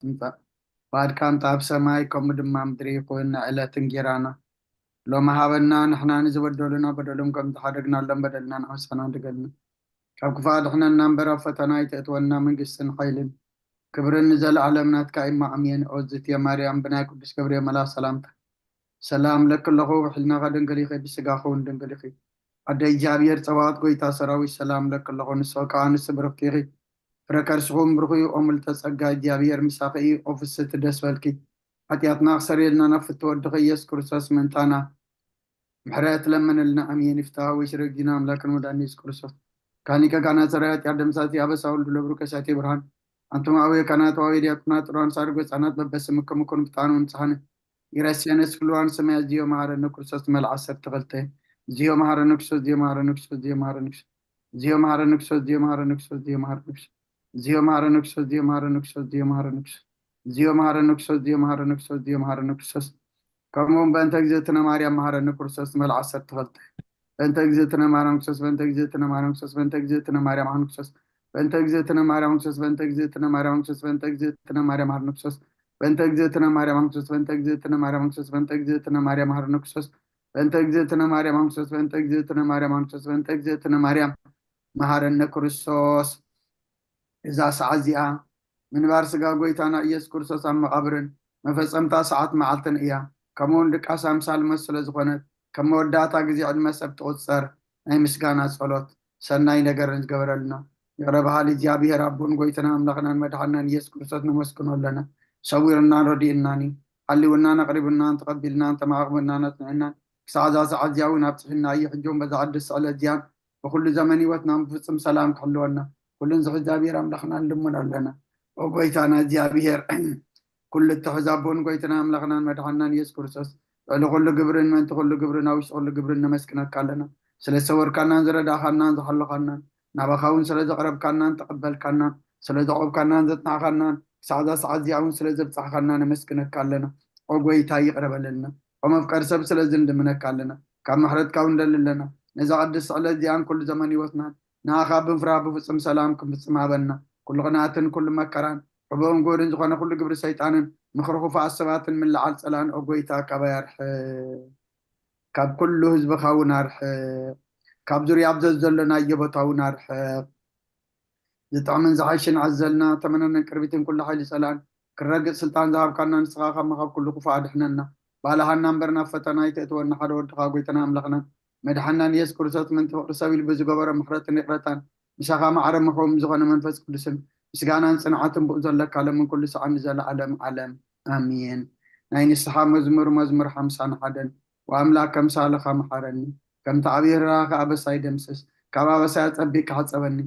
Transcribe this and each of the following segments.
ትምጻእ። ፍቓድካ ምጻእ ኣብ ሰማይ ከምኡ ድማ ምድሪ ይኹን። ንዕለት እንጌራና ሎሚ ሃበና፣ ንሕና ንዝበደሉና በደሎም ከም ዝሓደግናሎም በደልና ንሓሰና ድገልና። ካብ ክፉእ ኣድሕነና እምበር ኣብ ፈተና ኣይተእትወና፣ መንግስትን ሓይልን ክብርን ንዘለኣለም ናትካ እዩ። ኣሜን። ኦ ዝትየ ማርያም ብናይ ቅዱስ ገብርኤል መልኣኽ ሰላምታ ሰላም ለኪ ኣለኹ፣ ብሕልናኺ ድንግል ኢኺ፣ ብስጋኺ እውን ድንግል ኢኺ። ኣደ እግዚኣብሔር ጸባኦት ጎይታ ሰራዊት ሰላም ለኪ ኣለኹ፣ ንስኺ ከኣ ንስቲ ብርኽቲ ኢኺ። ፍረ ከርስኹም ብሩኽ እዩ፣ ኦ ምልዕተ ጸጋ እግዚኣብሔር ምሳኺ እዩ፣ ኦ ፍስሕቲ ደስ በልኪ። ሓጢኣትና ክሰርየልና ናብ ፍትወ ወድኺ ኢየሱስ ክርስቶስ ምእንታና ምሕረት ለምንልና። ኣሜን። ይፍታ ወይ ሽረ ጊና ኣምላክን መድኃኒት ኢየሱስ ክርስቶስ ካኒቀ ካና ሰራይ ኃጢአት ደምሳቲ አበሳ ወልዱ ለብሩ ከሳቴ ብርሃን አንቱም አቡየ ካህናት ወአቡየ ዲያቆናት ጥሩዋን ሳድጎ ሕፃናት በበስምክም ኩን ብጣኑ ንጽሐነ ይረሴነ ስክልዋን ሰማያት ዚዮ መሐረነ ክርስቶስ መልዓ ዓሰርተ ክልተ ዚዮ መሐረነ ክርስቶስ ዚዮ መሐረነ ክርስቶስ ዚዮ መሐረነ ክርስቶስ ዚዮ መሐረነ ክርስቶስ ዚዮ መሐረነ ክርስቶስ ዚዮ መሐረነ ክርስቶስ ዚዮ መሐረነ ክርስቶስ ዚዮ መሐረነ ክርስቶስ ዚዮ መሐረነ ክርስቶስ ዚዮ መሐረነ ክርስቶስ ዚዮ መሐረነ ክርስቶስ ዚዮ መሐረነ ክርስቶስ ከምኡውን በእንተ እግዝእትነ ማርያም መሐረነ ክርስቶስ መልዓ ዓሰርተ ክልተ በእንተ እግዝእትነ ማርያም ክርስቶስ በእንተ እግዝእትነ ማርያም ክርስቶስ በእንተ እግዝእትነ ማርያም መሐረነ ክርስቶስ በእንተ እግዝእትነ ማርያም ክርስቶስ በእንተ እግዝእትነ ማርያም ክርስቶስ በእንተ እግዝእትነ ማርያም መሐረነ ክርስቶስ በእንተ እግዝእትነ ማርያም ክርስቶስ በእንተ እግዝእትነ ማርያም ክርስቶስ በእንተ እግዝእትነ ማርያም መሐረነ ክርስቶስ በእንተ እግዝእትነ ማርያም ክርስቶስ በእንተ እግዝእትነ ማርያም ክርስቶስ በእንተ እግዝእትነ ማርያም መሐረነ ክርስቶስ። እዛ ሰዓት እዚኣ ምንባር ስጋ ጎይታና ኢየሱስ ክርስቶስ ኣብ መቓብርን መፈጸምታ ሰዓት መዓልትን እያ። ከምኡውን ድቃስ ኣምሳል ሞት ስለ ዝኾነት ከም መወዳእታ ግዜ ዕድመ ሰብ ትቑጸር ናይ ምስጋና ጸሎት ሰናይ ነገርን ዝገበረልና ይቕረ በሃሊ እግዚኣብሔር ኣቦን ጎይታና ኣምላኽናን መድሓናን ኢየሱስ ክርስቶስ ነመስግኖ ኣለና። ሰዊርናን ረዲእናን እዩ። ሓሊውናን ኣቕሪቡናን ተቐቢልናን ተማእቕብናን ኣጽንዕናን ክሳዕ እዛ ሰዓት እዚኣ እውን ኣብጽሕና እዩ። ሕጂ እውን በዛ ቅድስቲ ዕለት እዚኣን ብኹሉ ዘመን ህይወትናን ብፍጹም ሰላም ክሕልወና ኩሉን ዝሕዚ እግዚኣብሔር ኣምላኽና ንልምኖ ኣለና። ኦ ጎይታና እግዚኣብሔር ኩሉ እትሕዝ ኣቦን ጎይታና ኣምላኽናን መድሓናን ኢየሱስ ክርስቶስ ልዕሊ ኩሉ ግብርን ምእንቲ ኩሉ ግብርን ኣብ ውሽጢ ኩሉ ግብርን ነመስግነካ ኣለና። ስለ ዝሰወርካናን ዝረዳእኻናን ዝሓለኻናን ናባኻ እውን ስለ ዘቕረብካናን ተቐበልካናን ስለ ዘቖብካናን ዘጽናዕኻናን ክሳዕ እዛ ሰዓት እዚኣ እውን ስለ ዘብጻሕኻና ነመስግነካ ኣለና። ኦ ጎይታ ይቕረ በለልና። ኦ መፍቀሪ ሰብ ስለ ዝንልምነካ ኣለና። ካብ ምሕረትካ እውን ንደሊ ኣለና። ነዛ ቅድስቲ ዕለት እዚኣን ኩሉ ዘመን ህይወትናን ንኣኻ ብምፍራህ ብፍጹም ሰላም ክንፍጽም ሃበና። ኩሉ ቅንኣትን ኩሉ መከራን ሕቡእን ግሁድን ዝኾነ ኩሉ ግብሪ ሰይጣንን ምኽሪ ክፉኣት ሰባትን ምልዓል ጸላእን ኦ ጎይታ ካባይ ኣርሕቕ። ካብ ኩሉ ህዝብኻ እውን ኣርሕቕ። ካብ ዙርያ ኣብ ዘዘሎናዮ ቦታ እውን ኣርሕቕ። ዝጥዕምን ዝሓይሽን ኣዘልና ተመነነን ቅርቢትን ኩሉ ሓይሊ ጸላእን ክረግጽ ስልጣን ዝሃብካና ንስኻ ካብ መኻብ ኩሉ ክፉእ ኣድሕነና። ባልሃና እምበር ናብ ፈተና ኣይተእትወና ሓደ ወድኻ ጎይታና ኣምላኽናን መድሓናን ኢየሱስ ክርስቶስ ምእንቲ ፍቕሪ ሰብ ኢሉ ብዝገበሮ ምሕረትን ይቕረታን ምሳኻ ማዕረ ምሕውም ዝኾነ መንፈስ ቅዱስን ምስጋናን ጽንዓትን ብኡ ዘለካ ለምን ኩሉ ሰዓን ንዘለዓለም ዓለም ኣሜን። ናይ ንስሓ መዝሙር መዝሙር ሓምሳን ሓደን ወኣምላክ ከምሳልኻ መሓረኒ ከምቲ ዓብዪ ርህራኸ ኣበሳይ ደምስስ ካብ ኣበሳይ ኣጸቢቅካ ሓጸበኒ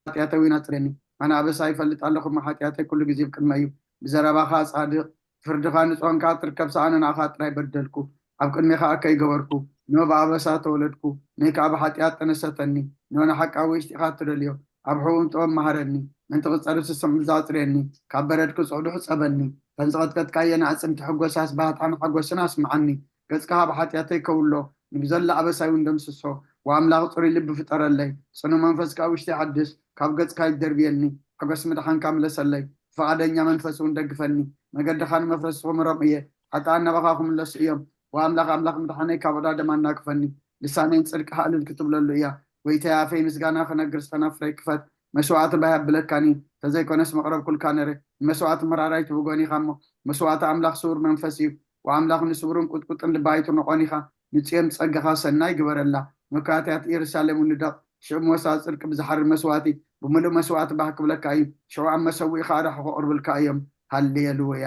ሓጢኣተይ እውን ኣጽርየኒ። ኣነ ኣበሳ ይፈልጥ ኣለኹ እሞ ሓጢኣተይ ኩሉ ግዜ ኣብ ቅድመይ እዩ። ብዘረባኻ ጻድቕ፣ ብፍርድኻ ንጹህ ኳንካ ትርከብ ሰኣነ ንኣኻ ጥራይ በደልኩ፣ ኣብ ቅድሜኻ ከይገበርኩ። ንኦ ብኣበሳ ተወለድኩ፣ ንእይ ከኣ ብሓጢኣት ጠነሰተኒ። ንኦ ንሓቂ ኣብ ውሽጢኻ እትደልዮ፣ ኣብ ሕቡእን ጥበብ መሃረኒ። ምእንቲ ክጸርፍ ስስዕ ምልዛ ኣጽርየኒ፣ ካብ በረድ ክጹዕዱ ሕጸበኒ። እተን ዝቐጥቀጥካየን ኣዕጽምቲ ሕጎሳስ ባህታን ሓጎስን ኣስምዓኒ። ገጽካ ካብ ሓጢኣተይ ከውሎ፣ ንብዘሎ ኣበሳይ እውን ደምስሶ። ወኣምላኽ ጽሩይ ልቢ ፍጠረለይ፣ ጽኑዕ መንፈስ ከኣ ውሽጢ ሓድስ። ካብ ገጽካ ኣይትደርብየኒ፣ ሓጎስ ምድሓንካ ምለሰለይ። ብፍቓደኛ መንፈስ እውን ደግፈኒ፣ መገድኻ ንመፍረስቲ ክምህሮም እየ። ሓጥኣን ናባኻ ክምለሱ እዮም። ወኣምላኽ ኣምላኽ ምድሓነይ ካብ ዕዳ ደም ኣናግፈኒ። ልሳነይ ንጽድቅኻ እልል ክትብለሉ እያ። ጐይታየ ኣፈይ ምስጋና ክነግር ዝተናፍረይ ክፈት። መስዋእቲ ባህ ኣብለካኒ፣ ተዘይኮነስ መቕረብኩልካ ነይረ። ንመስዋእቲ መራር ኣይትብጎን ኢኻ እሞ፣ መስዋእቲ ኣምላኽ ስዉር መንፈስ እዩ። ወኣምላኽ ንስውርን ቁጥቁጥን ልቢ ኣይትንቖን ኢኻ። ንጽዮን ጸጋኻ ሰናይ ግበረላ። መካትያት ኢየሩሳሌም ንደቕ። ሽዑ ሞሳ ጽድቂ ብዝሓርድ መስዋእቲ ብምሉእ መስዋእቲ ባህ ክብለካ እዩ። ሽዑ ኣብ መሰውኢ ከኣ ራሕኹ ክቕርብልካ እዮም። ሃሌሉያ።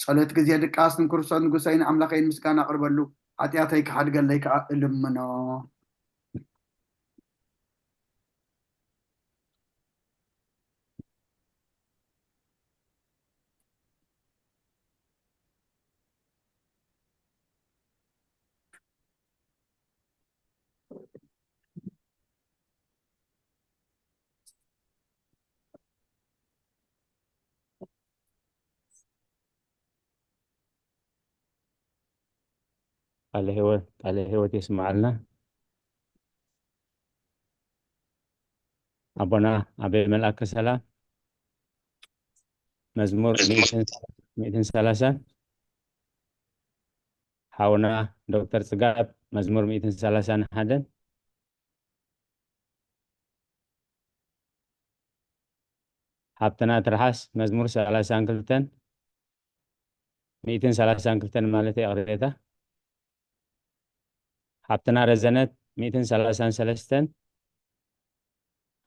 ጸሎት ግዜ ድቃስ ንክርስቶስ ንጉሰይን ኣምላኸይን ምስጋና ኣቕርበሉ። ሓጢኣተይ ክሓድገለይ ከኣ እልምኖ። ቃለ ህይወት ቃለ ህይወት የስምዓልና። ኣቦና ኣበይ መልኣከ ሰላም። መዝሙር ሚእትን ሰላሳን፣ ሓውና ዶክተር ጽጋብ መዝሙር ሚእትን ሰላሳን ሓደን፣ ሓብትና ትርሓስ መዝሙር ሰላሳን ክልተን፣ ሚእትን ሰላሳን ክልተን ማለት ይቕሬታ፣ ሓብትና ረዘነት ሚእትን ሰላሳን ሰለስተን፣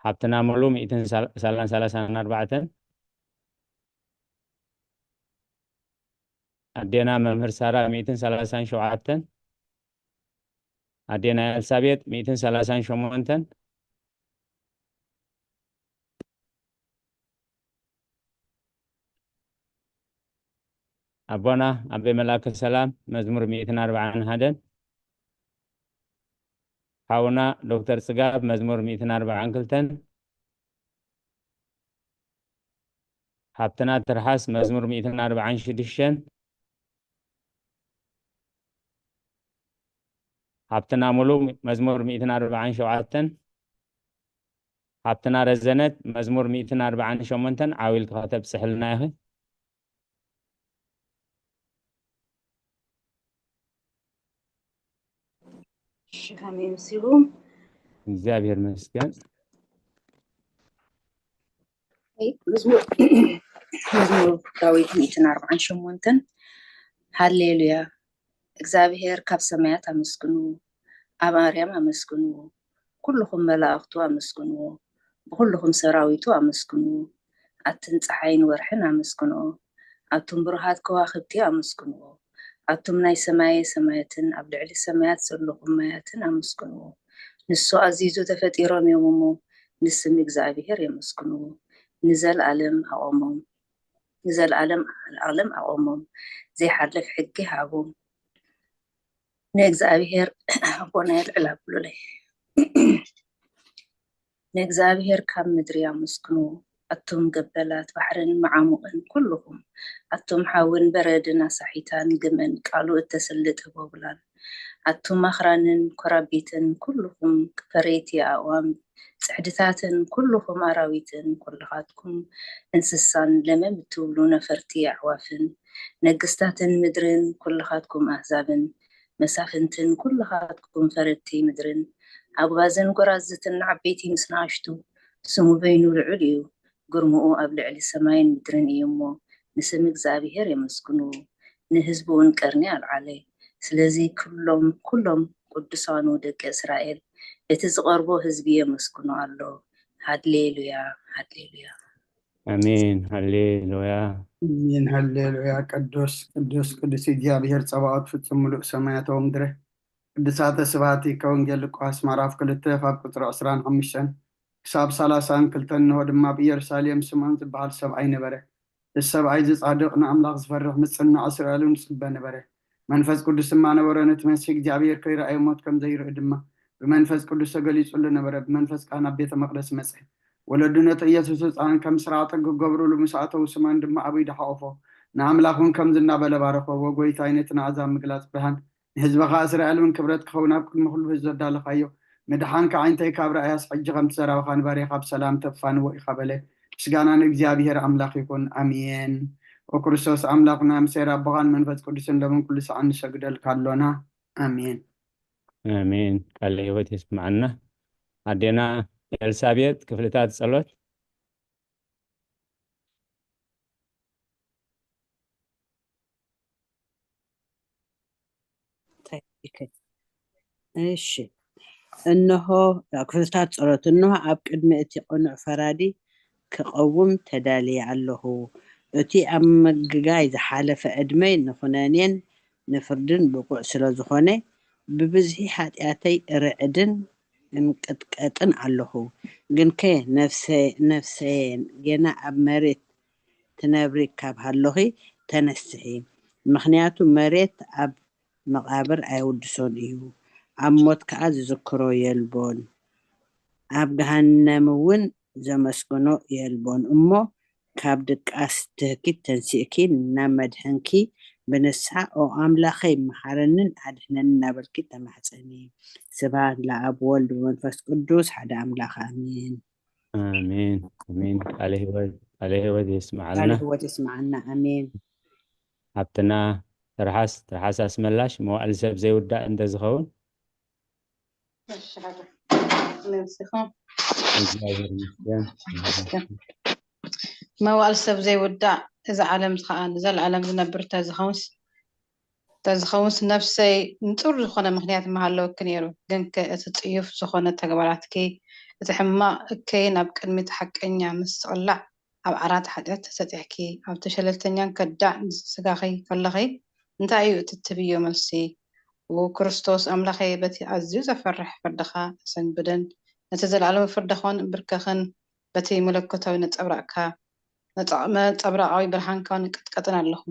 ሓብትና ሙሉ ሚእትን ሰላሳን ኣርባዕተን፣ ኣዴና መምህር ሳራ ሚእትን ሰላሳን ሸውዓተን፣ ኣዴና ኤልሳቤጥ ሚእትን ሰላሳን ሸሞንተን፣ ኣቦና ኣቤ መልኣከ ሰላም መዝሙር ሚእትን ኣርባዓን ሓደን፣ ሓውና ዶክተር ጽጋብ መዝሙር ሚእትን ኣርባዓን ክልተን፣ ሓብትና ትርሓስ መዝሙር ሚእትን ኣርባዓን ሽዱሽተን፣ ሓብትና ሙሉ መዝሙር ሚእትን ኣርባዓን ሸውዓተን፣ ሓብትና ረዘነት መዝሙር ሚእትን ኣርባዓን ሸሞንተን ዓው ኢልኪ ከተብጽሕልና ኢኺ። እሺ፣ ከመይ መሲልኩም? እግዚኣብሔር ይመስገን። መዝሙር መዝሙር ዳዊት ሚእትን ኣርባዓን ሸሞንተን። ሃሌሉያ፣ እግዚኣብሔር ካብ ሰማያት ኣመስግኑ፣ ኣብ ኣርያም ኣመስግኑ፣ ኩልኹም መላእኽቱ ኣመስግንዎ፣ ብኹልኹም ሰራዊቱ ኣመስግንዎ። ኣትን ጸሓይን ወርሕን ኣመስግንዎ፣ ኣቱም ብሩሃት ከዋኽብቲ ኣመስግንዎ። ኣቱም ናይ ሰማየ ሰማያትን ኣብ ልዕሊ ሰማያት ዘለኹም ማያትን ኣመስግንዎ። ንሱ ኣዚዙ ተፈጢሮም እዮም እሞ፣ ንስም እግዚኣብሔር የመስግንዎ። ንዘለኣለም ኣቖሞም፣ ንዘለኣለም ኣለም ኣቖሞም፣ ዘይሓልፍ ሕጊ ሃቦም። ንእግዚኣብሔር ኣቦና የልዕል ኣብሉለይ። ንእግዚኣብሔር ካብ ምድሪ ኣመስግኑ፣ ኣቱም ገበላት ባሕርን መዓሙቕን ኩልኹም፣ ኣቱም ሓውን በረድን ኣሳሒታን ግመን ቃሉ እተስልጥ ቦብላን፣ ኣቱም ኣኽራንን ኮራቢትን ኩልኹም ፈረይቲ ኣእዋም ጽሕድታትን ኩልኹም ኣራዊትን ኩልኻትኩም እንስሳን ለመም እትብሉ ነፈርቲ ኣዕዋፍን፣ ነገስታትን ምድርን ኩልኻትኩም ኣህዛብን መሳፍንትን ኩልኻትኩም ፈረድቲ ምድርን ኣጉባዝን ጎራዝትን ዓበይቲ ምስ ንኣሽቱ፣ ስሙ በይኑ ልዑል እዩ፣ ግርምኡ ኣብ ልዕሊ ሰማይን ምድርን እዩ እሞ፣ ንስም እግዚኣብሔር የመስግኑ፣ ንህዝቡ እውን ቀርኒ ኣልዓለ። ስለዚ ኩሎም ኩሎም ቅዱሳኑ ደቂ እስራኤል፣ እቲ ዝቐርቦ ህዝቢ የመስግኖ ኣሎ። ሃሌሉያ፣ ሃሌሉያ። ኣሜን። ሃሌሉያ። ኣሜን። ሃሌሉያ። ቅዱስ ቅዱስ ቅዱስ እግዚኣብሔር ጸባኦት፣ ፍጹም ምሉእ ሰማያት ወምድረ። ቅዱሳተ ስብሐት ከወንጌል ሉቃስ ምዕራፍ ክልተ ካብ ቁጽሪ ዕስራን ሓሙሽተን ክሳብ ሰላሳን ክልተን። እንሆ ድማ ኣብ ኢየሩሳሌም ስምዖን ዝበሃል ሰብኣይ ነበረ። እዚ ሰብኣይ እዚ ጻድቕ፣ ንኣምላኽ ዝፈርሕ፣ ምጽናዕ እስራኤል እውን ዝጽበ ነበረ። መንፈስ ቅዱስ ድማ ነበሮ፣ ነቲ መሲሕ እግዚኣብሔር ከይረኣየ ሞት ከም ዘይርኢ ድማ ብመንፈስ ቅዱስ ተገሊጹሉ ነበረ። ብመንፈስ ከዓ ናብ ቤተ መቕደስ መጸ። ወለዱ ነቲ ኢየሱስ ህፃን ከም ስራዕ ጠግ ክገብሩሉ ምስ ኣተዉ፣ ስምዖን ድማ ኣብ ኢዱ ሓቖፎ፣ ንኣምላኽ እውን ከምዚ እናበለ ባረኾ፣ "ወጎይታይ፣ ነቲ ንኣሕዛብ ምግላጽ ብርሃን፣ ንህዝብኻ እስራኤል እውን ክብረት ክኸውን ኣብ ቅድሚ ኩሉ ህዝቢ ዘዳለኻዮ፣ ምድሓን ከዓ እንታይ ካብ ረኣያስ፣ ሕጂ ከምቲ ዘረባኻ ንባርያኻ ብሰላም ተፋንዎ ኢኻ" በለ። ምስጋና ንእግዚኣብሔር ኣምላኽ ይኹን፣ ኣሜን። ኦ ክርስቶስ ኣምላኽና፣ ምስ ኄር ኣቦኻን መንፈስ ቅዱስን ሎምን ኩሉ ሰዓት ንሰግደልካ ኣሎና፣ ኣሜን። ኣሜን። ቃለ ህይወት የስምዓና። ኣዴና ኤልሳቤጥ፣ ክፍልታት ጸሎት። እንታይ ይከ-፣ እሺ፣ እንሆ፣ ክፍልታት ጸሎት። እንሆ ኣብ ቅድሚ እቲ ቅኑዕ ፈራዲ ክቐውም ተዳልየ ኣለኹ። እቲ ኣብ ምግጋይ ዝሓለፈ ዕድመይ ንኹነኔን ንፍርድን ብቑዕ ስለ ዝኾነ፣ ብብዝሒ ሓጢኣተይ ርዕድን እንቅጥቀጥን ኣለኹ። ግንከ ነፍሰ-፣ ነፍሰየ ጌና ኣብ መሬት ትነብሪ ካብ ሃሎኺ ተነስሒ። ምኽንያቱ መሬት ኣብ መቓብር ኣይውድሶን እዩ፣ ኣብ ሞት ከኣ ዝዝክሮ የልቦን። ኣብ ገሃነም እውን ዘመስግኖ የልቦን። እሞ ካብ ድቃስ ትህኪት ተንሲእኪ ናብ መድሕንኪ ብንስሓ፣ "ኦ ኣምላኸይ፣ መሓረንን ኣድሕነንን" እናበልኪ ተማሕጸኒ። ስብሐት ለኣብ ወልድ ወመንፈስ ቅዱስ ሓደ ኣምላኽ፣ ኣሜን። ኣሜን፣ ኣሜን። ቃለ ህይወት ቃለ ህይወት የስምዓልና። ቃለ ህይወት የስምዓልና። ኣሜን። ሓብትና ትርሓስ ትርሓስ ኣስመላሽ መዋእል ሰብ ዘይውዳእ እንተዝኸውን መዋእል ሰብ ዘይውዳእ እዚ ዓለም ከዓ ንዘለኣለም ዝነብር ተዝኸውንስ ተዝኸውንስ ነፍሰይ ንጹር ዝኾነ ምኽንያት ምሃለወኪ ነይሩ። ግንከ እቲ ጽዩፍ ዝኾነ ተግባራትኪ፣ እቲ ሕማቕ እከይን ኣብ ቅድሚ እቲ ሓቀኛ ምስ ዝቕላዕ ኣብ ዓራት ሓጢኣት ተሰጢሕኪ ኣብቲ ሸለልተኛን ከዳዕ ስጋኺ ከለኺ እንታይ እዩ እቲ ትብዮ መልሲ? ው ክርስቶስ ኣምላኸይ በቲ ኣዝዩ ዘፈርሕ ፍርድኻ እሰንብድን ነቲ ዘለኣለማዊ ፍርድኻውን እምብርከኽን በቲ መለኮታዊ ነጸብራቕካ ነጸብራቓዊ ብርሃንካ ንቅጥቀጥን ኣለኹ።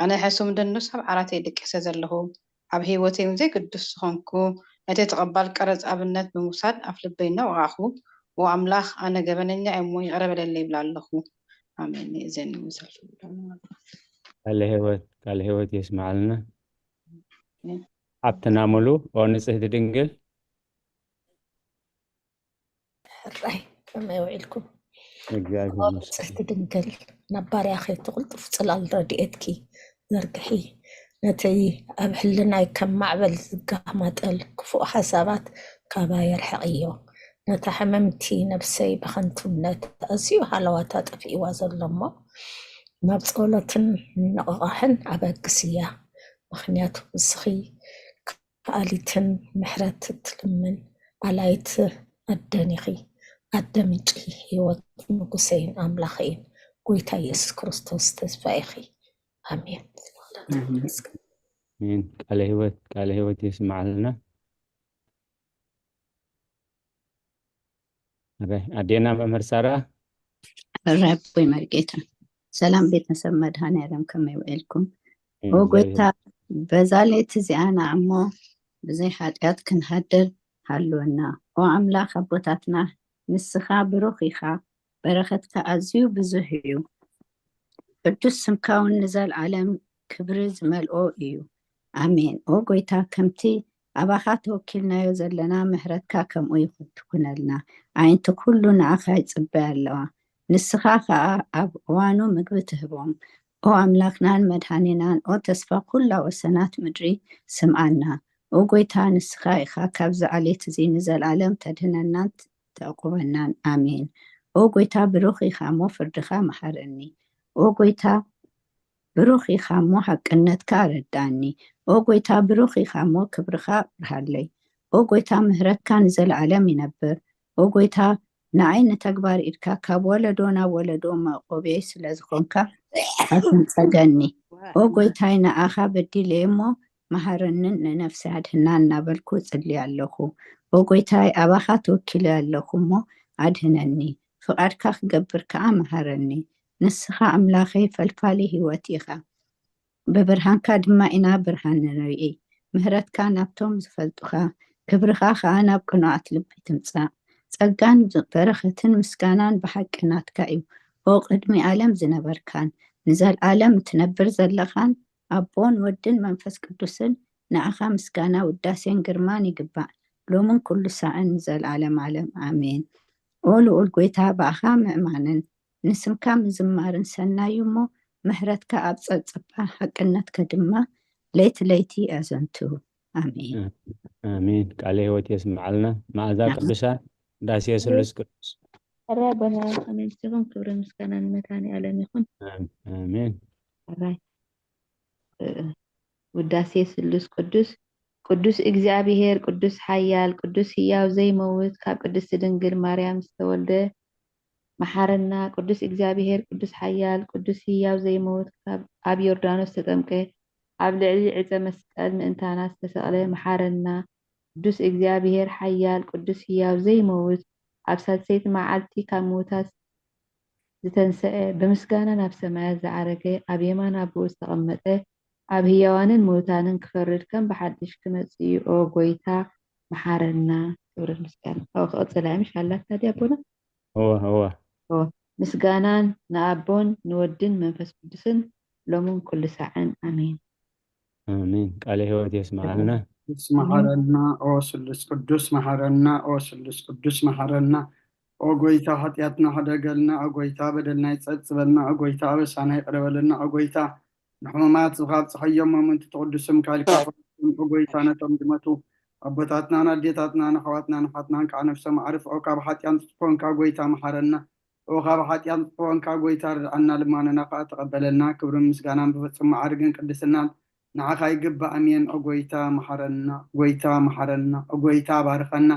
ኣነ ሕሱም ደንዱስ ኣብ ዓራተይ ደቂሰ ዘለኹ፣ ኣብ ህይወተይ እውን ዘይግዱስ ዝኾንኩ፣ ነቲ ተቐባል ቀረጽ ኣብነት ብምውሳድ ኣፍልበይ እናወቓዕኹ፣ ዎ ኣምላኽ፣ ኣነ ገበነኛ እየ እሞ ይቕረ በለለይ ይብል ኣለኹ። ኣሜን። ይእዜኒ ሰልፊ ቃለ ህይወት ቃለ ህይወት የስምዓልና። ሓብትና ሙሉ ኦ ንጽህቲ ድንግል ሕራይ ከመይ ውዒልኩም? እግዚኣብሔር ይመስገን። ንጽህቲ ድንግል ናብ ባርያኺ እቲ ቅልጡፍ ጽላል ረድኤትኪ ዘርግሒ። ነቲ ኣብ ሕልናይ ከም ማዕበል ዝጋማጠል ክፉእ ሓሳባት ካባይ ኣርሕቕዮ። ነታ ሕምምቲ ነብሰይ ብኸንቱነት ኣዝዩ ሃለዋታ ጠፊእዋ ዘሎ እሞ ናብ ጸሎትን ምንቕቓሕን ኣበግስያ። ምኽንያቱ ንስኺ ከኣሊትን ምሕረት እትልምን ኣላይት ኣደን ኢኺ። ኣደ ምንጪ ህይወት ንጉሰይን ኣምላኸይን ጎይታ ኢየሱስ ክርስቶስ ተስፋ ኢኺ። ኣሜን። ኣሜን። ቃለ ህይወት ቃለ ህይወት የስምዓልና። ኣረ፣ ኣዴና መምህር ሳራ። ረቦይ መርጌታ። ሰላም ቤተሰብ መድኃኔዓለም ከመይ ውዒልኩም? ኦ ጎይታ፣ በዛ ለይቲ እዚኣ ንኣሞ ብዘይ ሓጢኣት ክንሃድር ሃልወና። ኦ ኣምላኽ ኣቦታትና፣ ንስኻ ብሩኽ ኢኻ፣ በረኸትካ ኣዝዩ ብዙሕ እዩ። ቅዱስ ስምካ እውን ንዘለዓለም ክብሪ ዝመልኦ እዩ። ኣሜን። ኦ ጎይታ፣ ከምቲ ኣባኻ ተወኪልናዮ ዘለና ምሕረትካ ከምኡ ይኹን ትኩነልና። ኣዒንቲ ኩሉ ንኣኻ ይጽበያ ኣለዋ። ንስኻ ኸኣ ኣብ እዋኑ ምግቢ ትህቦም። ኦ ኣምላኽናን መድኃኒናን፣ ኦ ተስፋ ኩላ ወሰናት ምድሪ፣ ስምዓና። ኦ ጎይታ፣ ንስኻ ኢኻ ካብዚ ዓሌት እዚ ንዘለዓለም ተድህነናን ተዕቁበናን። ኣሜን። ኦ ጎይታ፣ ብሩኽ ኢኻ እሞ ፍርድኻ መሓረኒ። ኦ ጎይታ፣ ብሩኽ ኢኻ እሞ ሓቅነትካ ኣረድኣኒ። ኦ ጎይታ፣ ብሩኽ ኢኻ እሞ ክብርኻ ኣብርሃለይ። ኦ ጎይታ፣ ምህረትካ ንዘለዓለም ይነብር። ኦ ጎይታ፣ ንዓይ ንተግባር ኢድካ ካብ ወለዶ ናብ ወለዶ መዕቆብየይ ስለ ዝኾንካ ኣትንጸገኒ። ኦ ጎይታይ፣ ንኣኻ በዲለየ እሞ መሃረንን ንነፍሰይ ኣድህና እናበልኩ እጽሊ ኣለኹ። ኦ ጎይታይ፣ ኣባኻ ተወኪለ ኣለኹ እሞ ኣድህነኒ። ፍቓድካ ክገብር ከኣ መሃረኒ። ንስኻ ኣምላኸይ ፈልፋሊ ህይወት ኢኻ። ብብርሃንካ ድማ ኢና ብርሃን ንርኢ። ምህረትካ ናብቶም ዝፈልጡኻ፣ ክብርኻ ኸኣ ናብ ቅኑዓት ልቢ ትምጻእ። ጸጋን በረኸትን ምስጋናን ብሓቂ ናትካ እዩ። ኦ ቅድሚ ዓለም ዝነበርካን ንዘለዓለም እትነብር ዘለኻን ኣቦን ወድን መንፈስ ቅዱስን ንኣኻ ምስጋና ውዳሴን ግርማን ይግባእ። ሎምን ኩሉ ሳዕን ንዘለዓለም ዓለም ኣሜን። ኦ ልኡል ጎይታ ብኣኻ ምእማንን ንስምካ ምዝማርን ሰናይ እዩ እሞ፣ ምሕረትካ ኣብ ጸብጸባ፣ ሓቅነትካ ድማ ለይቲ ለይቲ ኣዘንቱ። ኣሜን። ኣሜን። ቃለ ህይወት የስምዓልና። መዓዛ ቅዱሳን ዳሴ ስሉስ ቅዱስ። ሕራይ ኣቦና ከመይ ንስኹም ክብርን ምስጋናን ንመድኃኔ ዓለም ይኹን። ኣሜን። ሕራይ ውዳሴ ስሉስ ቅዱስ። ቅዱስ እግዚኣብሔር፣ ቅዱስ ሓያል፣ ቅዱስ ህያው ዘይመውት፣ ካብ ቅድስቲ ድንግል ማርያም ዝተወልደ፣ መሓረና። ቅዱስ እግዚኣብሔር፣ ቅዱስ ሓያል፣ ቅዱስ ህያው ዘይመውት፣ ካብ ኣብ ዮርዳኖስ ተጠምቀ፣ ኣብ ልዕሊ ዕፀ መስቀል ምእንታና ዝተሰቕለ፣ መሓረና። ቅዱስ እግዚኣብሔር፣ ሓያል፣ ቅዱስ ህያው ዘይመውት፣ ኣብ ሳልሰይቲ መዓልቲ ካብ ምውታት ዝተንሰአ፣ ብምስጋና ናብ ሰማያት ዝዓረገ፣ ኣብ የማን ኣቦኡ ዝተቐመጠ፣ ኣብ ህያዋንን ምውታንን ክፈርድ ከም ብሓድሽ ክመጽእ እዩ። ኦ ጎይታ፣ መሓረና። ክብርን ምስጋና። ኦ፣ ክቕጽል እያ፣ ምሽ ኣላታ ድያ ኣቦና? እወ፣ እወ። እወ። ምስጋናን ንኣቦን ንወድን መንፈስ ቅዱስን ሎምን ኩሉ ሳዕን። ኣሜን። ኣሜን። ቃለ ህይወት የስምዓልና። ቅዱስ መሓረና፣ ኦ ስሉስ ቅዱስ መሓረና፣ ኦ ስሉስ ቅዱስ መሓረና፣ ኦ ጎይታ፣ ሓጢኣትና ሕደገልና። ኦ ጎይታ፣ በደልና ይጸጽበልና። ኦ ጎይታ፣ ኣበሳና ይቕረ በለልና። ኦ ጎይታ፣ ንሕሙማት ዝኻብ ጸሓዮም መምንቲ ትቕዱስም ካልካ ፍጹም። ኦ ጎይታ፣ ነቶም ዝመቱ ኣቦታትናን ኣዴታትናን ኣሕዋትናን ኣሓትናን ከዓ ነፍሶም ኣዕርፍኦ። ካብ ሓጢኣን ጽፎንካ ጎይታ መሓረና። ኦ ካብ ሓጢኣን ጽፎንካ ጎይታ ርድኣና፣ ልማኖና ከዓ ተቐበለልና። ክብርን ምስጋናን ብፍጹም ማዕርግን ቅድስናን ንዓኻ ይግባእ። ኣሜን። ኦ ጎይታ መሓረና፣ ጎይታ መሓረና፣ ኦ ጎይታ ባርኸና፣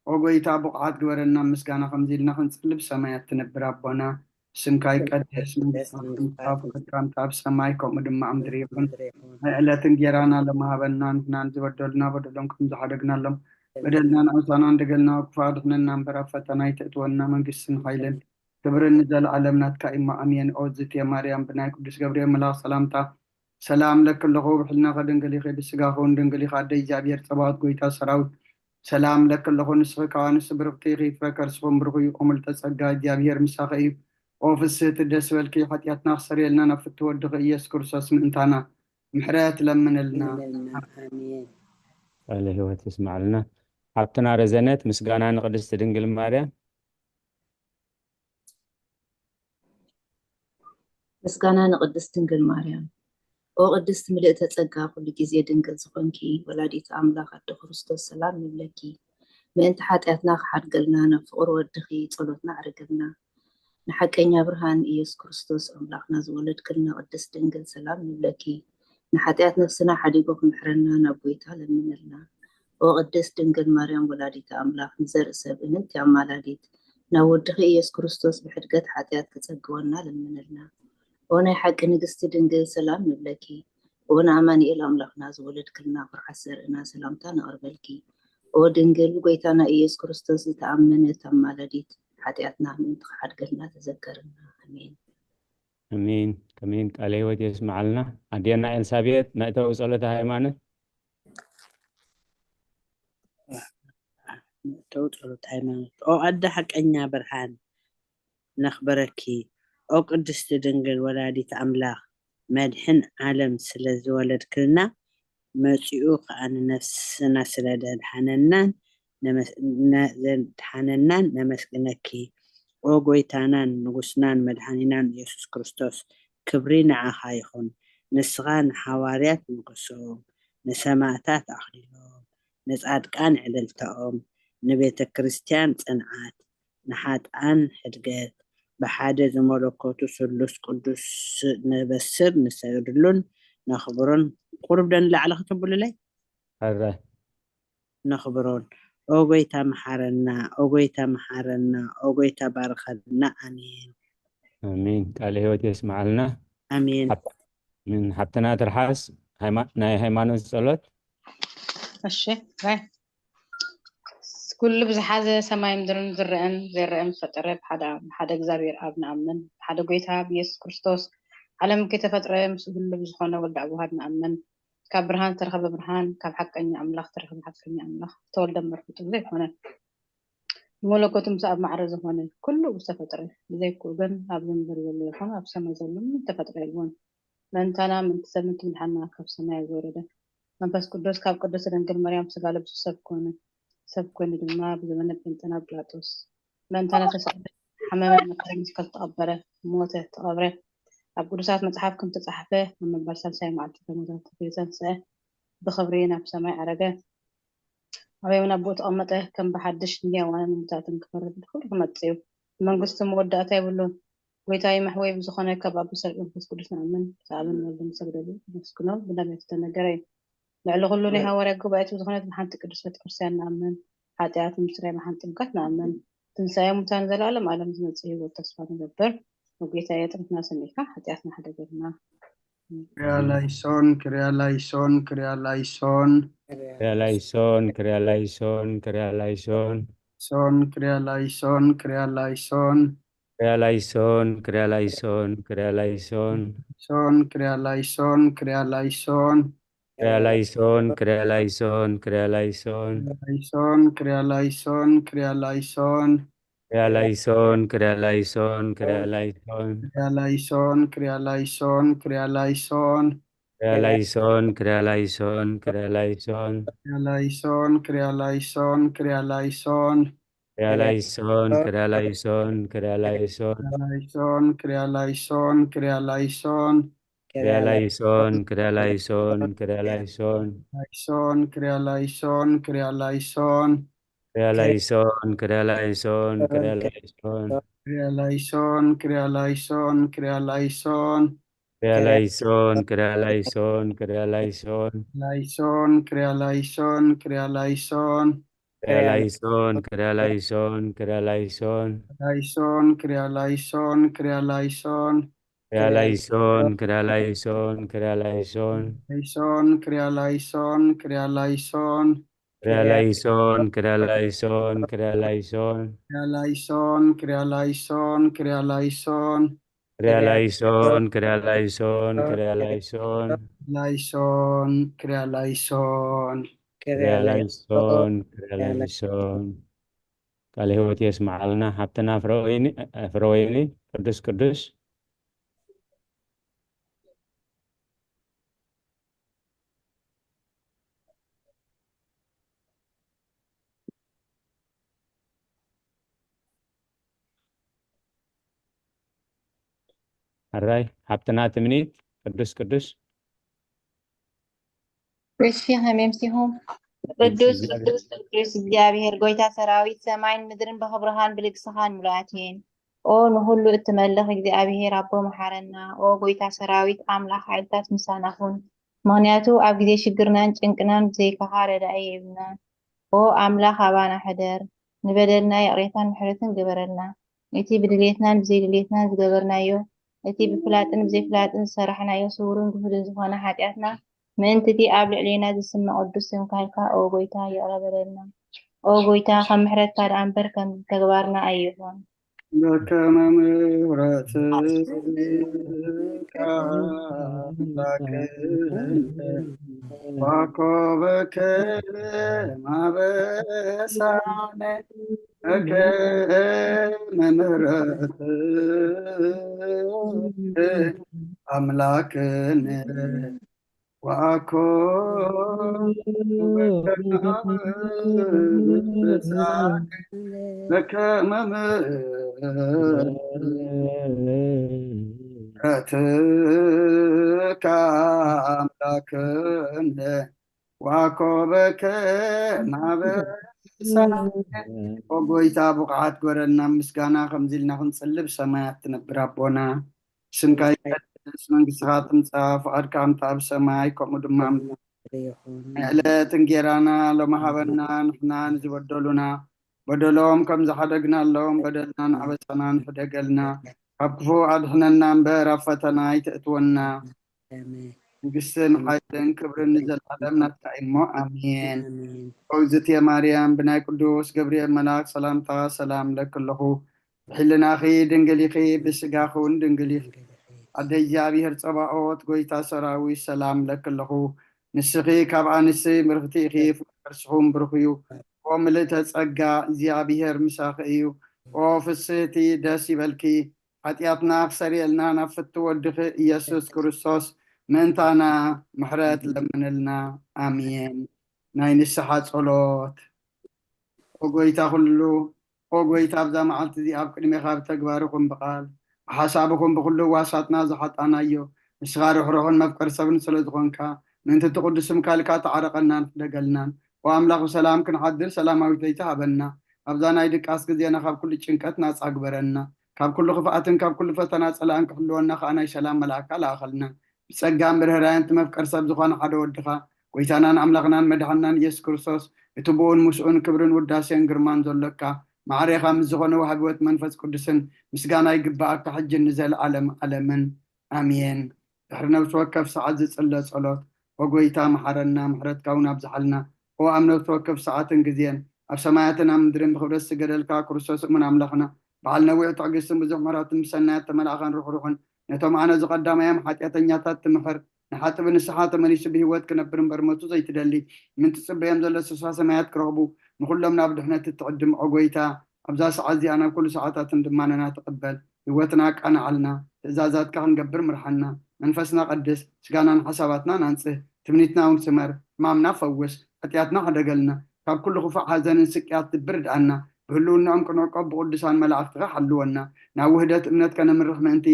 ኦ ጎይታ ብቑዓት ግበረና። ምስጋና ከምዚ ኢልና ክንጽሊ፣ ብሰማያት ትነብር ኣቦና፣ ስምካ ይቀደስ፣ መንግስትካ ትምጻእ፣ ፍቃድካ ኣብ ሰማይ ከምኡ ድማ ኣብ ምድሪ ይኹን። ናይ ዕለት እንጌራና ሎሚ ሃበና፣ ንሕናን ዝበደሉና በደሎም ከም ዝሓደግናሎም፣ በደልና ንኣምሳና እንደገልና ክፉእ ኣድሕነና እምበር፣ ኣብ ፈተና ኣይተእትወና፣ መንግስትን ሓይልን ክብርን ንዘለዓለም ናትካ እዩ። ኣሜን። ኦ ዝቴ ማርያም፣ ብናይ ቅዱስ ገብርኤል መልኣኽ ሰላምታ ሰላም ለኪ ኣለኹ፣ ብሕልናኺ ድንግል ኢኺ፣ ብስጋኺ እውን ድንግል ኢኺ፣ ኣደ እግዚኣብሔር ጸባኦት፣ ጎይታ ሰራዊት፣ ሰላም ለኪ ኣለኹ። ንስኺ ከኣ ንሱ ብርኽቲ ኢኺ፣ ፍረ ከርስኹም ብሩኽ እዩ። ኦ ምልዕተ ጸጋ፣ እግዚኣብሔር ምሳኺ እዩ። ኦ ፍስህቲ፣ ደስ በልኪ፣ ሓጢኣትና ክሰርየልና ናብ ፍትው ወድኺ ኢየሱስ ክርስቶስ ምእንታና ምሕረት ለምንልና። ለምንልና። ኣሜን። ቃለ ሕይወት ይስማዕልና። ሓብትና ረዘነት፣ ምስጋና ንቅድስቲ ድንግል ማርያም። ምስጋና ንቅድስት ድንግል ማርያም። ኦ ቅድስት ምልእተ ጸጋ፣ ኩሉ ግዜ ድንግል ዝኾንኪ ወላዲት ኣምላኽ ኣደ ክርስቶስ፣ ሰላም ንብለኪ። ምእንቲ ሓጢኣትና ክሓድገልና ናብ ፍቕሪ ወድኺ ጸሎትና ኣዕርግልና። ንሓቀኛ ብርሃን ኢየሱስ ክርስቶስ ኣምላኽና ዝወለድክልና ቅድስት ድንግል፣ ሰላም ንብለኪ። ንሓጢኣት ነፍስና ሓዲጉ ክምሕረና ናብ ጎይታ ለምንልና። ኦ ቅድስት ድንግል ማርያም ወላዲተ ኣምላኽ፣ ንዘርኢ ሰብ እምንቲ ኣማላዲት፣ ናብ ወድኺ ኢየሱስ ክርስቶስ ብሕድገት ሓጢኣት ክጸግወና ለምንልና። ኦ ናይ ሓቂ ንግስቲ ድንግል፣ ሰላም ንብለኪ። ኦ ንኣማኑኤል ኣምላኽና ዝወለድክልና ኩርዓት ዘርእና፣ ሰላምታ ነቕርበልኪ። ኦ ድንግል ብጎይታና ኢየሱስ ክርስቶስ ዝተኣመነት ኣማላዲት፣ ሓጢኣትና ምእንቲ ክሓድገልና ተዘከርና። ኣሜን። ኣሜን። ኣሜን። ቃለ ሕይወት የስምዓልና። ኣዴና ኤልሳቤጥ፣ መእተዊ ጸሎተ ሃይማኖት። መእተዊ ጸሎተ ሃይማኖት። ኦ ኣደ ሓቀኛ ብርሃን ነኽብረኪ። ኦ ቅድስቲ ድንግል ወላዲት ኣምላኽ፣ መድሕን ዓለም ስለ ዝወለድክልና፣ መጺኡ ከኣ ንነፍስና ስለ ዘድሓነናን ነመስ-፣ ነ-፣ ዘድሓነናን ነመስግነኪ። ኦ ጎይታናን ንጉስናን መድሓኒናን ኢየሱስ ክርስቶስ፣ ክብሪ ንዓኻ ይኹን። ንስኻ ንሓዋርያት ሞገሶም፣ ንሰማእታት ኣኽሊሎም፣ ንጻድቃን ዕልልታኦም፣ ንቤተ ክርስቲያን ጽንዓት፣ ንሓጥኣን ሕድገት፣ ብሓደ ዝመለኮቱ ስሉስ ቅዱስ ነበስር ንሰግድሉን ነኽብሮን። ቁሩብ ዶ ንላዕሊ ከተብሉለይ? ሕረ። ነኽብሮን። ኦ ጎይታ መሓረና፣ ኦ ጎይታ መሓረና፣ ኦ ጎይታ ባርኸልና። ኣሜን። ኣሜን። ቃለ ሕይወት የስምዓልና። ኣሜን። ሓብ-፣ ኣሜን። ሓብትና ትርሓስ፣ ሃይማ-፣ ናይ ሃይማኖት ጸሎት። እሺ፣ ባይ። ኩሉ ብዝሓዘ ሰማይ ምድርን ዝረአን ዘይረአን ዝፈጠረ ብሓደ፣ ብሓደ እግዚኣብሔር ኣብ ንኣምን፣ ብሓደ ጎይታ ብኢየሱስ ክርስቶስ ዓለም ከይተፈጥረ ምስኡ ህሉው ብዝኾነ ወልደ ኣዋህድ ንኣምን። ካብ ብርሃን ዝተረኸበ ብርሃን፣ ካብ ሓቀኛ ኣምላኽ ዝተረኸበ ሓቀኛ ኣምላኽ፣ ዝተወልደ እምበር ፍጡር ዘይኮነ፣ ብመለኮቱ ምስ ኣብ ማዕረ ዝኾነ፣ ኩሉ ብዝተፈጥረ፣ ብዘይክኡ ግን ኣብ ምድሪ ዘሎ ይኹን ኣብ ሰማይ ዘሎ ምንም ዝተፈጥረ የልቦን። ምእንታና፣ ምእንቲ ሰብ፣ ምእንቲ ምድሓንና ካብ ሰማይ ዝወረደ መንፈስ ቅዱስ ካብ ቅድስቲ ድንግል ማርያም ስጋ ለቢሱ ሰብ ኮነ። ሰብ ኮይኑ ድማ ብዘመነ ጴንጠና ጲላጦስ ምእንታና ተሰቕለ፣ ሓመመ፣ መከራ መስቀል ተቐበረ፣ ሞተ፣ ተቐብረ። ኣብ ቅዱሳት መጽሓፍ ከም ዝተጻሕፈ፣ ኣብ ምባል ሳልሳይ መዓልቲ ከሙታት ተንሲኡ ተንስአ፣ ብኽብሪ ናብ ሰማይ ዓረገ። ኣብ የማን ኣቦኡ ተቐመጠ፣ ከም ብሓድሽ ንህያዋንን ንምውታትን ክፈርድ ብኽብሪ ክመጽእ እዩ። መንግስቱ መወዳእታ የብሉን። ጎይታዬ መሕወይ ብዝኾነ ካብ ኣቦ ሰማይ መንፈስ ቅዱስ ንኣምን። ብኣብን ወልድን ንሰግደሉ፣ ነመስግኖ፣ ብነቢያት ዝተነገረ እዩ። ልዕሊ ኩሉ ናይ ሃዋርያት ጉባኤት ብዝኾነት ብሓንቲ ቅድስት ቤተክርስትያን ንኣምን። ሓጢኣት ንምስራይ ብሓንቲ ጥምቀት ንኣምን። ትንሳኤ ሙታን ዘላለም ዓለም ዝመጽእ ህይወት ተስፋ ንገብር። ኦ ጎይታዬ ጥምትና ሰሚዕካ ሓጢኣትና ሕደገልና። ክሪያ ላይሶን፣ ክሪያ ላይሶን፣ ክሪያ ላይሶን። ክሪያ ላይሶን፣ ክሪያ ላይሶን፣ ክሪያ ላይሶን። ሶን፣ ክሪያ ላይሶን፣ ክሪያ ላይሶን። ክሪያ ላይሶን፣ ክሪያ ላይሶን፣ ክሪያ ላይሶን። ሶን፣ ክሪያ ላይሶን፣ ክሪያ ላይሶን። ክሪያ ላይሶን፣ ክሪያ ላይሶን፣ ክሪያ ላይሶን። ላይሶን፣ ክሪያ ላይሶን፣ ክሪያ ላይሶን። ክሪያ ላይሶን፣ ክሪያ ላይሶን፣ ክሪያ ላይሶን። ክሪያ ላይሶን፣ ክሪያ ላይሶን፣ ክሪያ ላይሶን። ክሪያ ላይሶን፣ ክሪያ ላይሶን፣ ክሪያ ላይሶን። ክሪያ ላይሶን፣ ክሪያ ላይሶን፣ ክሪያ ላይሶን። ክሪያ ላይሶን፣ ክሪያ ላይሶን፣ ክሪያ ላይሶን። ክሪያ ላይሶን፣ ክሪያ ላይሶን፣ ክሪያ ላይሶን። ክሪያ ላይሶን፣ ክሪያ ላይሶን፣ ክሪያ ላይሶን። ላይሶን፣ ክሪያ ላይሶን፣ ክሪያ ላይሶን። ክሪያ ላይሶን፣ ክሪያ ላይሶን፣ ክሪያ ላይሶን። ክሪያ ላይሶን፣ ክሪያ ላይሶን፣ ክሪያ ላይሶን። ክሪያ ላይሶን፣ ክሪያ ላይሶን፣ ክሪያ ላይሶን። ላይሶን፣ ክሪያ ላይሶን፣ ክሪያ ላይሶን። ክሪያ ላይሶን፣ ክሪያ ላይሶን፣ ክሪያ ላይሶን። ላይሶን፣ ክሪያ ላይሶን፣ ክሪያ ላይሶን። ክሪያ ላይሶን፣ ክሪያ ላይሶን፣ ክሪያ ላይሶን። ላይሶን፣ ክሪያ ላይሶን፣ ክሪያ ላይሶን። ክሪያ ላይሶን፣ ክሪያ ላይሶን፣ ክሪያ ላይሶን። ክሪያ ላይሶን፣ ክሪያ ላይሶን፣ ክሪያ ላይሶን። ክሪያ ላይሶን፣ ክሪያ ላይሶን፣ ክሪያ ላይሶን። ላይሶን፣ ክሪያ ላይሶን። ክሪያ ላይሶን፣ ክሪያ ላይሶን። ቃለ ሕይወት የስምዓልና ሓብትና ፍረወይኒ፣ ፍረወይኒ። ቅዱስ ቅዱስ። ሕራይ ሓብትና ትምኒት። ቅዱስ ቅዱስ። እሺ፣ ከመይ ኣምሲኹም? ቅዱስ ቅዱስ ቅዱስ እግዚኣብሔር ጎይታ ሰራዊት፣ ሰማይን ምድርን ብኽብርኻን ብልግስኻን ምሉኣት እየን። ኦ ንኹሉ እትመልኽ እግዚኣብሔር ኣቦ መሓረና። ኦ ጎይታ ሰራዊት ኣምላኽ ሓይልታት ምሳና ኩን። ምኽንያቱ ኣብ ግዜ ሽግርናን ጭንቅናን ብዘይካኻ ረዳኢ የብልናን። ኦ ኣምላኽ ኣባና ሕደር። ንበደልና ይቕሬታን ምሕረትን ግበረልና። እቲ ብድሌትናን ብዘይድሌትናን ዝገበርናዮ፣ እቲ ብፍላጥን ብዘይፍላጥን ዝሰራሕናዮ ስውርን ግሁድን ዝኾነ ሓጢኣትና፣ ምእንቲ እቲ ኣብ ልዕሌና ዝስመ ቅዱስ ስምካ ኢልካ፣ ኦ ጎይታ፣ ይቕረ በለልና። ኦ ጎይታ፣ ከም ምሕረትካ ደኣ እምበር ከም ተግባርና ኣይኹን። በከመ ምሕረትከ ኣምላክነ ዋኮበከ ማበሳነ በከመ ምሕረትከ ኣምላክነ ዋኮ በከመ ምሕረትከ ኣምላክነ ዋኮበከ ማበሳነ። ኦ ጎይታ፣ ብቑዓት ግበረና ምስጋና፣ ከምዚ ኢልና ክንጽሊ ብሰማያት ትነብር ኣቦና፣ ስምካ ይቀደስ፣ መንግስትኻ ትምጻእ፣ ፍቓድካ ከምቲ ኣብ ሰማይ ከምኡ ድማ ኣብ ምድሪ። ናይ ዕለት እንጌራና ሎሚ ሃበና፣ ንሕና ንዝበደሉና በደሎም ከም ዝሓደግናሎም በደልናን ኣበሳናን ሕደገልና፣ ካብ ክፉእ ኣድሕነና እምበር ኣብ ፈተና ኣይተእትወና። መንግስትን ሓይልን ክብርን ንዘለዓለም ናትካ እዩ እሞ፣ ኣሜን። ኣሜን። እግዝእትየ ማርያም፣ ብናይ ቅዱስ ገብርኤል መልኣክ ሰላምታ ሰላም እለኪ ኣለኹ። ብሕልናኺ ድንግል ኢኺ፣ ብስጋኺ እውን ድንግል ኢኺ። ኣደ እግዚኣብሔር ጸባኦት፣ ጎይታ ሰራዊት፣ ሰላም እለኪ ኣለኹ። ንስኺ ካብ ኣንስቲ ብርኽቲ ኢኺ፣ ፍረ ከርስኹም ብሩኽ እዩ። ኦ ምልእተ ጸጋ፣ እግዚኣብሔር ምሳኺ እዩ። ኦ ፍስህቲ፣ ደስ ይበልኪ። ሓጢኣትና ክሰርየልና ናብ ፍትው ወድኺ ኢየሱስ ክርስቶስ ምእንታና ምሕረት ለምንልና። ኣሜን። ናይ ንስሓ ጸሎት። ኦ ጎይታ ኩሉ፣ ኦ ጎይታ፣ ኣብዛ መዓልቲ እዚኣ ኣብ ቅድሜኻ ብተግባር ይኹን ብቓል፣ ብሓሳብ ይኹን ብኹሉ ህዋሳትና ዝሓጣናዮ፣ ንስኻ ርሕሩሕን መፍቀሪ ሰብን ስለ ዝኾንካ፣ ምእንቲ እቲ ቅዱስ ስምካ ኢልካ ተዓረቐናን ሕደገልናን። ኦ ኣምላኽ፣ ብሰላም ክንሓድር ሰላማዊት ለይቲ ሃበና። ኣብዛ ናይ ድቃስ ግዜና ካብ ኩሉ ጭንቀት ናጻ ግበረና። ካብ ኩሉ ክፍኣትን ካብ ኩሉ ፈተና ጸላእን ክሕልወና ከኣ ናይ ሰላም መልኣካ ለኣኸልና። ብጸጋን ብርህራየን እቲ መፍቀሪ ሰብ ዝኾነ ሓደ ወድኻ፣ ጎይታናን ኣምላኽናን መድሓንናን ኢየሱስ ክርስቶስ፣ እቲ ብኡን ምስኡን ክብርን ውዳሴን ግርማን ዘሎካ፣ ማዕሬኻ ምስ ዝኾነ ወሃቢ ህይወት መንፈስ ቅዱስን ምስጋና ይግብኣካ፣ ሕጅን ንዘለዓለም ዓለምን። ኣሜን። ድሕሪ ነፍሲ ወከፍ ሰዓት ዝጽለ ጸሎት፣ ኦ ጎይታ መሓረና፣ ምሕረትካ እውን ኣብዝሓልና። ኦ ኣብ ነፍሲ ወከፍ ሰዓትን ግዜን፣ ኣብ ሰማያትን ኣብ ምድርን ብኽብረት ዝገደልካ ክርስቶስ እሙን ኣምላኽና፣ በዓል ነዊሕ ትዕግስትን ብዙሕ ምሕረትን ብሰናያት ተመላእኻን ርሕሩሕን፣ ነቶም ኣነ ዝቐዳማዮም ሓጢኣተኛታት ትምሕር፣ ንሓጥቢ ንስሓ ተመሊሱ ብህይወት ክነብር እምበር ሞቱ ዘይትደሊ፣ ምእንቲ ጽበዮም ዘሎ ተስፋ ሰማያት ክረኽቡ፣ ንኹሎም ናብ ድሕነት እትዕድም ኦ ጎይታ፣ ኣብዛ ሰዓት እዚኣ ናብ ኩሉ ሰዓታትን ድማ ነና ትቕበል። ህይወትና ኣቃንዓልና፣ ትእዛዛትካ ክንገብር ምርሓና። መንፈስና ቀድስ፣ ስጋናን ሓሳባትናን ኣንጽህ፣ ትምኒትና እውን ስመር፣ ሕማምና ፈውስ፣ ሓጢኣትና ሕደገልና፣ ካብ ኩሉ ክፉእ ሓዘንን ስቅያት ድብር ድኣና፣ ብህልውናኦም ክንዕቆብ ብቕዱሳን መላእኽትኻ ሓልወና። ናብ ውህደት እምነት ከነምርሕ ምእንቲ፣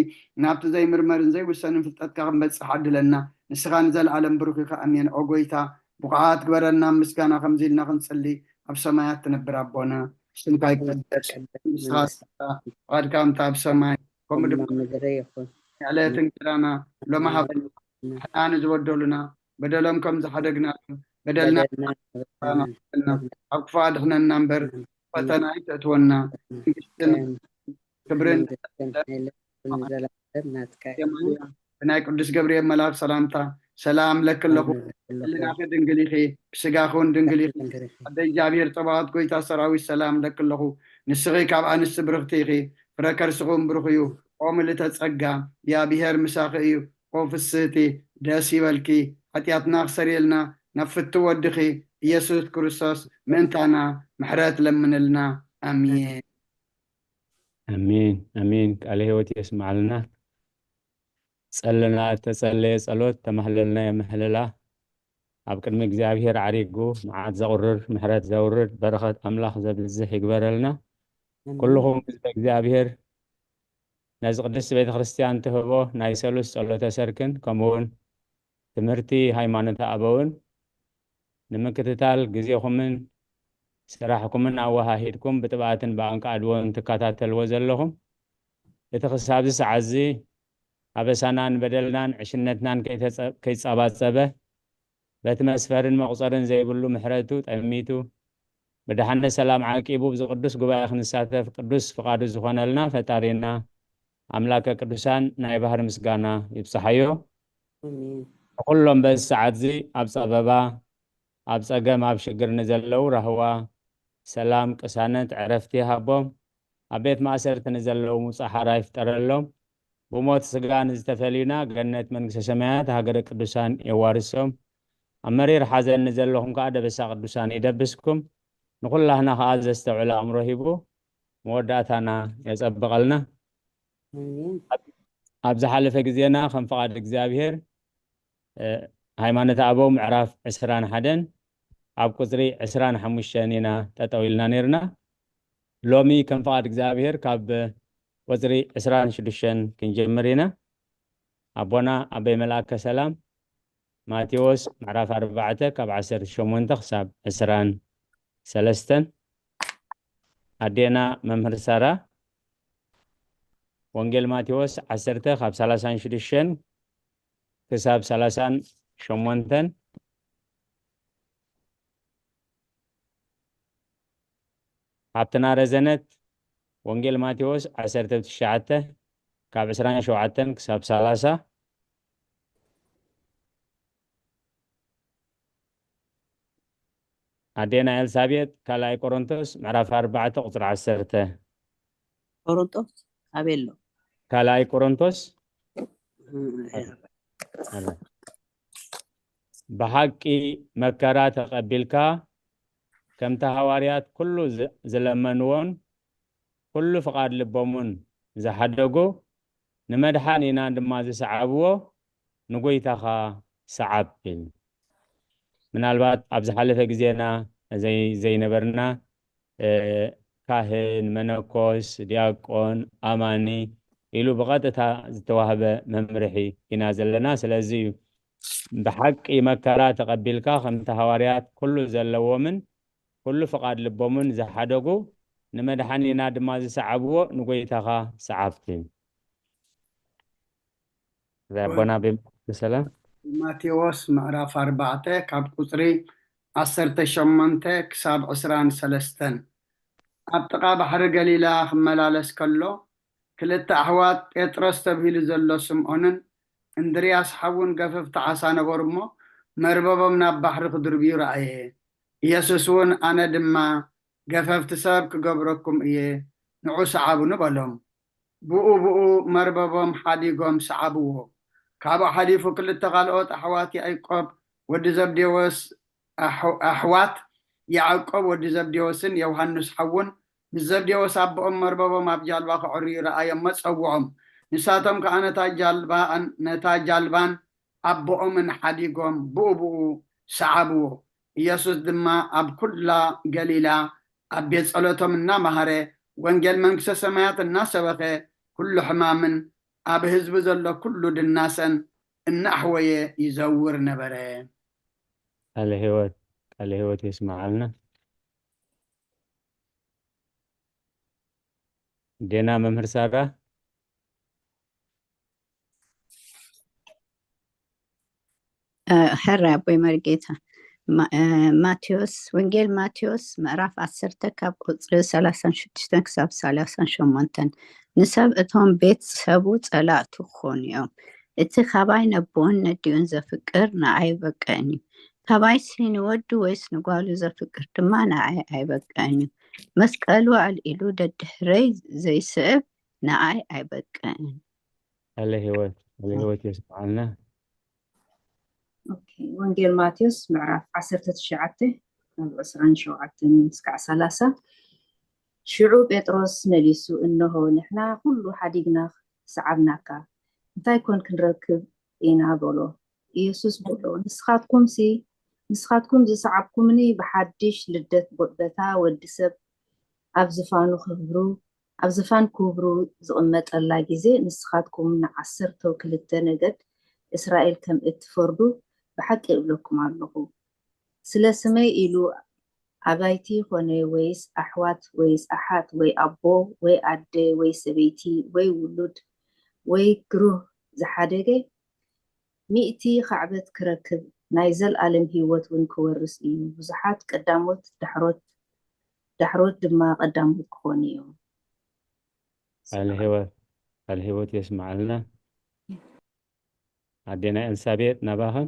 ናብቲ ዘይምርመርን ዘይውሰንን ፍልጠትካ ክንበጽሕ ዓድለና። ንስኻ ንዘለኣለም ብሩኽ ኢኻ። ኣሜን። ኦ ጎይታ፣ ብቑዓት ግበረና ምስጋና ከምዚ ኢልና ክንጽሊ። ኣብ ሰማያት ትነብር ኣቦና፣ ስምካ ይቀደስ፣ መንግስትካ ትምጻእ፣ ፍቓድካ ከምቲ ኣብ ሰማይ ከምኡ ድማ ኣብ ምድሪ ይኹን። ዕለት እንጀራና ሎሚ ሃበና። ንሕና ንዝበደሉና በደሎም ከም ዝሓደግናሎም በደልና በደልና ንሓድግ፣ ኣብ ክፉእ ኣድሕነና እምበር፣ ፈተና ኣይተእትወና። መንግስትን ክብርን መንግስትን ሓይልን ንዘለኣለም ናትካ እዩ። ብናይ ቅዱስ ገብርኤል መልኣክ ሰላምታ ሰላም ለኪ ኣለኹ። ህልናኺ ድንግል ኢኺ፣ ብስጋኺ እውን ድንግል ኢኺ። ኣደ እግዚኣብሔር ጸባኦት ጎይታ ሰራዊት ሰላም ለኪ ኣለኹ። ንስኺ ካብ ኣንስቲ ብርኽቲ ኢኺ፣ ፍረ ከርስኺ እውን ብሩኽ እዩ። ኦ ምልእተ ጸጋ፣ እግዚኣብሔር ምሳኺ እዩ። ኦ ፍስህቲ፣ ደስ ይበልኪ፣ ሓጢኣትና ክሰርየልና ናብ ፍቱ ወድኺ ኢየሱስ ክርስቶስ ምእንታና ምሕረት ለምንልና። ኣሜን። ኣሜን፣ ኣሜን። ቃለ ሕይወት የስማዕልና። ጸለና፣ ተጸለየ ጸሎት፣ ተማህለልና የማህልላ። ኣብ ቅድሚ እግዚኣብሔር ዓሪጉ መዓት ዘቑርር፣ ምሕረት ዘውርድ፣ በረኸት ኣምላኽ ዘብዝሕ ይግበረልና። ኣሜን። ኩልኹም ህዝበ እግዚኣብሔር ነዚ ቅድስቲ ቤተ ክርስቲያን ትህቦ ናይ ሰሉስ ጸሎተ ሰርክን ከምኡ እውን ትምህርቲ ሃይማኖተ ኣበውን ንምክትታል ግዜኹምን ስራሕኩምን ኣወሃሂድኩም ብጥብኣትን ብኣንቃዕድዎን ትከታተልዎ ዘለኹም፣ እቲ ክሳብ እዚ ሰዓት እዚ ኣበሳናን በደልናን ዕሽነትናን ከይተጸ-፣ ከይጸባጸበ፣ በቲ መስፈርን መቑጸርን ዘይብሉ ምሕረቱ ጠሚቱ፣ ብደሓነ ሰላም ዓቂቡ፣ ብዚ ቅዱስ ጉባኤ ክንሳተፍ ቅዱስ ፍቓዱ ዝኾነልና ፈጣሪና ኣምላከ ቅዱሳን ናይ ባህሪ ምስጋና ይብጽሓዮ። ኣሜን። ንኹሎም በዚ ሰዓት እዚ ኣብ ጸበባ፣ ኣብ ጸገም፣ ኣብ ሽግር ንዘለዉ ራህዋ፣ ሰላም፣ ቅሳነት፣ ዕረፍቲ ይሃቦም። ኣብ ቤት ማእሰርቲ ንዘለዉ ሙጻ ሓራ ይፍጠረሎም። ብሞት ስጋ ንዝተፈልዩና ገነት መንግስተ ሰማያት ሃገረ ቅዱሳን የዋርሶም። ኣብ መሪር ሓዘን ንዘለኹም ከኣ ደበሳ ቅዱሳን ይደብስኩም። ንኹላህና ከኣ ዘስተውዕል ኣእምሮ ሂቡ መወዳእታና የጸብቐልና። ኣሜን። ኣብ-፣ ኣብ ዝሓለፈ ግዜና ከም ፍቓድ እግዚኣብሔር፣ እ፣ ሃይማኖተ ኣበው ምዕራፍ ዕስራን ሓደን ኣብ ቁጽሪ ዕስራን ሓሙሽተን ኢና ጠጠው ኢልና ነይርና። ሎሚ ከም ፍቓድ እግዚኣብሔር ካብ ቁጽሪ ዕስራን ሽዱሽተን ክንጀምር ኢና። ኣቦና ኣበይ መልኣከ ሰላም ማቴዎስ ምዕራፍ ኣርባዕተ ካብ ዓሰርተ ሸሞንተ ክሳብ ዕስራን ሰለስተን። ኣዴና መምህር ሳራ ወንጌል ማቴዎስ ዓሰርተ ካብ ሰላሳን ሽዱሽተን ክሳብ ሰላሳን ሸሞንተን። ሓብትና ረዘነት ወንጌል ማቴዎስ ዓሰርተ ትሽዓተ ካብ ዕስራን ሸውዓተን ክሳብ ሰላሳ። ኣዴና ኤልሳቤጥ ካልኣይ ቆሮንቶስ ምዕራፍ ኣርባዕተ ቁጽሪ ዓሰርተ። ቆሮንቶስ ኣበይ ኣሎ? ካልኣይ ቆሮንቶስ። እም፣ ኣለ። ብሓቂ መከራ ተቐቢልካ፣ ከምቲ ሃዋርያት ኩሉ ዝ-፣ ዝለመንዎን ኩሉ ፍቓድ ልቦምን ዝሓደጉ፣ ንመድሓኒና ድማ ዝሰዓብዎ ንጎይታኻ ሰዓብ። ምናልባት ኣብ ዝሓለፈ ግዜና ዘይ-፣ ዘይነበርና፣ እ፣ ካህን፣ መነኮስ፣ ዲያቆን፣ ኣማኒ ኢሉ ብቐጥታ ዝተዋህበ መምርሒ ኢና ዘለና። ስለዚ እዩ ብሓቂ መከራ ተቐቢልካ፣ ከምቲ ሃዋርያት ኩሉ ዘለዎምን ኩሉ ፍቓድ ልቦምን ዝሓደጉ፣ ንመድሓኒና ድማ ዝሰዓብዎ ንጎይታኻ ሰዓብቲ። እዚ ኣቦና ብሰላም። ማቴዎስ ምዕራፍ ኣርባዕተ ካብ ቁጽሪ ዓሰርተ ሸሞንተ ክሳብ ዕስራን ሰለስተን። ኣብ ጥቓ ባሕሪ ገሊላ ክመላለስ ከሎ፣ ክልተ ኣሕዋት ጴጥሮስ ተብሂሉ ዘሎ ስምዖንን እንድርያስ ሓውን ገፈፍቲ ዓሳ ነበሩ እሞ፣ መርበቦም ናብ ባሕሪ ክድርብዩ ረኣየ። ኢየሱስ እውን፣ "ኣነ ድማ ገፈፍቲ ሰብ ክገብረኩም እየ፣ ንዑ ሰዓቡኒ" በሎም። ብኡ ብኡ መርበቦም ሓዲጎም ሰዓብዎ። ካብኡ ሓሊፉ ክልተ ካልኦት ኣሕዋት ያዕቆብ ወዲ ዘብዴዎስ፣ ኣሕ-፣ ኣሕዋት ያዕቆብ ወዲ ዘብዴዎስን ዮሃንስ ሓውን ምስ ዘብዴዎስ ኣቦኦም መርበቦም ኣብ ጃልባ ከዕርዩ ረኣዮሞ ጸውዖም። ንሳቶም ከኣ ነታ ጃልባን፣ ነታ ጃልባን ኣቦኦምን ሓዲጎም ብኡ ብኡ ሰዓብዎ። ኢየሱስ ድማ ኣብ ኩላ ገሊላ ኣብ ቤት ጸሎቶም እናመሃረ፣ ወንጌል መንግስተ ሰማያት እናሰበኸ፣ ኩሉ ሕማምን ኣብ ህዝቢ ዘሎ ኩሉ ድናሰን እናኣሕወየ ይዘውር ነበረ። ቃለ ህይወት፣ ቃለ ህይወት የስምዓልና። ዴና መምህር ሳራ። ሕራይ ኣቦይ መርጌታ። ማቴዎስ፣ ወንጌል ማቴዎስ ምዕራፍ ዓሰርተ ካብ ቁፅሪ ሰላሳን ሽዱሽተን ክሳብ ሰላሳን ሸሞንተን። ንሰብ እቶም ቤት ሰቡ ፀላእቱ ክኾኑ እዮም። እቲ ካባይ ነቦን ነዲኡን ዘፍቅር ንኣይ ይበቅዕን እዩ። ካባይሲ ንወዱ ወይስ ንጓሉ ዘፍቅር ድማ ንኣይ ኣይበቅዕን እዩ። መስቀሉ ኣልዒሉ ደድሕረይ ዘይስዕብ ንኣይ ኣይበቅዕን። ቃለ ህይወት፣ ቃለ ህይወት የስምዓልና። ኦኬ፣ ወንጌል ማቴዎስ ምዕራፍ ዓሰርተ ትሽዓተ ካብ ዕስራን ሸውዓተን እስካዕ ሰላሳ። ሽዑ ጴጥሮስ መሊሱ፣ እንሆ ንሕና ኩሉ ሓዲግና ሰዓብናካ፣ እንታይ ኮን ክንረክብ ኢና? በሎ። ኢየሱስ በሎ፣ ንስኻትኩምሲ ንስኻትኩም ዝሰዓብኩምኒ ብሓድሽ ልደት በታ ወዲ ሰብ ኣብ ዝፋኑ ክብሩ ኣብ ዝፋን ክብሩ ዝቕመጠላ ግዜ ንስኻትኩም ንዓሰርተው ክልተ ነገድ እስራኤል ከም እትፈርዱ ብሓቂ እብለኩም ኣለኹ። ስለ ስመይ ኢሉ ኣባይቲ ኾነ ወይስ ኣሕዋት ወይስ ኣሓት ወይ ኣቦ ወይ ኣደ ወይ ሰበይቲ ወይ ውሉድ ወይ ግሩህ ዝሓደገ ሚእቲ ካዕበት ክረክብ ናይ ዘልኣለም ህይወት እውን ክወርስ እዩ። ብዙሓት ቀዳሞት ዳሕሮት ዳሕሮት ድማ ቀዳሞት ክኾኑ እዮም። ቃለ ህይወት ቃለ ህይወት የስምዓልና። ኣዴና ኤልሳቤጥ ናባኽን።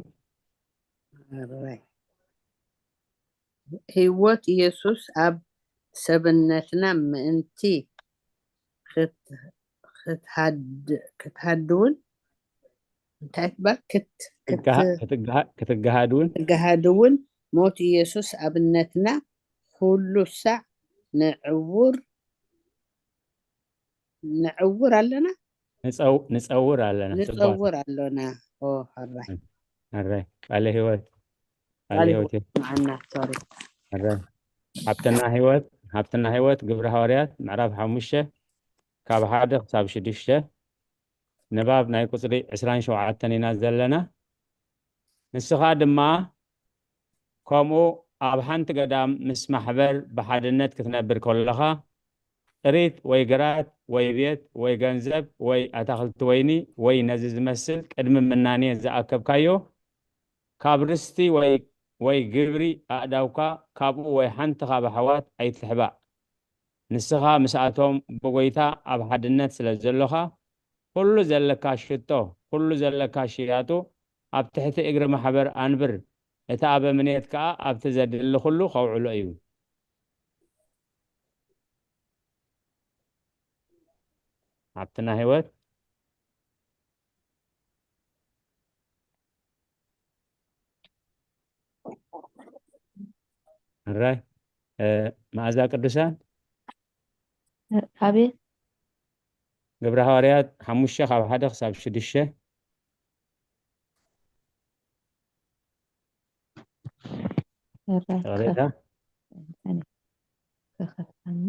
ህይወት ኢየሱስ ኣብ ሰብነትና ምእንቲ ክትሃድውን እንታይ ትበል ክትግሃድ እውን ክትግሃድ እውን ሞት ኢየሱስ ኣብነትና ኩሉ ሳዕ ንዕውር ንዕውር ኣለና ንጸውር ኣለና ንጸውር ኣለና። ኣራይ ቃለ ህይወት ቃለ ህይወት መዓና ሶሪ ኣራይ ሓብትና ህይወት ሓብትና ህይወት ግብረ ሃዋርያት ምዕራፍ ሓሙሽተ ካብ ሓደ ክሳብ ሽዱሽተ ንባብ ናይ ቁጽሪ ዕስራን ሸውዓተን ኢና ዘለና። ንስኻ ድማ ከምኡ ኣብ ሓንቲ ገዳም ምስ ማሕበር ብሓድነት ክትነብር ከለኻ ጥሪት ወይ ግራት ወይ ቤት ወይ ገንዘብ ወይ ኣታኽልቲ ወይኒ ወይ ነዚ ዝመስል ቅድሚ ምናኔ ዝኣከብካዮ ካብ ርስቲ ወይ ወይ ግብሪ ኣእዳውካ ካብኡ ወይ ሓንቲ ካብ ኣሕዋት ኣይትሕባእ። ንስኻ ምስኣቶም ብጎይታ ኣብ ሓድነት ስለ ዘሎኻ ኩሉ ዘለካ ሽቶ፣ ኩሉ ዘለካ ሽያጡ ኣብ ትሕቲ እግሪ ማሕበር ኣንብር፣ እቲ ኣበምኔት ከኣ ኣብቲ ዘድሊ ኩሉ ከውዕሎ እዩ። ኣብቲ ናይ ህይወት ሕራይ መኣዛ ቅዱሳን ኣቤት ግብረ ሃዋርያት ሓሙሽተ ካብ ሓደ ክሳብ ሽዱሽተ ሕራይ ተቕሪእና ክኸፍተኒ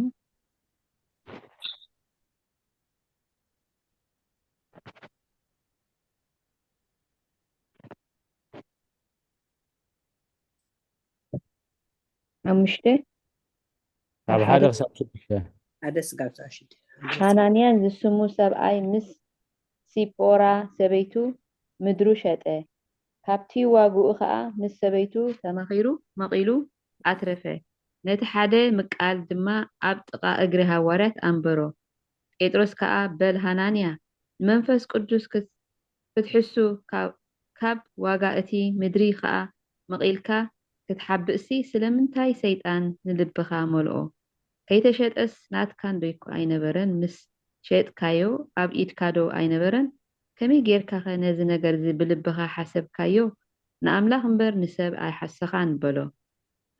ሓሙሽተ ካብ ሓደ ክሳብ ሽዱሽተ ሓደ ስጋብ ሳሽድ ሓናንያን ዝስሙ ሰብኣይ ምስ ሲጶራ ሰበይቱ ምድሩ ሸጠ፣ ካብቲ ዋግኡ ኸዓ ምስ ሰበይቱ ተማኺሩ መቒሉ ኣትረፈ። ነቲ ሓደ ምቃል ድማ ኣብ ጥቓ እግሪ ሃዋርያት ኣንበሮ። ጴጥሮስ ከኣ፣ በል ሃናንያ፣ ንመንፈስ ቅዱስ ክትሕሱ ካብ ዋጋ እቲ ምድሪ ኸኣ መቒልካ ክትሓብእሲ ስለምንታይ ሰይጣን ንልብኻ መልኦ? ከይተሸጠስ ናትካ እንዶ ኣይነበረን? ምስ ሸጥካዮ ኣብ ኢድካ ዶ ኣይነበረን? ከመይ ጌርካኸ ነዚ ነገርዚ ብልብኻ ሓሰብካዮ? ንኣምላኽ እምበር ንሰብ ኣይሓሰኻን በሎ።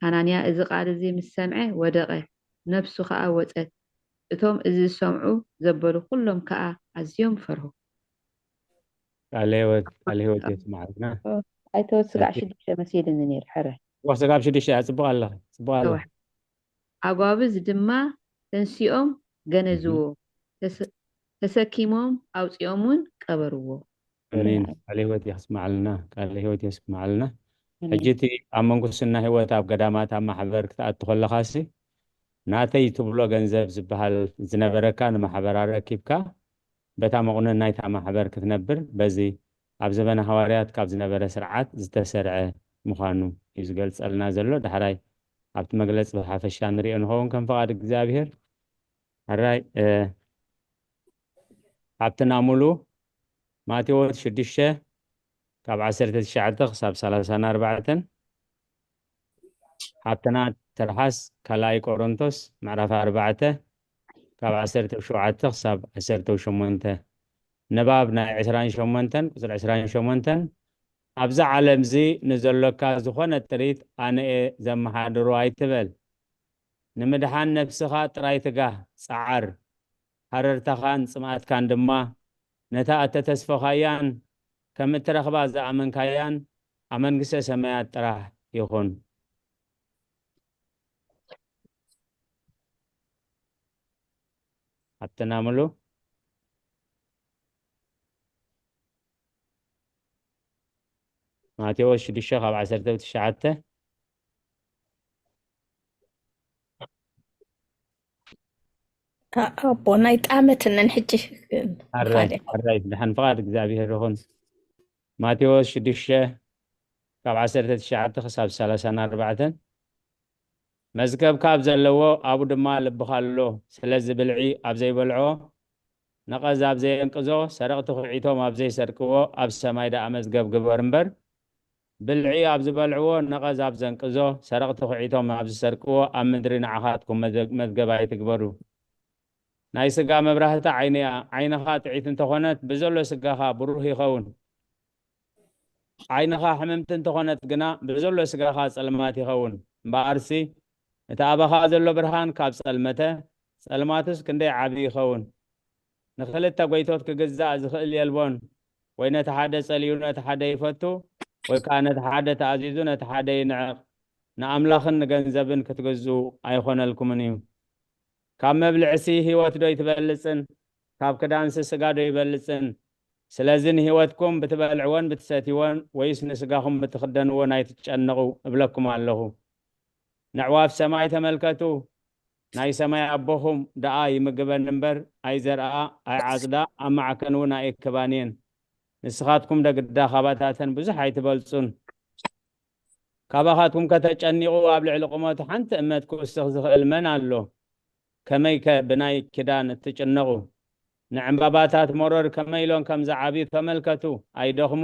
ሃናንያ እዚ ቃል እዚ ምስ ሰምዐ ወደቐ፣ ነፍሱ ኸኣ ወጸት። እቶም እዚ ዝሰምዑ ዘበሉ ኹሎም ከኣ ኣዝዮም ፈርሁ። ቃለ ህይወት ቃለ ህይወት የስማዕልና። ኣይተወ ስጋዕ ሽዱሽተ መሲልኒ ነይሩ ሕረ ወ ስጋብ ሽዱሽተ እያ ጽቡቕ ኣለኺ ጽቡቕ ኣለኺ። ኣጓብዝ ድማ ተንሲኦም ገነዝዎ፣ ተሰኪሞም ኣውፂኦም እውን ቀበርዎ። ኣሜን። ቃለ ህይወት የስማዓልና፣ ቃለ ህይወት የስማዓልና። ሕጂ እቲ ኣብ መንኩስና ህይወት ኣብ ገዳማት ኣብ ማሕበር ክትኣቱ ከለኻሲ ናተይ ትብሎ ገንዘብ ዝበሃል ዝነበረካ ንማሕበር ኣረኪብካ በታ መቑነን ናይታ ማሕበር ክትነብር በዚ ኣብ ዘበነ ሃዋርያት ካብ ዝነበረ ስርዓት ዝተሰርዐ ምዃኑ እዩ ዝገልጸልና ዘሎ። ዳሕራይ ኣብቲ መግለጺ ብሓፈሻ ንሪኦ ንኸውን ከም ፍቓድ እግዚኣብሔር። ሕራይ ሓብትና ሙሉ ማቴዎስ ሽዱሽተ ካብ ዓሰርተ ትሽዓተ ክሳብ ሰላሳን ኣርባዕተን ሓብትና ትርሓስ ካልኣይ ቆሮንቶስ ምዕራፍ ኣርባዕተ ካብ ዓሰርተ ሸውዓተ ክሳብ ዓሰርተ ሸሞንተ ንባብ ናይ ዕስራን ሸሞንተን ቁፅሪ ዕስራን ሸሞንተን ኣብዛ ዓለም እዚ ንዘሎካ ዝኾነ ጥሪት ኣነ እየ ዘመሓድሮ ኣይትበል። ንምድሓን ነፍስኻ ጥራይ ትጋህ፣ ጸዓር። ሃረርታኻን ጽምኣትካን ድማ ነታ እተተስፈኻያን ከም እትረኽባ ዝኣመንካያን ኣብ መንግስተ ሰማያት ጥራሕ ይኹን። ኣተናምሉ ማቴዎስ ሽዱሽተ ካብ ዓሰርተ ትሽዓተ ኣቦ ናይ ጣመትነን ሕጂ ኣራይ ኣራይ ድሓን ፍቓድ እግዚኣብሔር ይኹን። ማቴዎስ ሽዱሽተ ካብ ዓሰርተ ትሽዓተ ክሳብ ሰላሳን ኣርባዕተን መዝገብካ ኣብ ዘለዎ ኣብኡ ድማ ልብኻ ኣሎ። ስለዚ ብልዒ ኣብ ዘይበልዖ ነቐዝ ኣብ ዘየንቅዞ ሰረቕቲ ኹዒቶም ኣብ ዘይሰርቅዎ ኣብ ሰማይ ደኣ መዝገብ ግበር እምበር ብልዒ ኣብ ዝበልዕዎ ነቐዝ ኣብ ዘንቅዞ ሰረቕቲ ኹዒቶም ኣብ ዝሰርቅዎ ኣብ ምድሪ ንዓኻትኩም መዘ- መዝገብ ኣይትግበሩ። ናይ ስጋ መብራህቲ ዓይኒ እያ። ዓይንኻ ጥዒት እንተኾነት ብዘሎ ስጋኻ ብሩህ ይኸውን። ዓይንኻ ሕምምቲ እንተኾነት ግና ብዘሎ ስጋኻ ጸልማት ይኸውን። እምበኣርሲ እቲ ኣባኻ ዘሎ ብርሃን ካብ ጸልመተ ጸልማቱስ ክንደይ ዓቢ ይኸውን። ንኽልተ ጎይቶት ክግዛእ ዝኽእል የልቦን። ወይ ነቲ ሓደ ጸሊኡ ነቲ ሓደ ይፈቱ፣ ወይ ከኣ ነቲ ሓደ ተኣዚዙ ነቲ ሓደ ይንዕቕ። ንኣምላኽን ንገንዘብን ክትግዝኡ ኣይኾነልኩምን እዩ። ካብ መብልዕሲ ህይወት ዶ ኣይትበልጽን? ካብ ክዳንሲ ስጋ ዶ ይበልጽን? ስለዚ ንህይወትኩም ብትበልዕዎን ብትሰትይዎን ወይስ ንስጋኹም ብትኽደንዎን ኣይትጨነቑ እብለኩም ኣለኹ። ነዕዋፍ ሰማይ ተመልከቱ፣ ናይ ሰማይ ኣቦኹም ደኣ ይምግበን እምበር ኣይዘርኣ ኣይዓጽዳ ኣብ ማዕከን እውን ኣይእክባን እየን። ንስኻትኩም ዶ ግዳ ካባታተን ብዙሕ ኣይትበልጹን? ካባኻትኩም ከተጨኒቑ ኣብ ልዕሊ ቁመቱ ሓንቲ እመት ክውስኽ ዝኽእል መን ኣሎ? ከመይከ ብናይ ኪዳን እትጭነቑ? ንዕምባባታት መሮር ከመይ ኢሎም ከም ዝዓብዩ ተመልከቱ። ኣይደኽሙ፣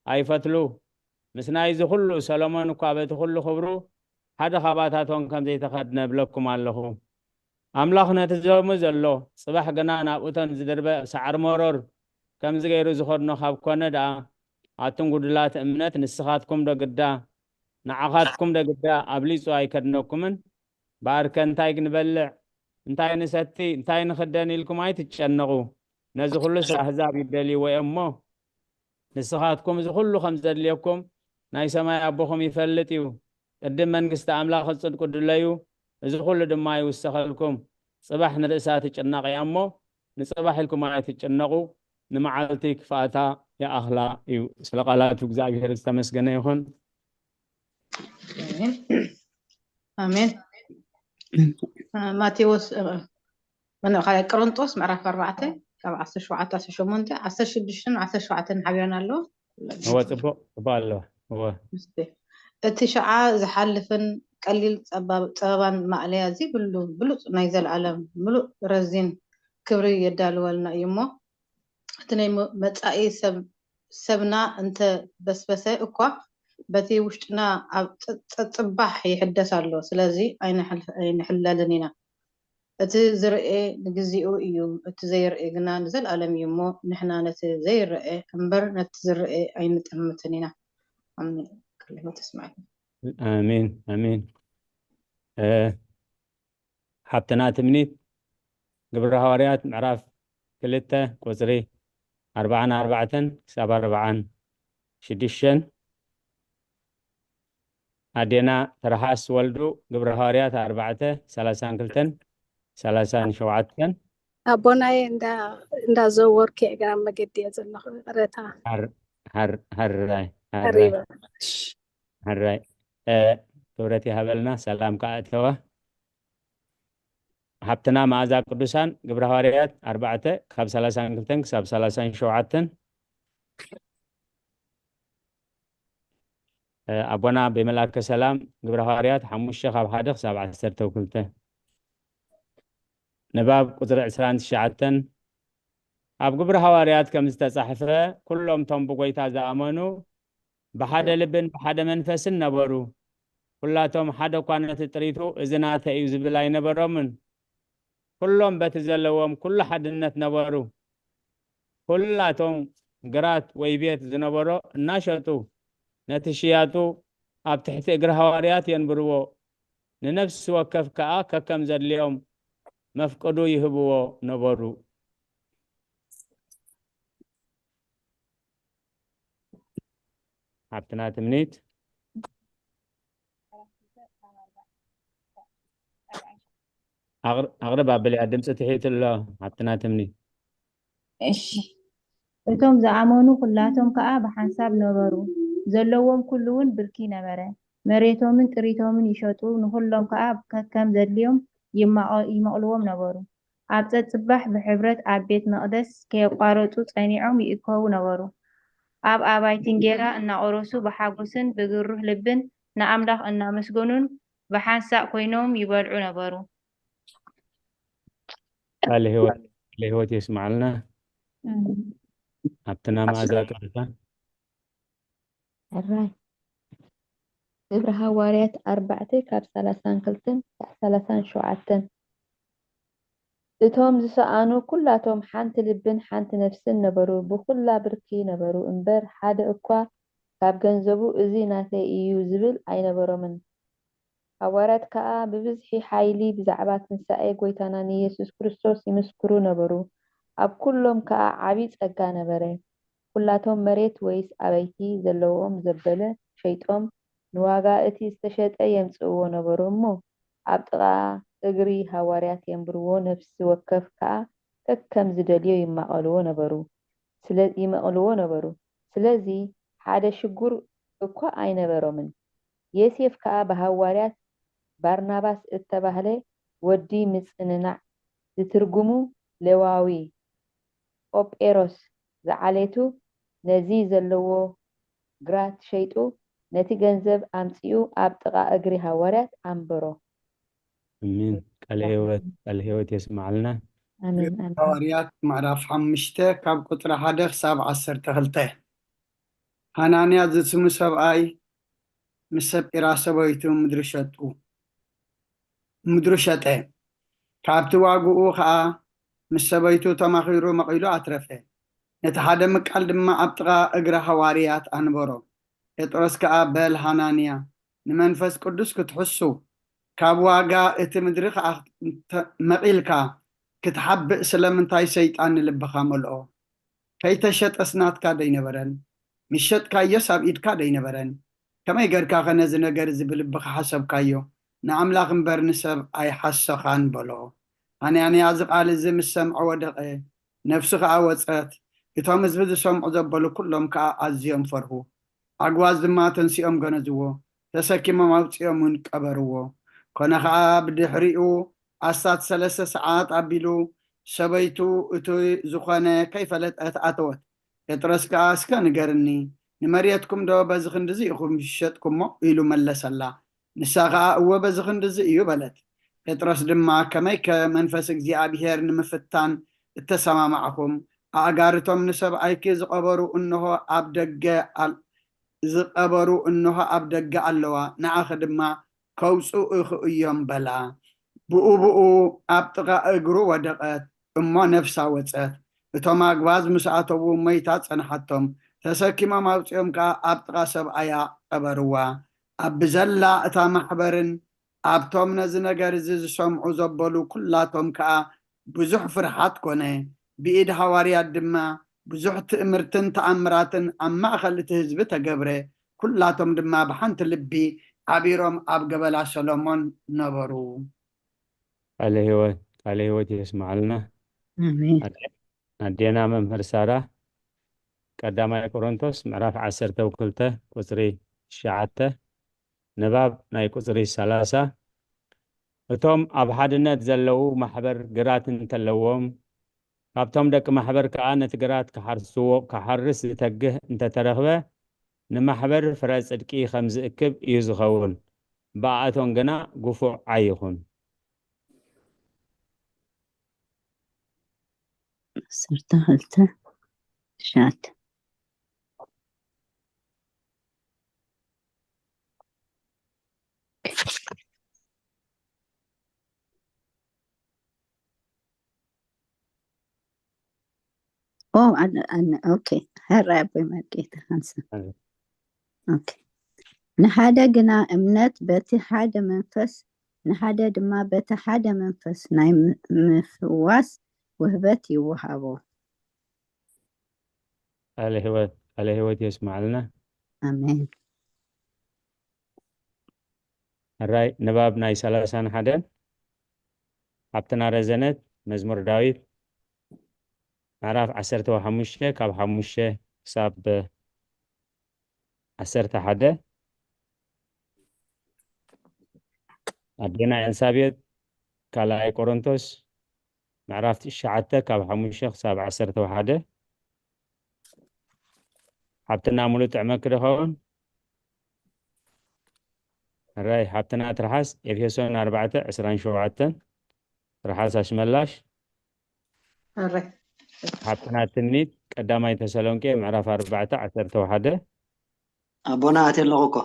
ኣይፈትሉ። ምስ ናይዚ ኩሉ ሰሎሞን እኳ በቲ ኩሉ ክብሩ ሓደ ካባታቶም ከም ዘይተኸድነ እብለኩም ኣለኹ። ኣምላኽ ነቲ ዞሙ ዘሎ ጽባሕ ግና ናብኡተን ዝድርበ ሳዕሪ መሮር ከምዚ ገይሩ ዝኸድኖ ካብ ኮነ ደኣ ኣቱም ጉዱላት እምነት ንስኻትኩም ዶ ግዳ ንዓኻትኩም ዶ ግዳ ኣብሊጹ ኣይከድነኩምን? በኣርከ እንታይ ንበልዕ እንታይ ንሰቲ እንታይ ንኽደን ኢልኩም ኣይትጨነቑ። ነዚ ኩሉስ ኣህዛብ ይደልይዎ እዮም እሞ ንስኻትኩም እዚ ኩሉ ከም ዘድልየኩም ናይ ሰማይ ኣቦኹም ይፈልጥ እዩ። ቅድም መንግስቲ ኣምላኽን ጽድቁ ድለዩ፣ እዚ ኩሉ ድማ ይውሰኸልኩም። ጽባሕ ንርእሳ ትጭነቕ እያ እሞ ንጽባሕ ኢልኩም ኣይትጨነቑ፣ ንመዓልቲ ክፍኣታ ይኣኽላ እዩ። ስለ ቃላቱ እግዚኣብሔር ዝተመስገነ ይኹን። ኣሜን። ማቴዎስ ካልኣይ ቆሮንጦስ ምዕራፍ ኣርባዕተ ካብ ዓሰርተ ሸውዓተ ዓሰርተ ሸሞንተ ዓሰርተ ሽዱሽተን ዓሰርተ ሸውዓተን ሓቢረን ኣለዎ። እወ ጽቡቕ ጽቡቕ ኣለዋ እወ እቲ ሸዓ ዝሓልፍን ቀሊል ጸባባን ማእለያ ዘይብሉ ብሉጽ ናይ ዘለኣለም ምሉእ ረዚን ክብሪ የዳልወልና እዩ እሞ እቲ ናይ መጻኢ ሰብና እንተ በስበሰ እኳ በቲ ውሽጥና ኣብ ጸጽባሕ ይሕደስ ኣሎ። ስለዚ ኣይንሕለልን ኢና። እቲ ዝርኤ ንግዚኡ እዩ፣ እቲ ዘይርኤ ግና ንዘለኣለም እዩ እሞ ንሕና ነቲ ዘይረኤ እምበር ነቲ ዝረኤ ኣይንጠምትን ኢና። ኣሜን። ኣሜን ኣሜን። ሓብትና ትምኒት ግብረ ሃዋርያት ምዕራፍ ክልተ ቁፅሪ ኣርባዓን ኣርባዕተን ክሳብ ኣርባዓን ሽዱሽተን ኣዴና ትርሓስ ወልዱ፣ ግብረ ሃዋርያት ኣርባዕተ፣ ሰላሳን ክልተን ሰላሳን ሸውዓተን። ኣቦናየ እንዳ እንዳዘወርኩ እየ፣ እግራ መገዲ እየ ዘለኹ። ይቕረታ። ሀር- ሀር- ሀራይ ሀራይ ቀሪበ። እሺ። ሀራይ። እ፣ ክብረት ይሃበልና። ሰላም ከኣተዋ። ሃብትና መኣዛ ቅዱሳን፣ ግብረ ሃዋርያት ኣርባዕተ፣ ካብ ሰላሳን ክልተን ክሳብ ሰላሳን ሸውዓተን። እ፣ ኣቦና ብመላከ ሰላም፣ ግብረ ሃዋርያት ሓሙሽተ፣ ካብ ሓደ ክሳብ ዓሰርተ ክልተ። ንባብ ቁጽሪ ዕስራን ትሽዓተን። ኣብ ግብረ ሃዋርያት ከም ዝተጻሕፈ፣ ኩሎም እቶም ብጎይታ ዝኣመኑ ብሓደ ልብን ብሓደ መንፈስን ነበሩ። ኩላቶም ሓደ እኳ ነቲ ጥሪቱ፣ "እዚ ናተይ እዩ" ዝብል ኣይነበሮምን። ኩሎም በቲ ዘለዎም ኩሉ ሓድነት ነበሩ። ኩላቶም ግራት ወይ ቤት ዝነበሮ እናሸጡ፣ ነቲ ሽያጡ ኣብ ትሕቲ እግሪ ሃዋርያት የንብርዎ። ንነፍሲ ወከፍ ከኣ ከከም ዘድልዮም መፍቅዱ ይህብዎ ነበሩ። ሃብትና ትምኒት። ኣቕር- ኣቕርብ ኣብልያ፣ ድምፂ ትሒት ኣሎ። ሃብትና ትምኒት። እሺ። እቶም ዝኣመኑ ኩላቶም ከኣ ብሓንሳብ ነበሩ። ዘለዎም ኩሉ እውን ብርኪ ነበረ። መሬቶምን ጥሪቶምን ይሸጡ፣ ንኹሎም ከኣ ከከም ዘድልዮም ይማቐ- ይመቕልዎም ነበሩ። ኣብ ጸጽባሕ ብሕብረት ኣብ ቤት መቕደስ ከየቋረጹ ጸኒዖም ይእከቡ ነበሩ። ኣብ ኣባይቲ እንጌራ እናቖረሱ ብሓጎስን ብግሩህ ልብን ንኣምላኽ እናመስገኑን ብሓንሳእ ኮይኖም ይበልዑ ነበሩ። ቃለ ህይወት፣ ቃለ ህይወት የስማዕልና። ኣብትና መኣዛ ቅዱሳን። ሕራይ ግብረ ሃዋርያት ኣርባዕተ ካብ ሰላሳን ክልተን ክሳዕ ሰላሳን ሸውዓተን። እቶም ዝሰኣኑ ኩላቶም ሓንቲ ልብን ሓንቲ ነፍስን ነበሩ፣ ብኹላ ብርኪ ነበሩ እምበር፣ ሓደ እኳ ካብ ገንዘቡ "እዚ ናተይ እዩ" ዝብል ኣይነበሮምን። ሃዋርያት ከኣ ብብዝሒ ሓይሊ ብዛዕባ ትንሳኤ ጐይታና ንየሱስ ክርስቶስ ይምስክሩ ነበሩ። ኣብ ኩሎም ከኣ ዓቢ ጸጋ ነበረ። ኩላቶም መሬት ወይስ ኣባይቲ ዘለዎም ዘበለ ሸይጦም ንዋጋ እቲ ዝተሸጠ የምጽእዎ ነበሩ እሞ፣ ኣብ ጥቓ እግሪ ሃዋርያት የንብርዎ፣ ነፍሲ ወከፍ ከኣ ከከም ዝደልዮ ይማቐልዎ ነበሩ። ስለ ይመቕልዎ ነበሩ። ስለዚ ሓደ ሽጉር እኳ ኣይነበሮምን። ዮሴፍ ከኣ ብሃዋርያት ባርናባስ እተባህለ ወዲ ምጽንናዕ ዝትርጉሙ ሌዋዊ ኦጴሮስ ዝዓሌቱ ነዚ ዘለዎ ግራት ሸይጡ ነቲ ገንዘብ ኣምጺኡ ኣብ ጥቓ እግሪ ሃዋርያት ኣንበሮ። ኣሜን። ቃለ ህይወት፣ ቃለ ህይወት የስማዕልና። ኣሜን ኣሜን። ሃዋርያት ምዕራፍ ሓሙሽተ ካብ ቁጽሪ ሓደ ክሳብ ዓሰርተ ክልተ። ሃናንያ ዝስሙ ሰብኣይ ምስ ሰጲራ ሰበይቱ ምድሪ ሸጡ ምድሪ ሸጠ። ካብቲ ዋግኡ ኸኣ ምስ ሰበይቱ ተማኺሩ መቒሉ ኣትረፈ። ነቲ ሓደ ምቃል ድማ ኣብ ጥቓ እግሪ ሃዋርያት ኣንበሮ። ጴጥሮስ ከኣ፣ "በል ሃናንያ፣ ንመንፈስ ቅዱስ ክትሕሱ፣ ካብ ዋጋ እቲ ምድሪ ኸኣ እንተ-፣ መቒልካ ክትሓብእ ስለምንታይ ሰይጣን ንልብኻ መልኦ? ከይተሸጠስ ናትካ ደይነበረን? ምስ ሸጥካዮስ ኣብ ኢድካ ደይነበረን? ከመይ ጌርካኸ ነዚ ነገር እዚ ብልብኻ ሓሰብካዮ? ንኣምላኽ እምበር ንሰብ ኣይሓሰኻን" በሎ። ሃናንያ እዚ ቃል እዚ ምስ ሰምዐ ወደቐ፣ ነፍሱ ኸኣ ወጸት። እቶም ህዝቢ ዝሰምዑ ዘበሉ ኩሎም ከኣ ኣዝዮም ፈርሁ። ኣግዋዝ ድማ ተንሲኦም ገነዝዎ፣ ተሰኪሞም ኣውጺኦም እውን ቀበርዎ። ኮነ ኸኣ ብድሕሪኡ ኣስታት ሰለስተ ሰዓት ኣቢሉ ሰበይቱ እቲ ዝኾነ ከይፈለጠት ኣተወት። ጴጥሮስ ከኣ፣ "እስከ ንገርኒ፣ ንመሬትኩም ዶ በዚ ክንድዚ ኢኹም ዝሸጥኩሞ?" ኢሉ መለሰላ። ንሳ ኸኣ፣ "እወ፣ በዚ ክንድዚ እዩ" በለት። ጴጥሮስ ድማ፣ "ከመይከ መንፈስ እግዚኣብሔር ንምፍታን እተሰማማዕኹም? ኣእጋርቶም ንሰብኣይኪ ዝቐበሩ እንሆ ኣብ ደገ ኣል-፣ ዝቐበሩ እንሆ ኣብ ደገ ኣለዋ፣ ንዓኺ ድማ ከውጽኡኺ እዮም" በላ። ብኡ ብኡ ኣብ ጥቓ እግሩ ወደቐት፣ እሞ ነፍሳ ወጸት። እቶም ኣግባዝ ምስ ኣተዉ ሞይታ ጸንሓቶም። ተሰኪሞም ኣውጺኦም ከኣ ኣብ ጥቓ ሰብኣያ ቀበርዋ። ኣብ ብዘላ እታ ማሕበርን ኣብቶም ነዚ ነገር እዚ ዝሰምዑ ዘበሉ ኩላቶም ከኣ ብዙሕ ፍርሓት ኮነ። ብኢድ ሃዋርያት ድማ ብዙሕ ትእምርትን ተኣምራትን ኣብ ማእከል እቲ ህዝቢ ተገብረ። ኩላቶም ድማ ብሓንቲ ልቢ ሓቢሮም ኣብ ገበላ ሰሎሞን ነበሩ። ቃለ ህይወት ቃለ ህይወት የስማዓልና። ኣሜን። ኣዴና መምህር ሳራ ቀዳማይ ቆሮንቶስ ምዕራፍ ዓሰርተ ክልተ ቁፅሪ ትሽዓተ ንባብ ናይ ቁፅሪ ሰላሳ እቶም ኣብ ሓድነት ዘለዉ ማሕበር ግራት እንተለዎም ካብቶም ደቂ ማሕበር ከዓ ነቲ ግራት ክሓርስዎ ክሓርስ ዝተግህ እንተተረኽበ ንማሕበር ፍረ ጽድቂ ከም ዝእክብ እዩ ዝኸውን። ብኣቶም ግና ግፉዕ ኣይኹን። ዓሰርተ ክልተ ትሽዓተ ኦ ኣነ ኣነ ኦኬ። ሕራይ ኣቦይ መርጌታ ሓንሳብ። ኦኬ። ንሓደ ግና እምነት በቲ ሓደ መንፈስ፣ ንሓደ ድማ በቲ ሓደ መንፈስ ናይ ም- ምፍዋስ ውህበት ይወሃቦ። ቃለ ህይወት ቃለ ህይወት የስማዓልና። ኣሜን። ሕራይ ንባብ ናይ ሰላሳን ሓደን ሓብትና ረዘነት መዝሙር ዳዊት ምዕራፍ ዓሰርተ ሓሙሽተ ካብ ሓሙሽተ ክሳብ ዓሰርተ ሓደ ኣዴና ኤልሳቤጥ ካልኣይ ቆሮንቶስ ምዕራፍ ትሽዓተ ካብ ሓሙሽተ ክሳብ ዓሰርተ ሓደ ሓብትና ሙሉ ጥዕመ ክደኸውን ራይ ሓብትና ትርሓስ ኤፌሶን ኣርባዕተ ዕስራን ሸውዓተን ትርሓስ ኣሽመላሽ ሓብትና ትምኒት ቀዳማይ ተሰሎንቄ ምዕራፍ ኣርባዕተ ዓሰርተ ሓደ ኣቦና ኣትየ ኣለኹ እኮ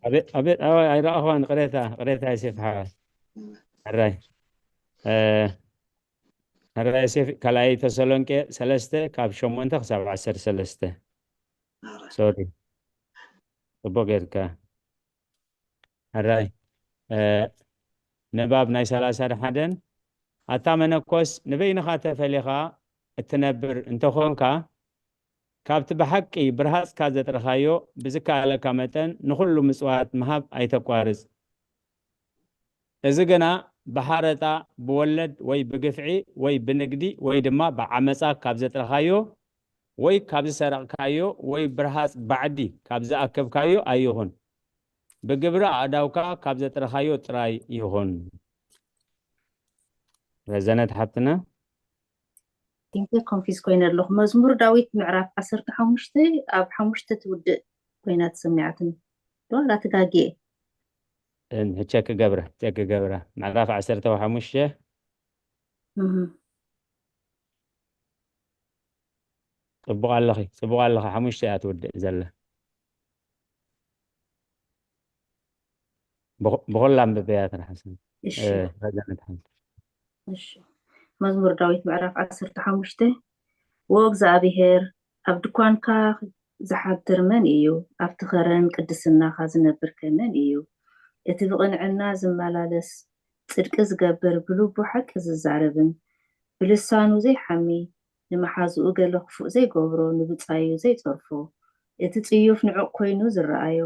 ኣቤት ኣቤት ኣይረኣኹዋን ቅሬታ ቅሬታ ይሴፍ ሓራይ ሕራይ ሕራይ ዮሴፍ ካልኣይ ተሰሎንቄ ሰለስተ ካብ ሸሞንተ ክሳብ ዓሰርተ ሰለስተ ሶሪ ጽቡቅ ጌርካ ሕራይ ንባብ ናይ ሰላሳ ሓደን ኣታ መነኮስ ንበይንኻ ተፈሊኻ እትነብር እንተኾንካ ካብቲ ብሓቂ ብርሃጽካ ዘጥረኻዮ ብዝከኣለካ መጠን ንኹሉ ምጽዋት ምሃብ ኣይተቋርጽ። እዚ ግና ብሓረጣ፣ ብወለድ ወይ ብግፍዒ ወይ ብንግዲ ወይ ድማ ብዓመጻ ካብ ዘጥረኻዮ ወይ ካብ ዝሰረቕካዮ ወይ ብርሃጽ ባዕዲ ካብ ዝኣከብካዮ ኣይኹን። ብግብሪ ኣእዳውካ ካብ ዘጥረኻዮ ጥራይ ይኹን። ረዘነት ሓብትና። ቲንክ ኮንፊዝ ኮይነ ኣለኹ። መዝሙር ዳዊት ምዕራፍ ዓሰርተ ሓሙሽተ ኣብ ሓሙሽተ ትውድእ ኮይና ተሰሚዓትኒ። ዶ ኣላ ተጋግየ? ቸክ ገብረ ቸክ ገብረ ምዕራፍ ዓሰርተ ሓሙሽተ እህ፣ ጽቡቕ ኣለኺ ጽቡቕ ኣለኺ ሓሙሽተ እያ ትውድእ ዘላ። ብኹ- ብኹላ ኣንብበያ ትርሓስ እሺ። ረዘነት ሓንቲ እሺ። መዝሙር ዳዊት ምዕራፍ ዓሰርተ ሓሙሽተ ወእግዚኣብሔር ኣብ ድኳንካ ዝሓድር መን እዩ? ኣብቲ ኸረን ቅድስናኻ ዝነብርከ መን እዩ? እቲ ብቕንዕና ዝመላለስ፣ ጽድቂ ዝገብር፣ ብልቡ ሓቂ ዝዛረብን ብልሳኑ ዘይሓሚ፣ ንመሓዝኡ ገለ ክፉእ ዘይገብሮ፣ ንብጻዩ ዘይጸርፎ፣ እቲ ጽዩፍ ንዑቕ ኮይኑ ዝረኣዮ፣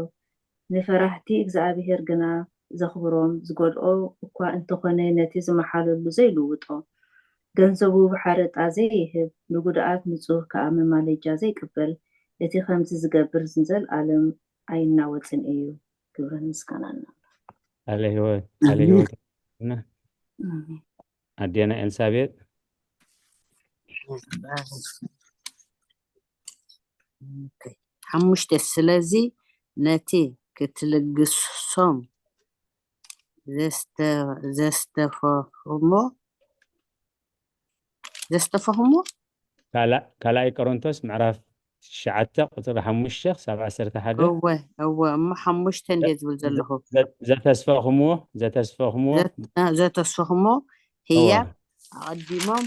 ንፈራህቲ እግዚኣብሔር ግና ዘኽብሮም፣ ዝጎድኦ እኳ እንተኾነ ነቲ ዝመሓለሉ ዘይልውጦ፣ ገንዘቡ ብሓረጣ ዘይህብ፣ ንጉድኣት ንጹህ ከኣ መማለጃ ዘይቅበል፣ እቲ ከምዚ ዝገብር ንዘልኣለም ኣይናወጽን እዩ። ክብርን ምስጋናን ንኣምላኽ። ኣለ ህይወት ኣለ ህይወት ኣዴና ኤልሳቤጥ ሓሙሽተ ስለዚ ነቲ ክትልግሶም ዘስተፈኽሞ ዘስተፈኽሞ ካልኣይ ቆሮንቶስ ምዕራፍ ትሽዓተ ቁፅሪ ሓሙሽተ ክሳብ ዓሰርተ ሓደ እወ እወ እሞ ሓሙሽተ እንደ ዝብል ዘለኹ ዘተስፈኽምዎ ዘተስፈኽምዎ ዘተስፈኽሞ ህያብ ኣቐዲሞም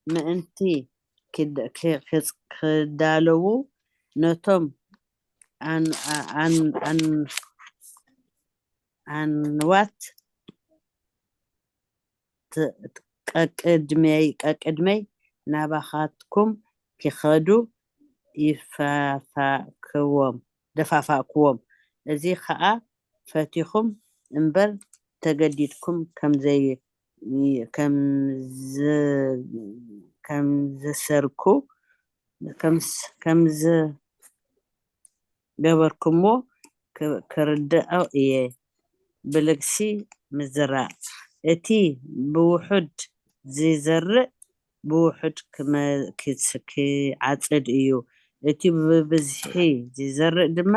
ምእንቲ ክዳለዉ ነቶም ኣንዋት ቀቅድመይ ቀቅድመይ ናባኻትኩም ክኸዱ ይፋፋክዎም ደፋፋእክዎም። እዚ ኸኣ ፈቲኹም እምበር ተገዲድኩም ከም ዘይ ከም ዝ- ከም ዘሰርኩ ከም ስ- ከም ዝገበርኩምዎ ክ- ክርድኦ እየ። ብልግሲ ምዝራእ። እቲ ብውሑድ ዝዘርእ ብውሑድ ክመ- ክስ- ክዓጽድ እዩ። እቲ ብብዝሒ ዝዘርእ ድማ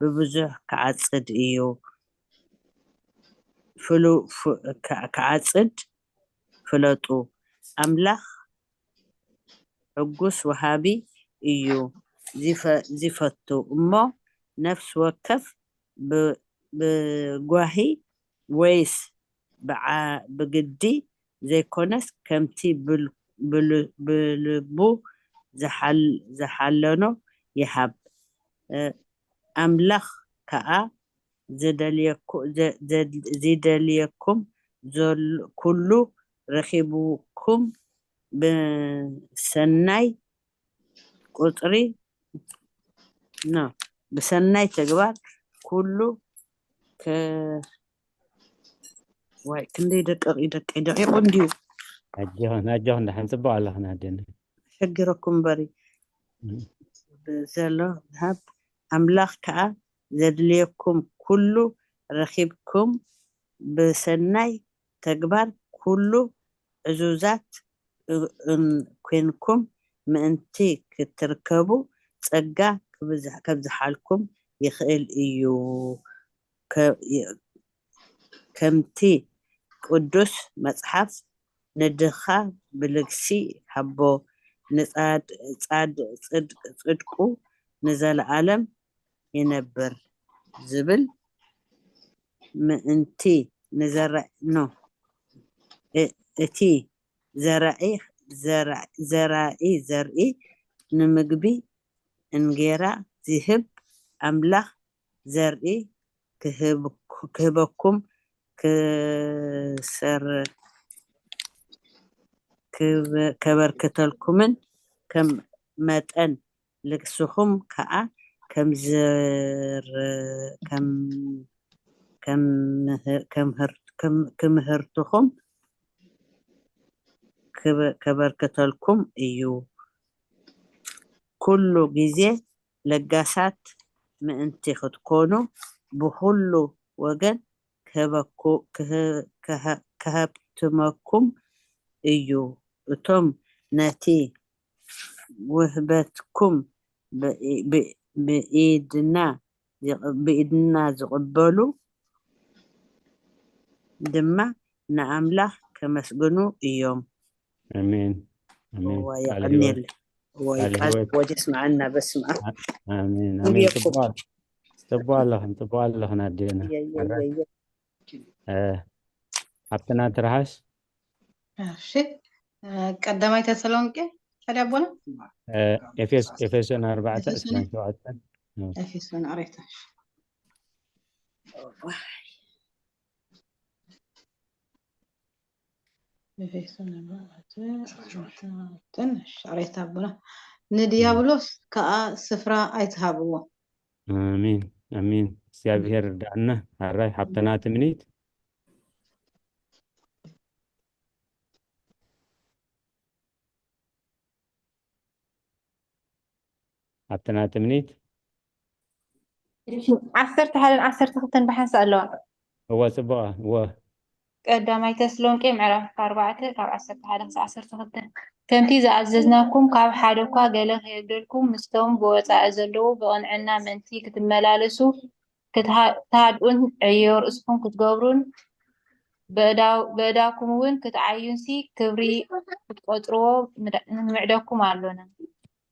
ብብዙሕ ክዓጽድ እዩ። ፍሉ- ፍ- ክዓ- ክዓጽድ ፍለጡ። ኣምላኽ ዕጉስ ወሃቢ እዩ፣ ዚፈ- ዚፈቱ እሞ ነፍሲ ወከፍ ብ- ብጓሂ ወይስ ብዓ- ብግዲ ዘይኮነስ ከምቲ ብል- ብል- ብልቡ ዝሓል- ዝሓለኖ ይሃብ። እ፣ ኣምላኽ ከኣ ዝደልየኩ- ዘ- ዘ- ዝደልየኩም ዘል- ኩሉ ረኺብኩም ብሰናይ ቁጽሪ ኖ ብሰናይ ተግባር ኩሉ ከ- ዋይ ክንደይ ደቀቕ ደቀ ደቂቑ እንድዩ ኣጆኽን ኣጆኽን ደሓን ጽቡቕ ኣለኽን ኣደነ ሸግረኩም እምበሪ ዘሎ ሃብ ኣምላኽ ከኣ ዘድልየኩም ኩሉ ረኺብኩም ብሰናይ ተግባር ኩሉ ዕዙዛት እ- እን- ኮንኩም ምእንቲ ክትርከቡ ጸጋ ክብዝሕ- ከብዝሓልኩም ይኽእል እዩ። ከ- የ- ከምቲ ቅዱስ መጽሓፍ ንድኻ ብልግሲ ሃቦ ንጻድ- ጻድ- ጽድቅ- ጽድቁ ንዘለኣለም ይነብር ዝብል ምእንቲ ንዘራእ ኖ እ- እቲ ዘራኢ ዘራ- ዘራኢ ዘርኢ ንምግቢ እንጌራ ዝህብ ኣምላኽ ዘርኢ ክህብ- ክህበኩም ክሰር ክበ- ከበርክተልኩምን ከም መጠን ልግስኹም ከኣ ከም ዝር ከም ከም ምህር- ከም ህር- ከም- ክምህርትኹም ክበ- ከበርክተልኩም እዩ። ኩሉ ግዜ ለጋሳት ምእንቲ ክትኮኑ ብኹሉ ወገን ክህበኩ- ክህ- ክህ- ክሀብትመኩም እዩ። እቶም ነቲ ውህበትኩም ብኢ- ብ- ብኢድና ዝቕ- ብኢድና ዝቕበሉ ድማ ንኣምላኽ ከመስግኑ እዮም። ኣሜን ኣሜን እዋ ቃል የቐንየል ህይወት እዋ ቃል ቃል ህይወት ወጀ ስምዓና በስመ ኣብ ኣሜን ኣሜን እንድየኩም ጽቡቕ ጽቡቕ ኣለኽን ጽቡቕ ኣለኽን ኣዴና የየየየ እ፣ ሓብትና ትርሃስ እሺ እ፣ ቀዳማይ ተሰሎንቄ ሓደ ኣቦና እ፣ ኤፌስ- ኤፌሶን ኣርባዕተ ኤፌሶን ዕስራን ሸውዓተን ኤፌሶን ኣሬታ ኤፌሶን ኣርባዕተ ዕስራን ሸውዓተን ኣሬታ ኣቦና ንዲያብሎስ ከዓ ስፍራ ኣይትሃብዎ ኣሜን ኣሜን እግዚኣብሔር ርዳእና ሓራይ ሓብትና ትምኒት ሓብትና ትምኒት ዓሰርተ ሓደን ዓሰርተ ክልተን ብሓንሳእ ኣለዋ። እወ ጽቡቐ እወ ቀዳማይ ተስሎንቄ ምዕራፍ ኣርባዕተ ካብ ዓሰርተ ሓደ ክሳብ ዓሰርተ ክልተ ከምቲ ዝኣዘዝናኩም ካብ ሓደ እኳ ገለ ከየጉደልኩም ምስቶም ብወጻኢ ዘለዉ ብቕንዕና ምእንቲ ክትመላለሱ ክትሃ- ክትሃድኡን ዕዮ ርእስኹም ክትገብሩን ብእዳ- ብእዳኩም እውን ክትዓዩንሲ ክብሪ ክትቆጽርዎ ምዳ- ንምዕደኩም ኣሎና።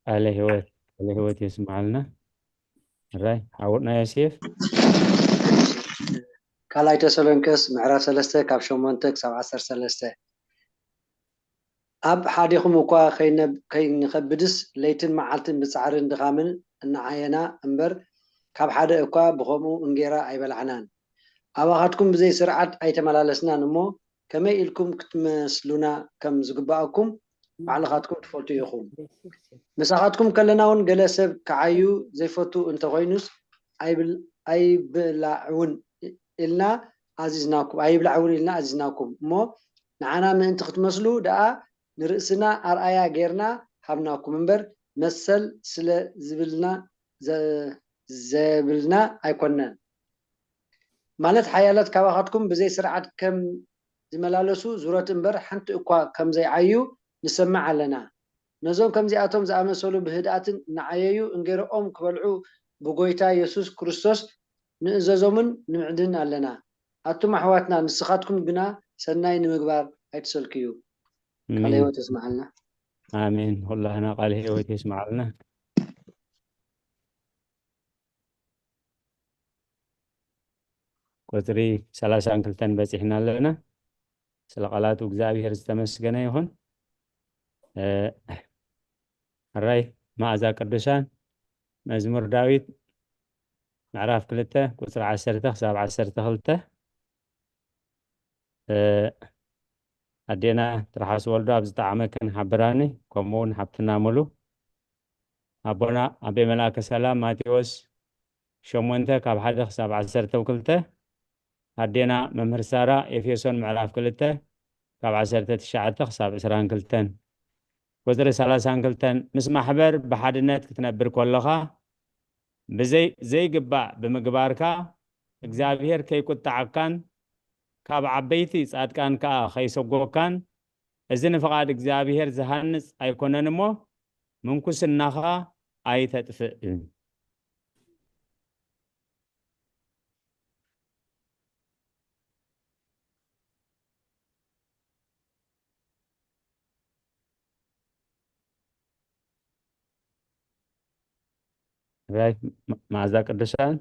ቃለ ህይወት ቃለ ህይወት የስምዓልና ራይ ሓውርና ዮሴፍ ካልኣይ ተሰሎንቄስ ምዕራፍ ሰለስተ ካብ ሸሞንተ ክሳብ ዓሰርተ ሰለስተ ኣብ ሓዲኹም እኳ ከይነ- ከይንኸብድስ ለይትን መዓልትን ብጻዕርን ድኻምን እናዓየና እምበር ካብ ሓደ እኳ ብኸምኡ እንጌራ ኣይበላዕናን ኣባኻትኩም ብዘይ ስርዓት ኣይተመላለስናን እሞ ከመይ ኢልኩም ክትመስሉና ከም ዝግብኣኩም ባዕልኻትኩም ትፈልጡ ኢኹም ምሳኻትኩም ከለና እውን ገለ ሰብ ክዓዩ ዘይፈቱ እንተኾይኑስ ኣይብል ኣይብላዕውን ኢልና ኣዚዝናኩም ኣይብላዕውን ኢልና ኣዚዝናኩም እሞ ንዓና ምእንቲ ክትመስሉ ደኣ ንርእስና ኣርኣያ ጌርና ሃብናኩም እምበር መሰል ስለ ዝብልና ዘብልና ኣይኮነን። ማለት ሓያላት ካባኻትኩም ብዘይ ስርዓት ከም ዝመላለሱ ዙረት እምበር ሓንቲ እኳ ከም ዘይዓዩ ንሰምዕ ኣለና። ነዞም ከምዚኣቶም ዝኣመሰሉ ብህድኣትን እናዓየዩ እንጌረኦም ክበልዑ ብጎይታ የሱስ ክርስቶስ ንእዘዞምን ንምዕድን ኣለና። ኣቱም ኣሕዋትና ንስኻትኩም ግና ሰናይ ንምግባር ኣይትሰልክዩ። ቃለ ኣሜን። ህይወት የስምዓልና። ኣሜን። ኩላህና ቃለ ህይወት የስምዓልና። ቁጽሪ ሰላሳን ክልተን በጺሕና ኣለና። ስለ ቃላቱ እግዚኣብሔር ዝተመስገነ ይኹን። ሕራይ መኣዛ ቅዱሳን መዝሙር ዳዊት ምዕራፍ ክልተ ቁፅሪ ዓሰርተ ክሳብ ዓሰርተ ክልተ። ኣዴና ትርሓስ ወልዶ ኣብ ዝጠዓመክን ሓብራኒ ከምኡ እውን ሓብትና ሙሉ ኣቦና ኣቤ መልኣከ ሰላም ማቴዎስ ሸሞንተ ካብ ሓደ ክሳብ ዓሰርተ ክልተ። ኣዴና መምህር ሳራ ኤፌሶን ምዕራፍ ክልተ ካብ ዓሰርተ ትሽዓተ ክሳብ ዕስራን ክልተን። ቁፅሪ ሰላሳን ክልተን ምስ ማሕበር ብሓድነት ክትነብር ከለኻ ብዘይ ዘይግባእ ብምግባርካ እግዚኣብሔር ከይቁጣዓካን ካብ ዓበይቲ ጻድቃን ከኣ ከይሰጎካን እዚ ንፍቓድ እግዚኣብሔር ዝሃንጽ ኣይኮነን እሞ ምንኩስናኻ ኣይተጥፍእ። ራይት መኣዛ ቅዱሳን።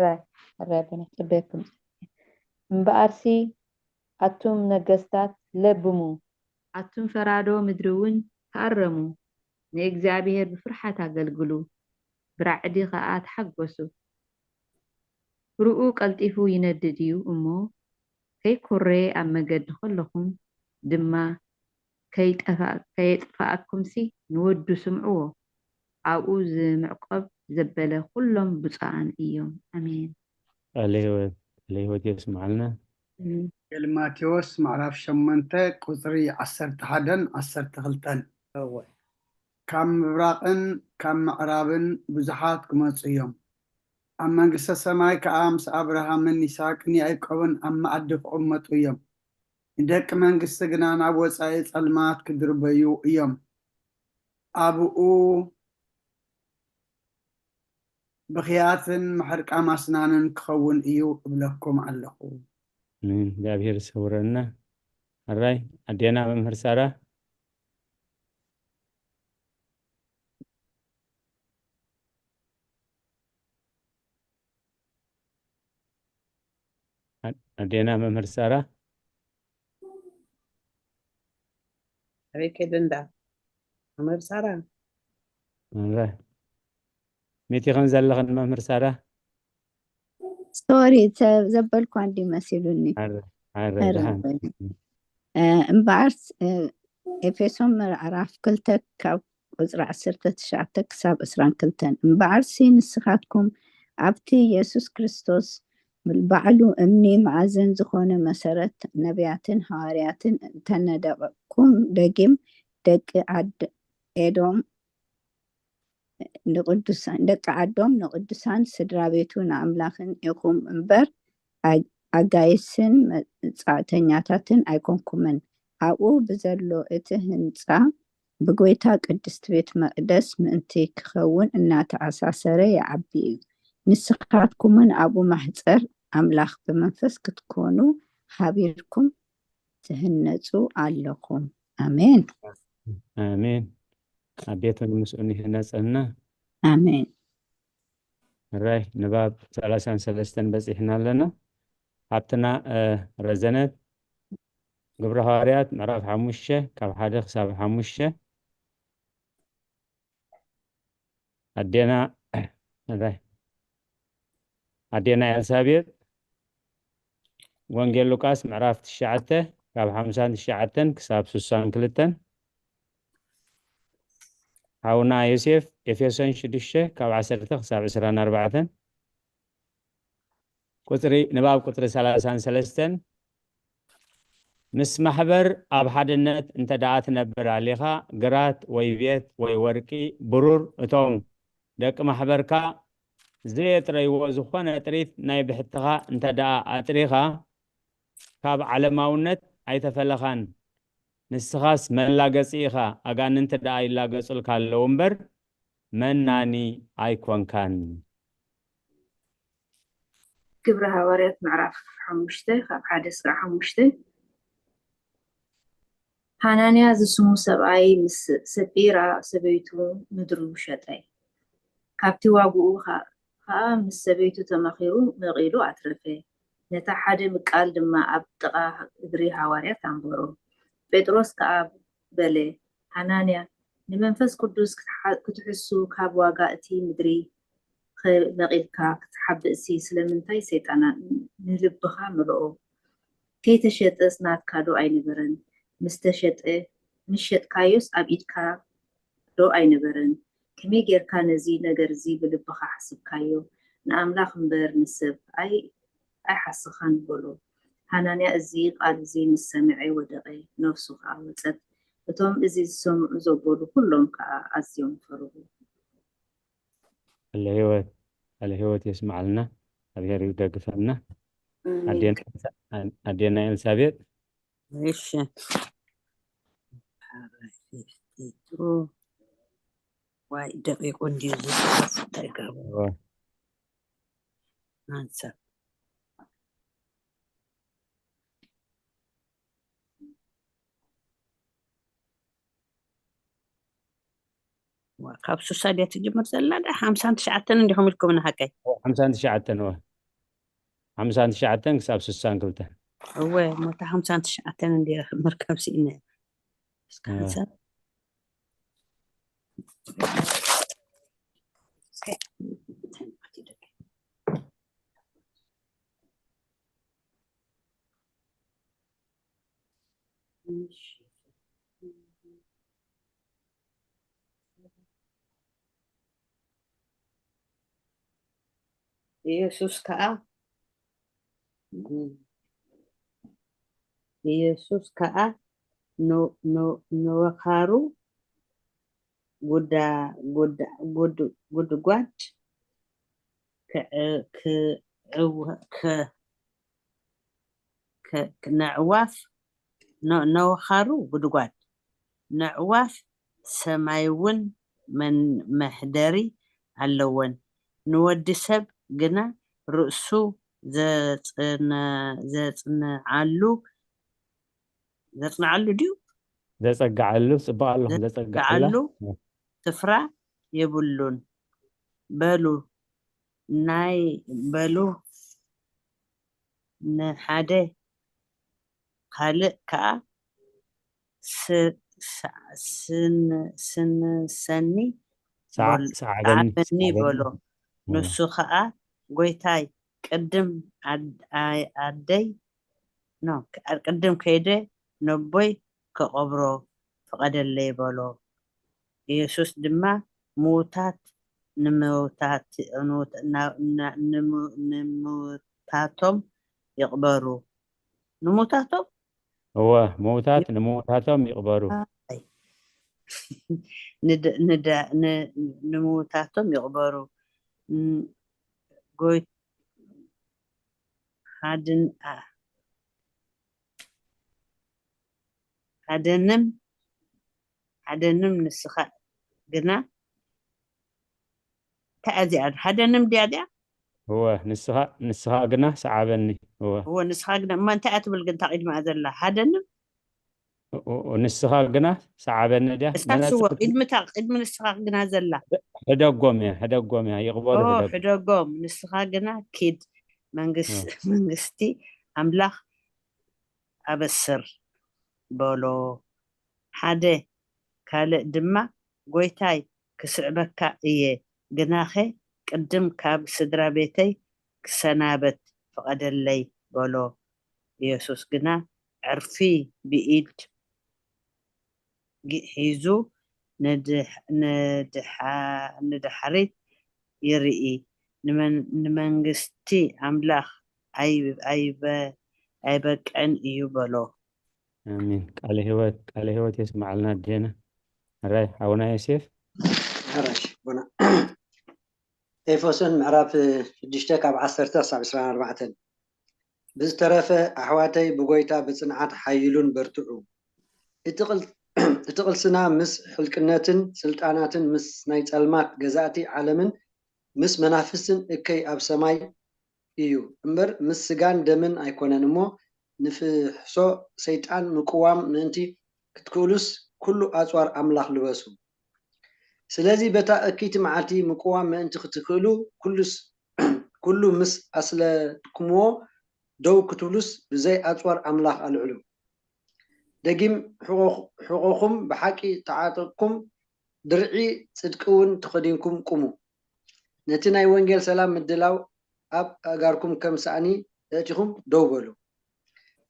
ራይ ራይ በነ ጽበየኩም እምበኣርሲ ኣቱም ነገስታት ለብሙ ኣቱም ፈራዶ ምድሪ እውን ተኣረሙ ንእግዚኣብሔር ብፍርሓት ኣገልግሉ ብራዕዲ ኸኣ ተሓጎሱ ፍርኡ ቀልጢፉ ይነድድ እዩ እሞ ከይኮሬ ኣብ መገዲ ከለኹም ድማ ከየጥፍኣኩምሲ ንወዱ ስምዕዎ ኣብኡ ዝምዕቆብ ዘበለ ኩሎም ብፁዓን እዮም ኣሜን። ቃለ ህይወት የስምዓልና። ወንጌል ማቴዎስ ምዕራፍ ሸሞንተ ቁፅሪ ዓሰርተ ሓደን ዓሰርተ ክልተን። እወ። ካብ ምብራቕን ካብ ምዕራብን ብዙሓት ክመጹ እዮም፣ ኣብ መንግስተ ሰማይ ከኣ ምስ ኣብርሃምን ይስሐቅን ያዕቆብን ኣብ መኣዲ ክቕመጡ እዮም። ንደቂ መንግስቲ ግና ናብ ወጻኢ ጸልማት ክድርበዩ እዮም። ኣብኡ ብኽያትን ምሕርቃም ኣስናንን ክኸውን እዩ እብለኩም ኣለኹ። ኣሜን። እግዚኣብሔር ይሰውረና። ሕራይ ኣዴና መምህር ሳራ። ኣዴና መምህር ሳራ። ኣበይ ከይደ እንዳ መምህር ሳራ? እረ፣ ሚቲኽን ዘለኽን መምህር ሳራ? ሶሪ፣ ዘበልኳ እንዲ መሲሉኒ። ኣረ፣ ኣረ፣ ኣረ፣ ደሓን። እምበኣርስ ኤፌሶን ምዕራፍ ክልተ ካብ ቁጽሪ ዓሰርተ ትሽዓተ ክሳብ ዕስራን ክልተን። እምበኣርሲ ንስኻትኩም ኣብቲ የሱስ ክርስቶስ ባዕሉ እምኒ መኣዝን ዝኾነ መሰረት ነቢያትን ሃዋርያትን እንተነደቕኩም ደጊም ደቂ ዓድ ኤዶም ንቅዱሳን ደቂ ዓዶም ንቅዱሳን ስድራ ቤቱ ንኣምላኽን ኢኹም እምበር ኣጋይስን መጻእተኛታትን ኣይኮንኩምን። ኣብኡ ብዘሎ እቲ ህንጻ ብጎይታ ቅድስት ቤት መቕደስ ምእንቲ ክኸውን እናተኣሳሰረ ይዓቢ እዩ። ንስኻትኩምን ኣብኡ ማሕጸር ኣምላኽ ብመንፈስ ክትኮኑ ሓቢርኩም ትህነጹ ኣለኹም። ኣሜን። ኣሜን። ኣብ ቤቱ ንምስኡ ይህነጸና። ኣሜን። ራይ ንባብ ሰላሳን ሰለስተን በጺሕና ኣለና። ሃብትና ረዘነት ግብረ ሃዋርያት ምዕራፍ ሓሙሽተ ካብ ሓደ ክሳብ ሓሙሽተ። ኣዴና ኣዴና ኤልሳቤጥ ወንጌል ሉቃስ ምዕራፍ ትሽዓተ ካብ ሓምሳን ትሽዓተን ክሳብ ስሳን ክልተን። ሓውና ዮሴፍ ኤፌሶን ሽዱሽተ ካብ ዓሰርተ ክሳብ ዕስራን ኣርባዕተን። ቁፅሪ ንባብ ቁፅሪ ሰላሳን ሰለስተን ምስ ማሕበር ኣብ ሓድነት እንተ ደኣ ትነብር ኣሊኻ፣ ግራት ወይ ቤት ወይ ወርቂ፣ ብሩር፣ እቶም ደቂ ማሕበርካ ዘየጥረይዎ ዝኾነ ጥሪት ናይ ብሕትኻ እንተ ደኣ ኣጥሪኻ፣ ካብ ዓለማውነት ኣይተፈለኻን። ንስኻስ መላገጺ ኢኻ፣ ኣጋንንቲ ደኣ ይላገጹልካ ኣለዉ እምበር፣ መናኒ ኣይኮንካን። ግብሪ ሃዋርያት ምዕራፍ ሓሙሽተ ካብ ሓደ እስካብ ሓሙሽተ። ሃናንያ ዝስሙ ሰብኣይ ምስ ሰጲራ ሰበይቱ ምድሩ ሸጠ። ካብቲ ዋግኡ ከ- ከኣ ምስ ሰበይቱ ተማኺሩ መቒሉ ኣትረፈ። ነታ ሓደ ምቃል ድማ ኣብ ጥቓ እግሪ ሃዋርያት ኣንበሮ። ጴጥሮስ ከኣ በለ፣ ሃናንያ፣ ንመንፈስ ቅዱስ ክትሓ- ክትሕሱ ካብ ዋጋ እቲ ምድሪ ኸ መቒልካ ክትሓብእሲ ስለምንታይ ሰይጣን ንልብኻ መለኦ? ከይተሸጠስ ናትካ ዶ ኣይነበረን? ምስ ተሸጠ ምስ ሸጥካዮስ ኣብ ኢድካ ዶ ኣይነበረን? ከመይ ጌርካ ነዚ ነገር እዚ ብልብኻ ሓስብካዮ? ንኣምላኽ እምበር ንሰብ ኣይ ኣይሓስኻን በሎ። ሃናንያ እዚ ቃል እዚ ምስ ሰምዐ ወደቐ፣ ነፍሱ ኸኣ ወጸት። እቶም እዚ ዝሰምዑ ዘበሉ ኩሎም ከኣ ኣዝዮም ፈርሁ። ቃለ ህይወት ቃለ ህይወት የስምዓልና። እግዚኣብሔር ይደግፈና። ኣዴና ኣዴና ኤልሳቤጥ እሺ። ዋይ ደቂቁ እንዲዩ ዝጽሕፍ እንታይ ገብሩ? እወ። ኣንሰብ ዋ፣ ካብ ሱሳ ድያ ትጅምር ዘላ? ዳ ሓምሳን ትሽዓተን እንዲኹም ኢልኩም ንሓቀይ። ሓምሳን ትሽዓተን እወ። ሓምሳን ትሽዓተን ክሳብ ስሳን ክልተን። እወ፣ እሞ እታ ሓምሳን ትሽዓተን እንዲያ ምርካብ ስኢነ። እስከ እወ። ሓንሳብ ኢየሱስ ከኣ ኢየሱስ ከኣ ን- ን- ንወኻሩ ጉዳ- ጉዳ- ጉድ- ጉድጓድ ክዕ- ክዕወ- ክ- ክ- ነዕዋፍ ነ- ነወኻሩ ጉድጓድ ነዕዋፍ ሰማይ እውን መን- መሕደሪ ኣለወን። ንወዲ ሰብ ግና ርእሱ ዘጽነ- ዘጽንዓሉ ዘጽንዓሉ ድዩ? ዘጸግዓሉ ጽቡቕ ኣለኹ ዘጸግዓላ ዘጸግዓሉ ስፍራ የብሉን። በሉ ናይ በሉ ንሓደ ካልእ ከኣ ስ- ስ- ስን- ስንሰኒ ሰዓ- በሉ- ሰዓበኒ ሰዓበኒ በሎ። ንሱ ኸኣ ጎይታይ ቅድም ኣድ- ኣይ- ኣደይ ኖ ቅድም ከይደ ነቦይ ክቐብሮ ፍቐደለይ በሎ። ኢየሱስ ድማ ምዉታት ንምውታት- ንምውት- ና- ና- ንምው- ንምውታቶም ይቕበሩ። ንምውታቶም እወ ምውታት ንምውታቶም ይቕበሩ። ኣይ። ንድ- ንዳ- ን- ንምውታቶም ይቕበሩ። ን- ጎይ- ሃድን- ኣ- ሃደንም ሃደንም ንስኻ ግና እንታይ እያ እዚኣ ሃደንም ድያ እዚኣ እወ ንስኻ ንስኻ ግና ሰዓበኒ። እወ እወ ንስኻ ግና እማ እንታይ እያ ትብል ግን እታ ቅድሚኣ ዘላ ሃደንም እ- እ- ንስኻ ግና ሰዓበኒ ድያ? እሳስ እወ ቅድሚ እታ ቅድሚ ንስኻ ግና ዘላ ሕደጎም እያ ሕደጎም እያ ይቕበሉ ኦ ሕደጎም። ሕደጎም ንስኻ ግና ኪድ መንግስ- መንግስቲ ኣምላኽ ኣበስር በሎ። ሓደ ካልእ ድማ ጎይታይ ክስዕበካ እየ፣ ግናኸ ቅድም ካብ ስድራ ቤተይ ክሰናበት ፍቐደለይ በሎ። ኢየሱስ ግና ዕርፊ ብኢድ ግ- ሒዙ ንድሕ- ንድሓ- ንድሕሪት ይርኢ፣ ንመን- ንመንግስቲ ኣምላኽ ኣይበቅዕን እዩ በሎ። ኣሜን። ቃለ ህይወት ቃለ ህይወት የስማዓልና ኣዴና። ሕራይ ሓውና ዮሴፍ። ሕራሽ ቦና ኤፌሶን ምዕራፍ ሽዱሽተ ካብ ዓሰርተ ክሳብ ዕስራን ኣርባዕተን። ብዝተረፈ ኣሕዋተይ ብጎይታ ብጽንዓት ሓይሉን በርትዑ። እቲ ቅልስና ምስ ሕልቅነትን ስልጣናትን ምስ ናይ ጸልማት ገዛእቲ ዓለምን ምስ መናፍስትን እከይ ኣብ ሰማይ እዩ እምበር ምስ ስጋን ደምን ኣይኮነን እሞ ንፍሕሶ ሰይጣን ምቅዋም ምእንቲ ክትክእሉስ ኩሉ ኣጽዋር ኣምላኽ ልበሱ። ስለዚ በታ እክይቲ መዓልቲ ምቅዋም ምእንቲ ክትክእሉ ኩሉ ምስ ኣስለጥኩምዎ ደው ክትብሉስ ብዘይ ኣጽዋር ኣምላኽ ኣልዕሉ። ደጊም ሕቖኹም ብሓቂ ተዓጠቅኩም ድርዒ ጽድቂ እውን ተኸዲንኩም ቁሙ። ነቲ ናይ ወንጌል ሰላም ምድላው ኣብ ኣእጋርኩም ከም ሳእኒ ኣእቲኹም ደው በሉ።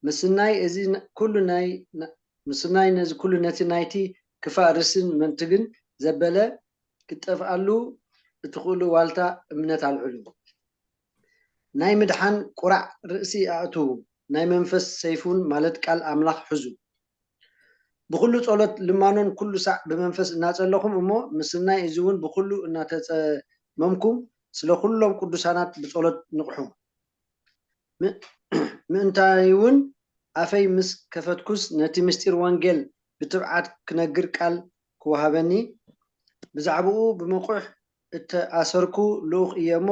ምስናይ እዚ ኩሉ ናይ ምስናይ ነዚ ኩሉ ነቲ ናይቲ ክፋእ ርስን መንትግን ዘበለ ክትጠፍኣሉ እትኽእሉ ዋልታ እምነት ኣልዕሉ። ናይ ምድሓን ቁራዕ ርእሲ ኣእትዉ፣ ናይ መንፈስ ሰይፍ እውን ማለት ቃል ኣምላኽ ሕዙ። ብኹሉ ጸሎት ልማኖን ኩሉ ሳዕ ብመንፈስ እናጸለኹም እሞ ምስናይ እዚ እውን ብኹሉ እናተጸመምኩም ስለ ኩሎም ቅዱሳናት ብጸሎት ንቕሑ። ምእንታይ እውን ኣፈይ ምስ ከፈትኩስ ነቲ ምስጢር ወንጌል ብትብዓት ክነግር ቃል ክወሃበኒ ብዛዕባኡ ብምቑሕ እተኣሰርኩ ልኡኽ እየ እሞ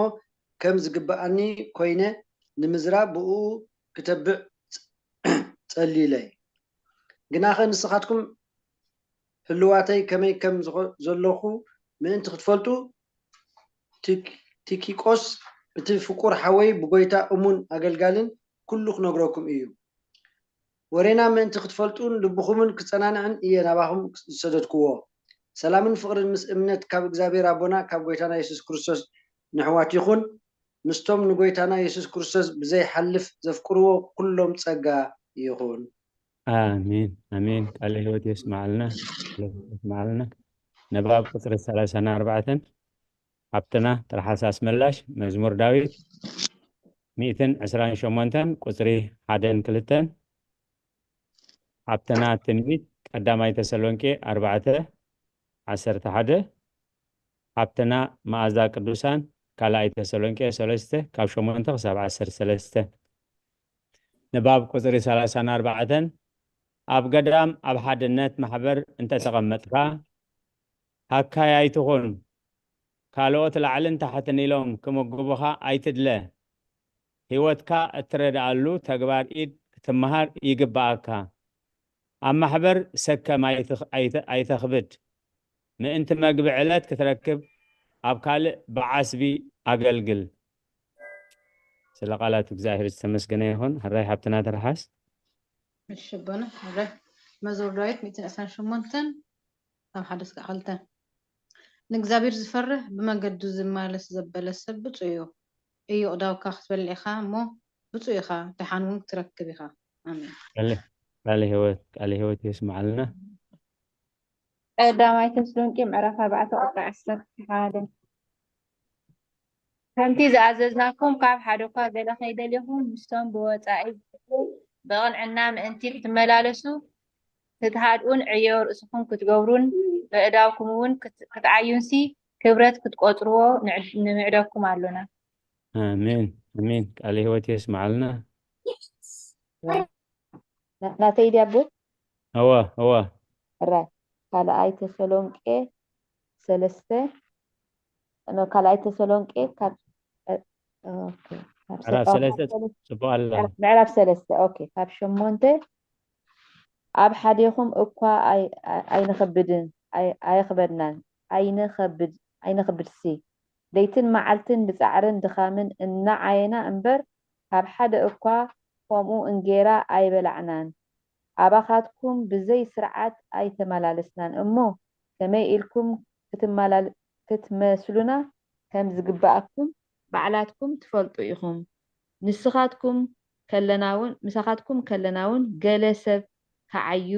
ከም ዝግብኣኒ ኮይነ ንምዝራብ ብእኡ ክተብዕ ጸሊለ። ግናኸ ንስኻትኩም ህልዋተይ ከመይ ከም ዘለኹ ምእንቲ ክትፈልጡ ቲኪቆስ እቲ ፍቁር ሓወይ ብጎይታ እሙን ኣገልጋልን ኩሉ ክነግረኩም እዩ። ወሬና ምእንቲ ክትፈልጡን ልብኹምን ክጸናንዕን እየ ናባኹም ዝሰደድክዎ። ሰላምን ፍቕርን ምስ እምነት ካብ እግዚኣብሔር ኣቦና ካብ ጎይታና የሱስ ክርስቶስ ንሕዋት ይኹን ምስቶም ንጎይታና የሱስ ክርስቶስ ብዘይሓልፍ ዘፍቅርዎ ኩሎም ጸጋ ይኹን። ኣሜን ኣሜን። ቃለ ህይወት የስማዓልና የስማዓልና። ንባብ ቁፅሪ ሰላሳን ኣርባዕተን። ሃብትና ተረሓስ ኣስመላሽ መዝሙር ዳዊት ሚእትን ዕስራን ሸሞንተን ቁፅሪ ሓደን ክልተን። ሃብትና ትንቢት ቀዳማይ ተሰሎንቄ ኣርባዕተ ዓሰርተ ሓደ። ሃብትና መኣዛ ቅዱሳን ካልኣይ ተሰሎንቄ ሰለስተ ካብ ሸሞንተ ክሳብ ዓሰርተ ሰለስተ። ንባብ ቁፅሪ ሰላሳን ኣርባዕተን። ኣብ ገዳም ኣብ ሓድነት ማሕበር እንተተቐመጥካ ሃካይ ኣይትኹን። ካልኦት ላዕልን ታሕትን ኢሎም ክምግቡኻ ኣይትድለ። ህይወትካ እትረድኣሉ ተግባር ኢድ ክትመሃር ይግብኣካ። ኣብ ማሕበር ሰከም ኣይተኽብድ። ምእንቲ መግቢ ዕለት ክትረክብ ኣብ ካልእ ብዓስቢ ኣገልግል። ስለ ቃላት እግዚኣብሔር ዝተመስገነ ይኹን። ሕራይ ሓብትና ተረሓስ። እሺ ኣቦና ሕራይ። መዝሙር ዳዊት ሚእትን ዕስራን ሸሞንተን ካብ ሓደ እስካዕ ክልተ። ንእግዚኣብሔር ዝፈርህ ብመንገዱ ዝመላለስ ዘበለ ሰብ ብፁዕ እዩ። እዩ ቅዳውካ ክትበልዕ ኢኻ እሞ ብፁዕ ኢኻ፣ ደሓን እውን ክትረክብ ኢኻ። ኣሜን። ቃለ ህይወት ቃለ ህይወት የስምዓልና። ቀዳማይ ተስሎንቄ ምዕራፍ ኣርባዕተ ቁፅሪ ዓሰርተ ሓደ። ከምቲ ዝኣዘዝናኩም ካብ ሓደ እኳ ገለ ከይደልኹም ምስቶም ብወፃኢ ዝርከቡ ብቕንዕና ምእንቲ ክትመላለሱ ክትሃድኡን ዕዮ ርእስኹም ክትገብሩን በእዳውኩም እውን ክትዓዩንሲ ክብረት ክትቆፅርዎ ንምዕደኩም ኣሎና። ኣሜን ኣሜን። ቃለ ህይወት የስምዓልና። ናተይ ድያ ኣቦ? እወ እወ። ራይ ካልኣይ ተሰሎንቄ ሰለስተ ካልኣይ ተሰሎንቄ ካብ ምዕራፍ ሰለስተ ጽቡቅ ኣላ። ምዕራፍ ሰለስተ ኦኬ። ካብ ሸሞንተ ኣብ ሓዴኹም እኳ ኣይንኸብድን ኣየኽበድናን ኣይንኸብድ ኣይንኸብድሲ ለይትን መዓልትን ብጻዕርን ድኻምን እናዓየና እምበር ካብ ሓደ እኳ ከምኡ እንጌራ ኣይበላዕናን። ኣባኻትኩም ብዘይ ስርዓት ኣይተመላለስናን እሞ ከመይ ኢልኩም ክትመስሉና ከም ዝግብኣኩም ባዕላትኩም ትፈልጡ ኢኹም። ንስኻትኩም ከለናውን ምሳኻትኩም ከለናውን ገለ ሰብ ክዓዩ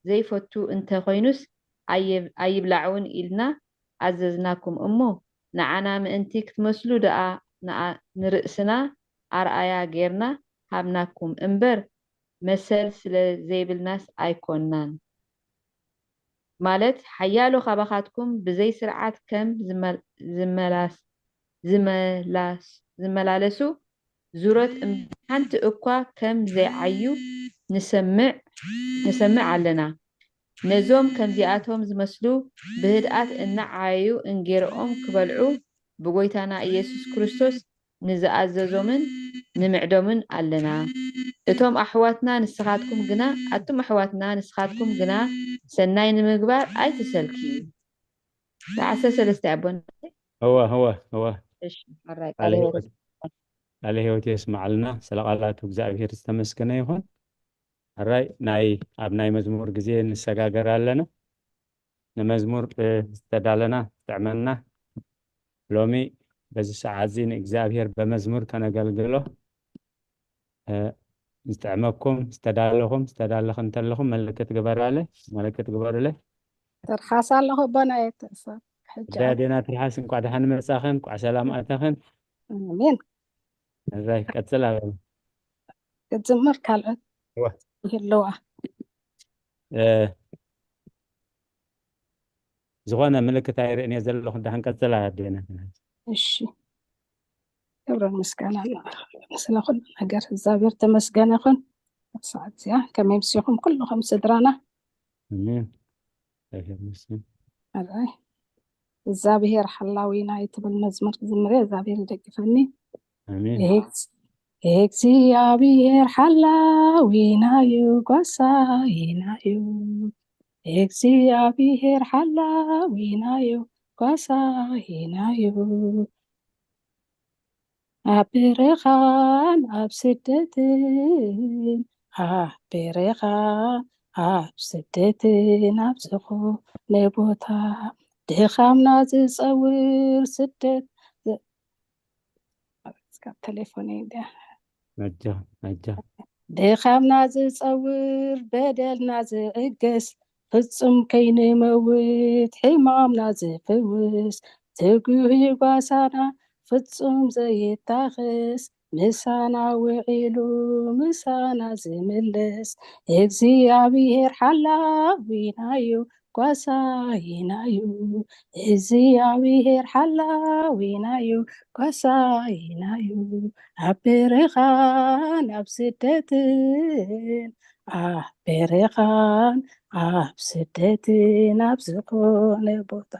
ዘይፈቱ እንተ ኾይኑስ ኣይብላዕውን ኢልና ኣዘዝናኩም እሞ ንዓና ምእንቲ ክትመስሉ ደኣ ንርእስና ኣርኣያ ጌርና ሃብናኩም እምበር፣ መሰል ስለ ዘይብልናስ ኣይኮንናን። ማለት ሓያሎ ካባኻትኩም ብዘይ ስርዓት ከም ዝመል- ዝመላስ ዝመላስ ዝመላለሱ ዙረት እም- ሓንቲ እኳ ከም ዘይዓዩ ንሰምዕ ንሰምዕ ኣለና። ነዞም ከምዚኣቶም ዝመስሉ ብህድኣት እናዓየዩ እንጌርኦም ክበልዑ ብጎይታና ኢየሱስ ክርስቶስ ንዝኣዘዞምን ንምዕዶምን ኣለና። እቶም ኣሕዋትና ንስኻትኩም ግና ኣቱም ኣሕዋትና ንስኻትኩም ግና ሰናይ ንምግባር ኣይትሰልክዩ። ዓሰርተ ሰለስተ ኣቦና እወ እወ እወ እሺ ሓራይ ቃለ ቃለ ህይወት ቃለ ህይወት የስማዓልና። ስለ ቃላቱ እግዚኣብሔር ዝተመስገነ ይኹን። ሕራይ ናይ ኣብ ናይ መዝሙር ግዜ ንሰጋገር ኣለና። ንመዝሙር ዝተዳለና ዝጥዕመና ሎሚ በዚ ሰዓት እዚ ንእግዚኣብሔር በመዝሙር ከነገልግሎ ዝጥዕመኩም ዝተዳለኹም ዝተዳለኽ እንተለኹም ምልክት ግበራለ ምልክት ግበሩለ። ትርሓስ ኣለኹ ኣቦና የተእሰር ሕጂ ዳዴና ትርሓስ እንኳዕ ደሓን መጻኽን እንኳዕ ሰላም ኣተኽን። ኣሜን። ሕራይ ቀጽል ኣበ ክትዝምር ካልኦት እወ። ይህልዋ። ዝኾነ ምልክት ኣይርእን እየ ዘለኹ። ደሓን ቀጽላ ኣዴና። እሺ፣ ክብርን ምስጋና ስለ ኩሉ ነገር እግዚኣብሔር ተመስገነ ይኹን። ሰዓት እዚኣ ከመይ ምሲኹም ኩልኹም ስድራና? ኣሜን። እግዚኣብሔር ይመስገን። ኣራይ እግዚኣብሔር ሓላዊና እዩ ትብል መዝሙር ዝምሬ እግዚኣብሔር ይደግፈኒ። ኣሜን። እግዚኣብሔር ሓላዊናዩ ጓሳይናዩ። እግዚኣብሔር ሓላዊናዩ ጓሳይናዩ። ኣብ በረኻን ኣብ ስደትን ኣብ በረኻን ኣብ ስደትን ኣብ ዝኾነ ቦታ ድኻምና ዝጸውር ስደት ካብ ቴሌፎን እንዲያ ኣጃ ኣጃ ድኻምና ዝጸውር በደልና ዝዕገስ ፍጹም ከይንመውት ሕማምና ዝፍውስ ትጉህ ጓሳና ፍጹም ዘይታኸስ ምሳና ውዒሉ ምሳና ዝምልስ እግዚኣብሔር ሓላዊናዩ ጓሳይናዩ። እግዚኣብሔር ሓላዊናዩ ጓሳይናዩ። ኣብ በረኻን ኣብ ስደትን ኣብ በረኻን ኣብ ስደትን ኣብ ዝኾነ ቦታ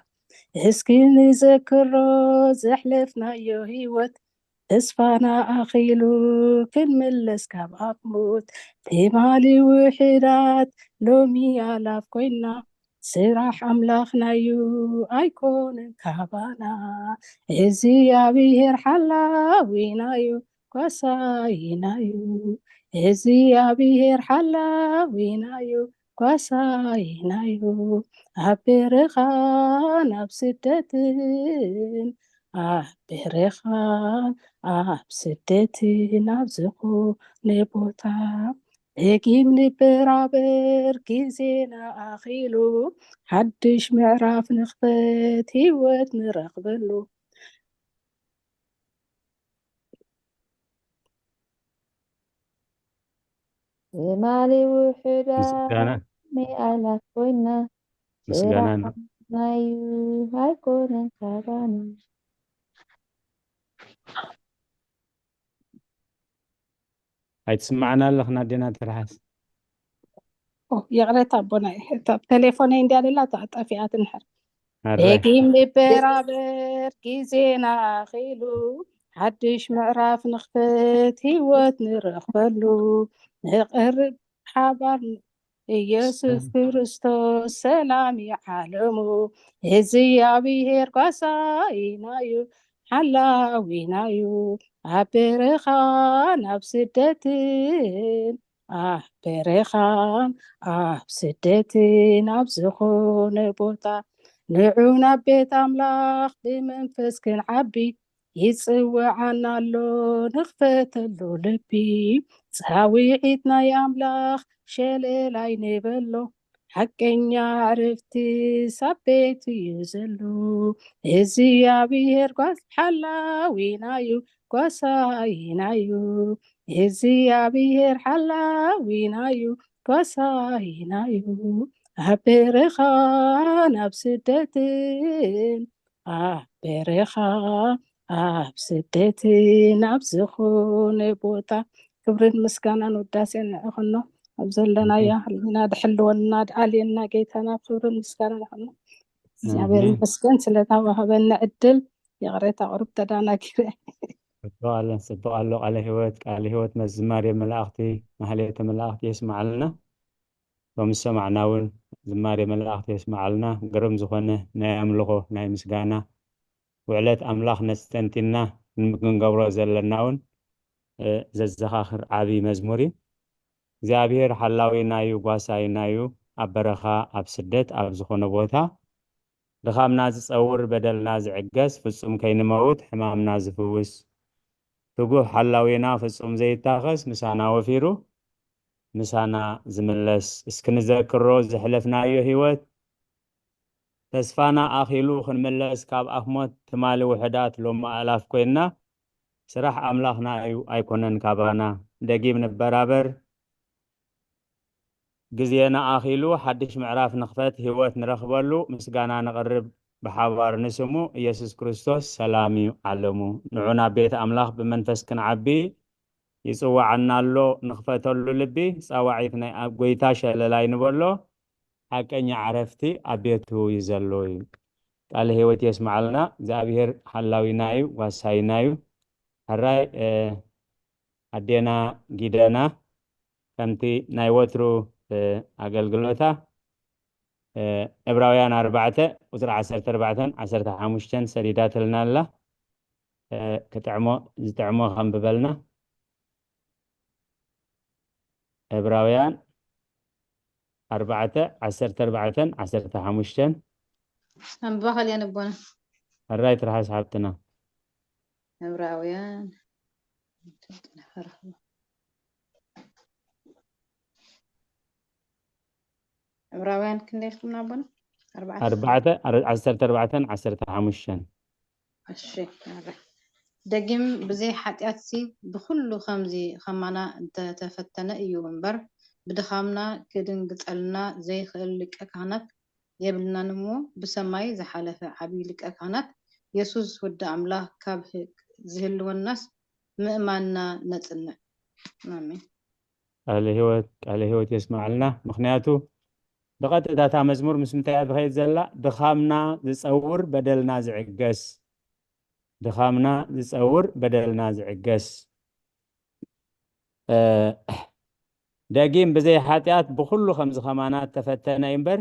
እስኪ ንዘክሮ ዘሕለፍናዮ ህይወት ተስፋና ኣኺሉ ክንምለስ ካብ ኣፍ ሞት ትማሊ ውሕዳት ሎሚ ኣላፍ ኮይና ስራሕ ኣምላኽናዩ ኣይኮነን ካባና እግዚኣብሔር ሓላዊናዩ ጓሳይናዩ እግዚኣብሔር ሓላዊናዩ ጓሳይናዩ ኣብ በረኻን ኣብ ስደትን ኣብ በረኻን ኣብ ስደትን ኣብ ዝኾነ ቦታ ደጊም ንበራበር ግዜና ኣኺሉ ሓድሽ ምዕራፍ ንኽፈት ህይወት ንረኽበሉ። ትማሊ ውሕዳ ምስጋና ሚኣላት ኮይና ምስጋና ናዩ ኣይኮነን ካባና። ኣይትስማዕና ኣለኽና ኣዴና ትርሓስ። ኦ፣ ይቕሬታ ኣቦና፣ እታ ቴሌፎነይ እንድያ ደላ እታ ጠፊኣት እንድሕር ኣራይ ደጊም ንበራበር ግዜና ኣኺሉ ሓድሽ ምዕራፍ ንኽፈት ህይወት ንረኽበሉ ንቐርብ ሓባር ኢየሱስ ክርስቶስ ሰላም ይዓለሙ እግዚኣብሔር ጓሳይናዩ ሓላዊናዩ ኣብ በረኻን ኣብ ስደትን ኣብ በረኻን ኣብ ስደትን ኣብ ዝኾነ ቦታ ንዑ ናብ ቤት ኣምላኽ ብመንፈስ ክንዓቢ ይጽውዓና ኣሎ ንኽፈተሉ ልቢ ጻውዒት ናይ ኣምላኽ ሸለል ኣይንበሎ ሓቀኛ ዕረፍቲ ሳብ ቤቱ እዩ ዘሎ። እግዚኣብሔር ጓስ ሓላዊና እዩ፣ ጓሳይና እዩ። እግዚኣብሔር ሓላዊና እዩ፣ ጓሳይና እዩ። ኣብ በረኻን ኣብ ስደትን፣ ኣብ በረኻ ኣብ ስደትን ኣብ ዝኾነ ቦታ፣ ክብርን ምስጋናን ውዳሴን ንዕኹኖ። ኣብ ዘለናዮ ህልውና ድሕልወና ድኣልየና ጌታና፣ ክብርን ምስጋናን ንዕኹኖ። እግዚኣብሔር ኣሜን። ይመስገን ስለታ ወሃበና ዕድል። ይቕሬታ ቁሩብ ተዳናጊረ። ጽቡቕ ኣሎ፣ ጽቡቕ ኣሎ። ቃለ ህይወት፣ ቃለ ህይወት መዝማሬ መላእኽቲ፣ ማህሌተ መላእኽቲ የስምዓልና። ሎም ዝሰማዕና እውን ዝማሬ መላእኽቲ የስምዓልና። ግርም ዝኾነ ናይ ኣምልኾ፣ ናይ ምስጋና ውዕለት ኣምላኽ ነስተንቲና ክንገብሮ ዘለና እውን፣ እ፣ ዘዘኻኽር ዓቢ መዝሙር እዩ። እግዚኣብሔር ሓላዊና እዩ፣ ጓሳይና እዩ። ኣብ በረኻ፣ ኣብ ስደት፣ ኣብ ዝኾነ ቦታ ድኻምና ዝጸውር፣ በደልና ዝዕገስ፣ ፍጹም ከይንመውት ሕማምና ዝፍውስ፣ ትጉህ ሓላዊና፣ ፍጹም ዘይታኸስ፣ ምሳና ወፊሩ፣ ምሳና ዝምለስ። እስኪ ንዘክሮ ዘሕለፍናዮ ህይወት፣ ተስፋና ኣኺሉ ክንምለስ፣ ካብ ኣፍ ሞት ትማሊ ውሑዳት፣ ሎሚ ኣእላፍ ኮይንና፣ ስራሕ ኣምላኽና እዩ፣ ኣይኮነን ካባና። ደጊም ንበራበር፣ ግዜና ኣኺሉ ሓድሽ ምዕራፍ ንኽፈት፣ ህይወት ንረኽበሉ፣ ምስጋና ነቕርብ ብሓባር ንስሙ። ኢየሱስ ክርስቶስ ሰላም እዩ ዓለሙ። ንዑ ናብ ቤት ኣምላኽ ብመንፈስ ክንዓቢ ይጽዋዓና ኣሎ። ንኽፈተሉ ልቢ፣ ጻዋዒት ናይ ኣብ ጎይታ ሸለላይ ንበሎ። ሓቀኛ ዕረፍቲ ኣብ ቤቱ እዩ ዘሎ እዩ። ቃለ ህይወት የስምዓልና። እግዚኣብሔር ሓላዊና እዩ፣ ጓሳይና እዩ። ሕራይ፣ እ፣ ኣዴና ጊደና ከምቲ ናይ ወትሩ፣ እ፣ ኣገልግሎታ፣ እ፣ ዕብራውያን ኣርባዕተ ቁጽሪ ዓሰርተ ኣርባዕተን ዓሰርተ ሓሙሽተን ሰዲዳትልና ኣላ። እ፣ ክጥዕሞ፣ ዝጥዕሞ ከንብበልና። ዕብራውያን ኣርባዕተ ዓሰርተ ኣርባዕተን ዓሰርተ ሓሙሽተን። ኣንብባ ካልያ ነቦና። ሕራይ ትርሓስ ሓብትና። ዕብራውያን ዕብራውያን ክንደይ ኢልኩም ናቦና? ኣርባዕተ። ኣርባዕተ፣ ኣር-፣ ዓሰርተ ኣርባዕተን ዓሰርተ ሓሙሽተን። እሺ፣ ኣረ። ደጊም ብዘይ ሓጢኣትሲ ብኹሉ ከምዚ ኸማና እንተተፈተነ እዩ እምበር፣ ብድኻምና ክድንግጸልና ዘይኽእል ሊቀ ካህናት የብልናን እሞ፣ ብሰማይ ዝሓለፈ ዓብዪ ሊቀ ካህናት የሱስ ወዲ ኣምላኽ ካብ ህ-፣ ዝህልወናስ ምእማንና ነጽንዕ። ኣሜን። ቃለ ህይወት፣ ቃለ ህይወት የስምዓልና። ምኽንያቱ ብቐጥታ እታ መዝሙር ምስ ምንታይ እያ ትኸይድ ዘላ? ድኻምና ዝጸውር በደልና ዝዕገስ። ድኻምና ዝጸውር በደልና ዝዕገስ። እ፣ ደጊም ብዘይ ሓጢኣት ብኹሉ ከምዚ ኸማና እተፈተነ እዩ እምበር፣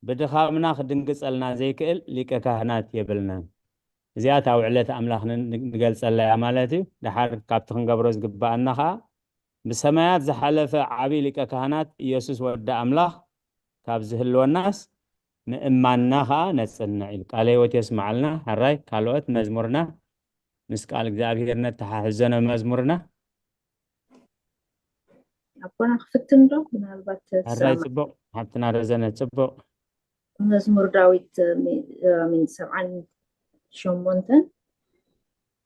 ብድኻምና ክድንግጸልና ዘይክእል ሊቀ ካህናት የብልናን። እዚኣ እታ ውዕለት ኣምላኽ ን-፣ ንገልጸላ እያ ማለት እዩ። ደሓር ካብቲ ክንገብሮ ዝግብኣና ኸኣ፣ ብሰማያት ዝሓለፈ ዓቢ ሊቀ ካህናት ኢየሱስ ወዲ ኣምላኽ ካብ ዝህልወናስ ምእማንና ኸኣ ነጽንዕ ኢሉ። ቃለ ህይወት የስምዓልና። ሕራይ ካልኦት መዝሙርና ምስ ቃል እግዚኣብሔር ነተሓሕዞ መዝሙርና። ኣቦና ክፍትን ዶ? ምናልባት ሕራይ ትሰማዕ። ጽቡቕ፣ ሓብትና ረዘነ ጽቡቕ። መዝሙር ዳዊት፣ ሚ-፣ እ፣ ሚን ሰብዓን ሸሞንተን፣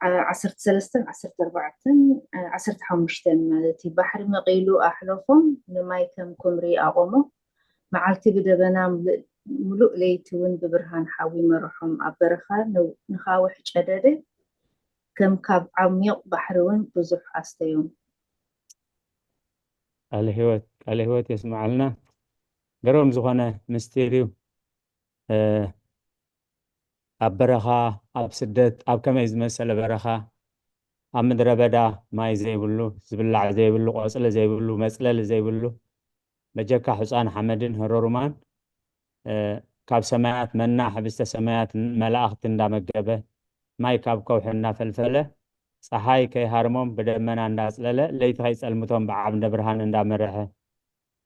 ዓ-፣ ዓሰርተ ሰለስተን፣ ዓሰርተ ኣርባዕተን፣ ዓ-፣ ዓሰርተ ሓሙሽተን ማለት እዩ። ባሕሪ መቒሉ ኣሕለፎም፣ ንማይ ከም ኩምሪ ኣቖሞ። መዓልቲ ብደበና ምሉእ፣ ምሉእ ለይቲ እውን ብብርሃን ሓዊ መርሖም። ኣብ በረኻ ን-፣ ንኻውሕ ጨደደ፣ ከም ካብ ዓሚቕ ባሕሪ እውን ብዙሕ ኣስተዮም። ቃለ ህይወት፣ ቃለ ህይወት የስምዓልና። ገሮም ዝኾነ ምስጢር እዩ። እ፣ ኣብ በረኻ፣ ኣብ ስደት፣ ኣብ ከመይ ዝመሰለ በረኻ፣ ኣብ ምድረ በዳ ማይ ዘይብሉ፣ ዝብላዕ ዘይብሉ፣ ቆጽሊ ዘይብሉ፣ መጽለሊ ዘይብሉ፣ በጀካ ሑጻን ሓመድን ህሮሩማን፣ እ፣ ካብ ሰማያት መና ሕብስተ ሰማያት መላእኽቲ እንዳመገበ፣ ማይ ካብ ከውሒ እናፈልፈለ፣ ጸሓይ ከይሃርሞም ብደመና እንዳጽለለ፣ ለይቲ ከይጸልምቶም ብዓንደ ብርሃን እንዳመረሐ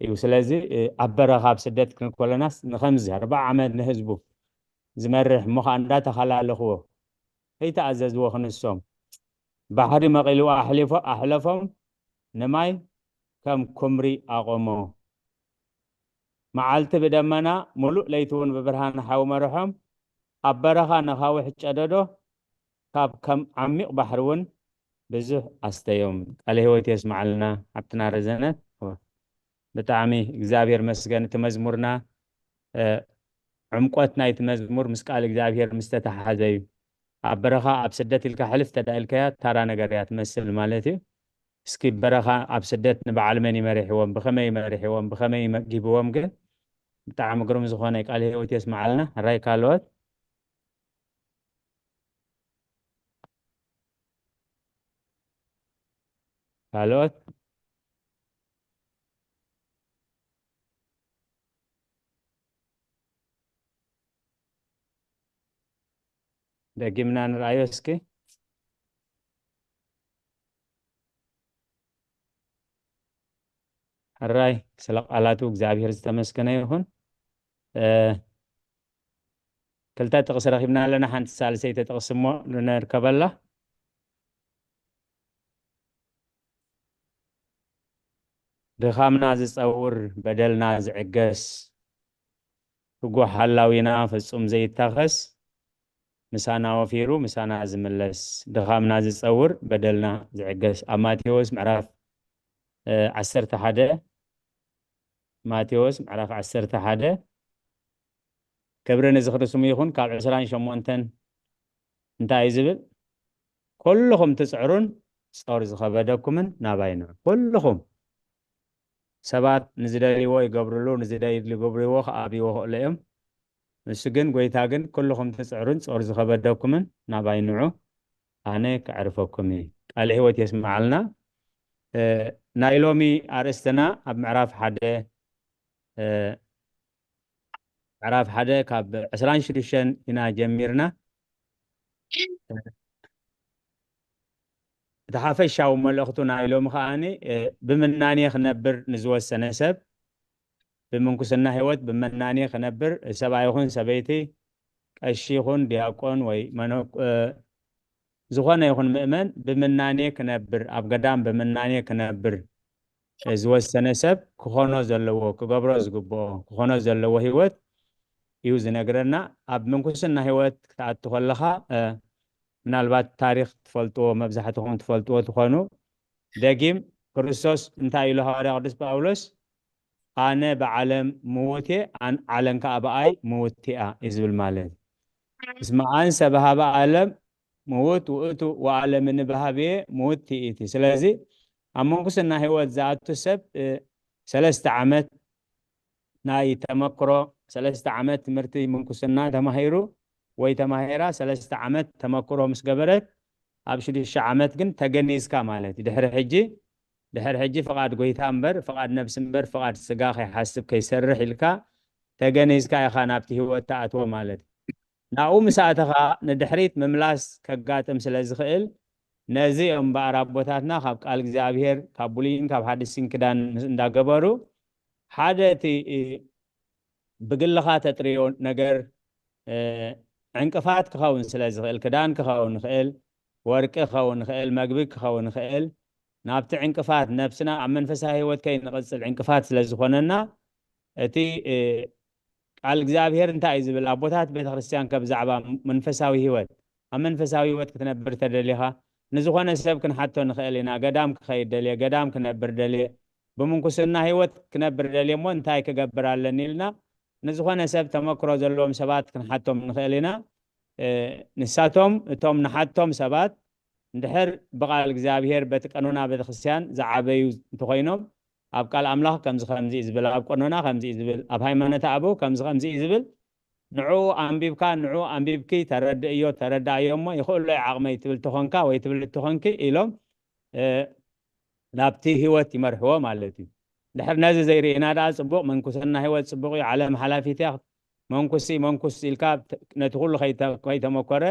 እዩ። ስለዚ፣ እ፣ ኣብ በረኻ ኣብ ስደት ክንኮለናስ ንኸምዚ ኣርብዓ ዓመት ንህዝቡ ዝመርሕ እሞ ኸኣ እንዳተኸላለኽዎ ከይተኣዘዝዎ ክንሶም፣ ባሕሪ መቒሉ ኣሕሊፎ-፣ ኣሕለፎም፣ ንማይ ከም ኩምሪ ኣቖሞ። መዓልቲ ብደመና፣ ምሉእ ለይቲ እውን ብብርሃን ሓዊ መርሖም። ኣብ በረኻ ነኻውሕ ጨደዶ፣ ካብ ከም ዓሚቕ ባሕሪ እውን ብዙሕ ኣስተዮም። ቃለ ህይወት የስምዓልና ሓብትና ረዘነት። ብጣዕሚ እግዚኣብሔር መስገን። እቲ መዝሙርና፣ እ፣ ዕምቆት ናይቲ መዝሙር ምስ ቃል እግዚኣብሔር ምስ ተተሓሓዘ እዩ። ኣብ በረኻ ኣብ ስደት ኢልካ ሕልፍ ተዳኢልካያ ታራ ነገር እያ ትመስል ማለት እዩ። እስኪ በረኻ ኣብ ስደት ንበዓል መን ይመሪሕዎም፣ ብኸመይ ይመሪሕዎም፣ ብኸመይ ይመጊብዎም ግን ብጣዕሚ ግሩም ዝኾነ ቃል ህይወት የስምዓልና። ሕራይ ካልኦት? ካልኦት? ደጊምና ንርኣዮ እስኪ። ሕራይ ስለ ቃላቱ እግዚኣብሔር ዝተመስገነ ይኹን። እ፣ ክልተ ጥቕሲ ረኺብና ኣለና። ሓንቲ ሳልሰይቲ ጥቕሲ እሞ ንርከበላ። ድኻምና ዝጸውር፣ በደልና ዝዕገስ፣ ትጉህ ሓላዊና ፍጹም ዘይታኸስ፣ ምሳና ወፊሩ ምሳና ዝምለስ፣ ድኻምና ዝጸውር፣ በደልና ዝዕገስ። ኣብ ማቴዎስ ምዕራፍ፣ እ፣ ዓሰርተ ሓደ፣ ማቴዎስ ምዕራፍ ዓሰርተ ሓደ፣ ክብሪ ንዝኽሪ ስሙ ይኹን። ካብ ዕስራን ሸሞንተን እንታይ እዩ ዝብል? "ኩልኹም ትጽዕሩን ጾር ዝኸበደኩምን ናባይ ንዑ።" ኩልኹም። ሰባት ንዝደልይዎ ይገብርሉ፣ ንዝደልይዎ ይገብርዎ፣ ክኣብይዎ ክእሉ እዮም። ንሱ ግን፣ ጎይታ ግን፣ "ኩልኹም ትጽዕሩን ጾር ዝኸበደኩምን ናባይ ንዑ፣ ኣነ ከዕርፈኩም እየ።" ቃለ ህይወት የስምዓልና። እ፣ ናይ ሎሚ ኣርእስትና ኣብ ምዕራፍ ሓደ፣ እ፣ ምዕራፍ ሓደ ካብ ዕስራን ሽዱሽተን ኢና ጀሚርና። እቲ ሓፈሻዊ መልእኽቱ ናይ ሎሚ ከኣኒ፣ እ፣ ብምናኔ ክነብር ንዝወሰነ ሰብ፣ ብምንኩስና ህይወት ብምናኔ ክነብር፣ ሰብኣይ ይኹን ሰበይቲ፣ ቀሺ ይኹን ዲያቆን ወይ መነኩ-፣ እ፣ ዝኾነ ይኹን ምእመን ብምናኔ ክነብር፣ ኣብ ገዳም ብምናኔ ክነብር፣ እ፣ ዝወሰነ ሰብ ክኾኖ ዘለዎ፣ ክገብሮ ዝግብኦ፣ ክኾኖ ዘለዎ ህይወት እዩ ዝነግረና። ኣብ ምንኩስና ህይወት ክትኣቱ ከለኻ፣ እ፣ ምናልባት ታሪኽ ትፈልጥዎ፣ መብዛሕትኹም ትፈልጥዎ ትኾኑ። ደጊም ክርስቶስ እንታይ ኢሉ ሃዋርያ ቅዱስ ጳውሎስ? "ኣነ ብዓለም ምዉት እየ፣ ኣን-፣ ዓለም ከኣ ብኣይ ምውቲ እያ" እዩ ዝብል ማለት እዩ። እስመ አንሰ በሃበ ዓለም ምዉት ውእቱ ወዓለምኒ በሃብየ ምውቲ ይእቲ። ስለዚ ኣብ ምንኩስና ህይወት ዝኣቱ ሰብ፣ እ፣ ሰለስተ ዓመት ናይ ተመክሮ፣ ሰለስተ ዓመት ትምህርቲ ምንኩስና ተማሂሩ ወይ ተማሂራ፣ ሰለስተ ዓመት ተመክሮ ምስ ገበረት፣ ኣብ ሽዱሽተ ዓመት ግን ተገኒዝካ ማለት እዩ። ድሕሪ ሕጂ፣ ድሕሪ ሕጂ ፍቓድ ጎይታ እምበር፣ ፍቓድ ነብሲ እምበር፣ ፍቓድ ስጋ ከይሓስብ ከይሰርሕ ኢልካ ተገኒዝካ ኢኻ ናብቲ ህይወት ትኣትዎ ማለት እዩ። ናብኡ ምስ ኣተኻ ንድሕሪት ምምላስ ከጋጥም ስለ ዝኽእል፣ ነዚ እዮም እምበኣር ኣቦታትና ካብ ቃል እግዚኣብሔር፣ ካብ ብሉይን ካብ ሓዲስን ኪዳን ምስ እንዳገበሩ፣ ሓደ እቲ፣ እ፣ ብግልኻ ተጥርዮ ነገር፣ እ፣ ዕንቅፋት ክኸውን ስለ ዝኽእል፣ ክዳን ክኸውን ይኽእል፣ ወርቂ ክኸውን ይኽእል፣ መግቢ ክኸውን ይኽእል፣ ናብቲ ዕንቅፋት ነብስና ኣብ መንፈሳዊ ህይወት ከይንቕጽል ዕንቅፋት ስለ ዝኾነና፣ እቲ፣ እ፣ ቃል እግዚኣብሔር እንታይ እዩ ዝብል? ኣቦታት ቤተ ክርስቲያን ከ ብዛዕባ መንፈሳዊ ህይወት፣ ኣብ መንፈሳዊ ህይወት ክትነብር ተደሊኻ፣ ንዝኾነ ሰብ ክንሓቶ ንኽእል ኢና። ገዳም ክኸይድ ደልየ፣ ገዳም ክነብር ደልየ፣ ብምንኩስና ህይወት ክነብር ደልየ እሞ እንታይ ክገብር ኣለኒ ኢልና፣ ንዝኾነ ሰብ ተመክሮ ዘለዎም ሰባት ክንሓቶም ንኽእል ኢና። እ፣ ንሳቶም፣ እቶም ንሓቶም ሰባት፣ እንድሕር ብቓል እግዚኣብሔር በቲ ቀኖና ቤተክርስትያን ዝዓበዩ እንተኾይኖም፣ ኣብ ቃል ኣምላኽ ከምዚ ከምዚ እዩ ዝብል፣ ኣብ ቀኖና ከምዚ እዩ ዝብል፣ ኣብ ሃይማኖተ ኣበው ከምዚ ከምዚ እዩ ዝብል፣ ንዕኡ ኣንቢብካ፣ ንዕኡ ኣንቢብኪ ተረድእዮ፣ ተረዳእዮ እሞ ይኽእሎ እዩ ዓቕመይ ትብል ተኾንካ ወይ ትብል ተኾንኪ ኢሎም፣ እ፣ ናብቲ ህይወት ይመርሕዎ ማለት እዩ። ድሕር ነዚ ዘይርኢና ደኣ ጽቡቕ፣ ምንኩስና ህይወት ጽቡቕ እዩ፣ ዓለም ሓላፊት እያ፣ መንኩሲ፣ መንኩስ ኢልካ ተ-፣ ነቲ ኩሉ ከይተ-፣ ከይተመኮረ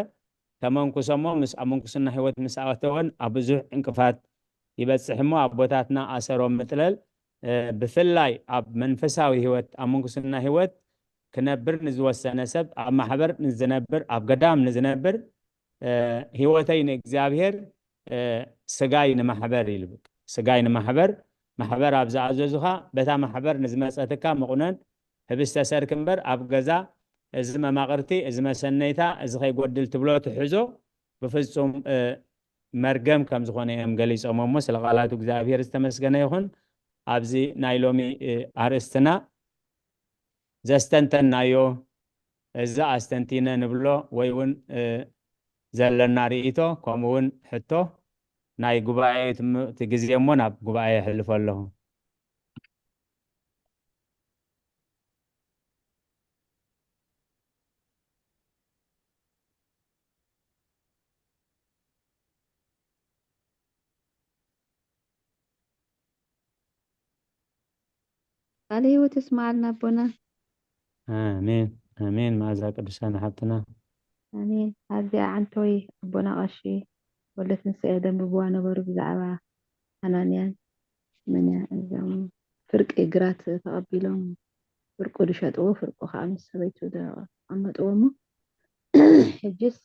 ተመንኩሰ እሞ ምስ ኣብ ምንኩስና ህይወት ምስ ኣተወን ኣብ ብዙሕ ዕንቅፋት ይበጽሕ እሞ ኣቦታትና ኣሰሮም ምጥለል፣ እ፣ ብፍላይ ኣብ መንፈሳዊ ህይወት፣ ኣብ ምንኩስና ህይወት ክነብር ንዝወሰነ ሰብ፣ ኣብ ማሕበር ንዝነብር፣ ኣብ ገዳም ንዝነብር፣ እ፣ ህይወተይ ንእግዚኣብሔር፣ እ፣ ስጋይ ንማሕበር ኢሉ። ስጋይ ንማሕበር፣ ማሕበር ኣብ ዝኣዘዙኻ፣ በታ ማሕበር ንዝመጸትካ መቑነን፣ ህብስተ ሰርክ እምበር ኣብ ገዛ እዚ መማቕርቲ፣ እዚ መሰነይታ፣ እዚ ከይጎድል ትብሎ ትሕዞ ብፍጹም መርገም ከም ዝኾነ እዮም ገሊጾም። እሞ ስለ ቃላቱ እግዚኣብሔር ዝተመስገነ ይኹን። ኣብዚ ናይ ሎሚ ኣርእስትና ዘስተንተናዮ፣ እዚ ኣስተንቲነ ንብሎ ወይ እውን ዘለና ርእይቶ፣ ከምኡ እውን ሕቶ ናይ ጉባኤ፣ እቲ ግዜ እሞ ናብ ጉባኤ የሕልፎ ኣለኹ። ቃለ ህይወት የስመዓልና ኣቦና። ኣሜን ኣሜን። መዓዛ ቅዱሳን ሓብትና። ኣሜን። ኣብዚኣ ዓንቶይ ኣቦና ቀሺ ወልደትንሳኤ ደንብብዋ ነበሩ ብዛዕባ ሓናንያን መን እያ እዞም ፍርቂ ግራት ተቐቢሎም ፍርቁ ዝሸጥዎ ፍርቁ ከዓ ምስ ሰበይቱ ዘቐመጥዎ እሞ ሕጅስ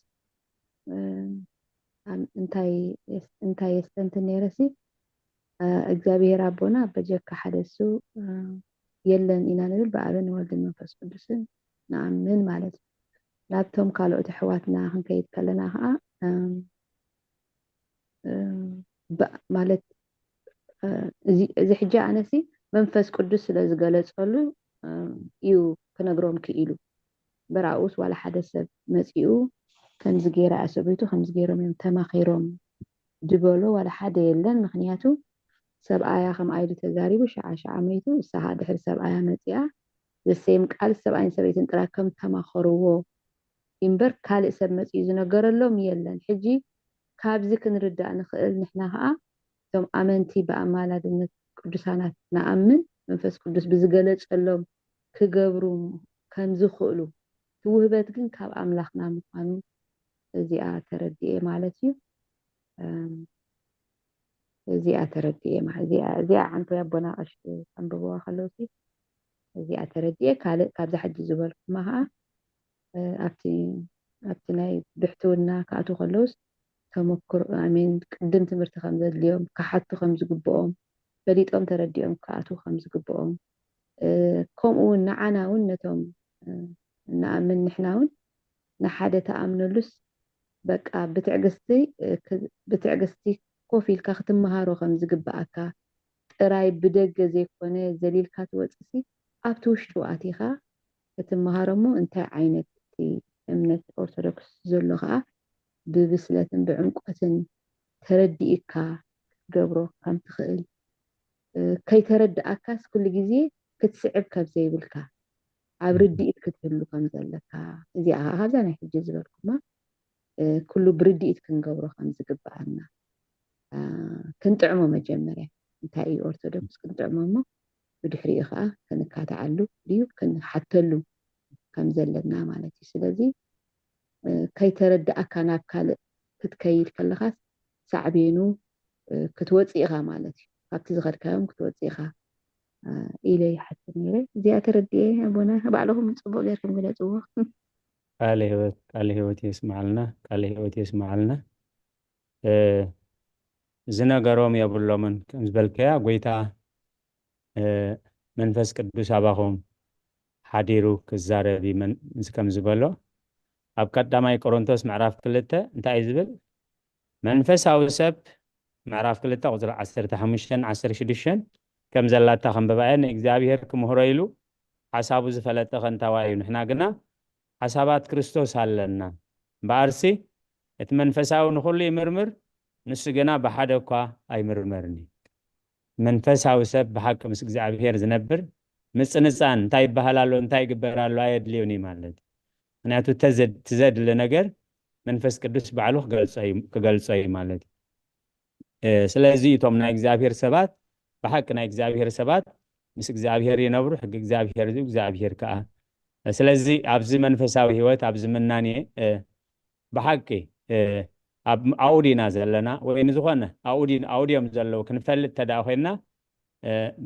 እንታይ እንታይ የስተንትን ነይረሲ እግዚኣብሔር ኣቦና በጀካ ሓደ እሱ የለን ኢና ንብል ብኣብን ወልድን መንፈስ ቅዱስን ንኣምን ማለት እዩ። ናብቶም ካልኦት ኣሕዋትና ክንከይድ ከለና ከዓ ማለት እዚ ሕጂ ኣነሲ መንፈስ ቅዱስ ስለ ዝገለጸሉ እዩ ክነግሮም ክኢሉ። በራኡስ ዋላ ሓደ ሰብ መጺኡ ከምዚ ገይራ እያ ሰበይቱ ከምዚ ገይሮም እዮም ተማኺሮም ዝበሎ ዋላ ሓደ የለን። ምክንያቱ ሰብኣያ ከም ኣይዱ ተዛሪቡ ሸዓ ሸዓ መይቱ እሳ ከዓ ድሕሪ ሰብኣያ መጺኣ ዘሰይም ቃል ሰብኣይን ሰበይትን ጥራይ ከም ተማኸርዎ እምበር ካልእ ሰብ መጺኡ ዝነገረሎም የለን። ሕጂ ካብዚ ክንርዳእ ንኽእል ንሕና ከዓ እቶም ኣመንቲ ብኣማላድነት ቅዱሳናት ንኣምን መንፈስ ቅዱስ ብዝገለጸሎም ክገብሩ ከም ዝኽእሉ እቲ ውህበት ግን ካብ ኣምላኽና ምዃኑ እዚኣ ተረዲኤ ማለት እዩ። እዚኣ ተረዲኤ ማለት እዚኣ እዚኣ ዓንቶ ኣቦና ቀሺ ከንብብዋ ከለውሲ እዚኣ ተረዲኤ ካልእ ካብዛ ሕጂ ዝበልኩማ ከዓ ኣብቲ ኣብቲ ናይ ብሕትውና ክኣትዉ ከለውስ ተመክሮ ኣሜን ቅድም ትምህርቲ ከም ዘድልዮም ክሓቱ ከም ዝግብኦም ፈሊጦም ተረዲኦም ክኣትዉ ከም ዝግብኦም ከምኡ እውን ንዓና እውን ነቶም ንኣምን ንሕና እውን ንሓደ ተኣምነሉስ በቃ ብትዕግስቲ ብትዕግስቲ ኮፍ ኢልካ ክትመሃሮ ከም ዝግብኣካ ጥራይ ብደገ ዘይኮነ ዘሊልካ ትወፅሲ ኣብቲ ውሽጡ ኣቲኻ ክትመሃሮ እሞ እንታይ ዓይነት እቲ እምነት ኦርቶዶክስ ዘሎ ከዓ ብብስለትን ብዕምቆትን ተረዲእካ ክትገብሮ ከም ትኽእል ከይተረድኣካስ ኩሉ ግዜ ክትስዕብ ከም ዘይብልካ ኣብ ርድኢት ክትህሉ ከም ዘለካ እዚኣ ከዓ ካብዛ ናይ ሕጂ ዝበልኩማ ኩሉ ብርድኢት ክንገብሮ ከም ዝግብኣና ክንጥዕሞ መጀመርያ እንታይ እዩ ኦርቶዶክስ ክንጥዕሞ እሞ ብድሕሪኡ ከዓ ክንካትዓሉ ድዩ ክንሓተሉ ከም ዘለና ማለት እዩ። ስለዚ ከይተረዳእካ ናብ ካልእ ክትከይድ ከለኻስ ሳዕቤኑ ክትወፅእ ኢኻ ማለት እዩ። ካብቲ ዝኸድካዮም ክትወፅእ ኢኻ ኢለ ይሓስብ ነይረ። እዚኣ ተረድኤ ኣቦና ባዕልኹም ፅቡቅ ጌርኩም ግለፅዎ። ቃለ ህይወት ቃለ ህይወት የስማዓልና ቃለ ህይወት የስማዓልና። ዝነገሮም የብሎምን ከም ዝበልከያ ጎይታ መንፈስ ቅዱስ ኣባኹም ሓዲሩ ክዛረብ እዩ ከም ዝበሎ ኣብ ቀዳማይ ቆሮንቶስ ምዕራፍ ክልተ እንታይ እዩ ዝብል? መንፈሳዊ ሰብ ምዕራፍ ክልተ ቁፅሪ ዓሰርተ ሓሙሽተን ዓሰርተ ሽዱሽተን ከም ዘላታ ከንብባ እየ። ንእግዚኣብሔር ክምህሮ ኢሉ ሓሳቡ ዝፈለጠ ከንታዋይ እዩ። ንሕና ግና ሓሳባት ክርስቶስ ኣለና። እምበኣርሲ እቲ መንፈሳዊ ንኹሉ ይምርምር፣ ንሱ ግና ብሓደ እኳ ኣይምርመርን እዩ። መንፈሳዊ ሰብ ብሓቂ ምስ እግዚኣብሔር ዝነብር ምጽንጻን እንታይ ይበሃል ኣሎ እንታይ ይግበር ኣሎ ኣየድልዮን እዩ ማለት እዩ። ምክንያቱ እቲ ዘድሊ ነገር መንፈስ ቅዱስ ባዕሉ ክገልጾ እዩ ማለት እዩ። ስለዚ እቶም ናይ እግዚኣብሔር ሰባት ብሓቂ ናይ እግዚኣብሔር ሰባት ምስ እግዚኣብሔር ይነብሩ፣ ሕጊ እግዚኣብሔር እዩ፣ እግዚኣብሔር ከዓ። ስለዚ ኣብዚ መንፈሳዊ ህይወት ኣብዚ ምናኔ ብሓቂ ኣብ ኣውዲና ዘለና ወይ ንዝኾነ ኣውዲ ኣውዲዮም ዘለዉ ክንፈልጥ ተደኣ ኮይንና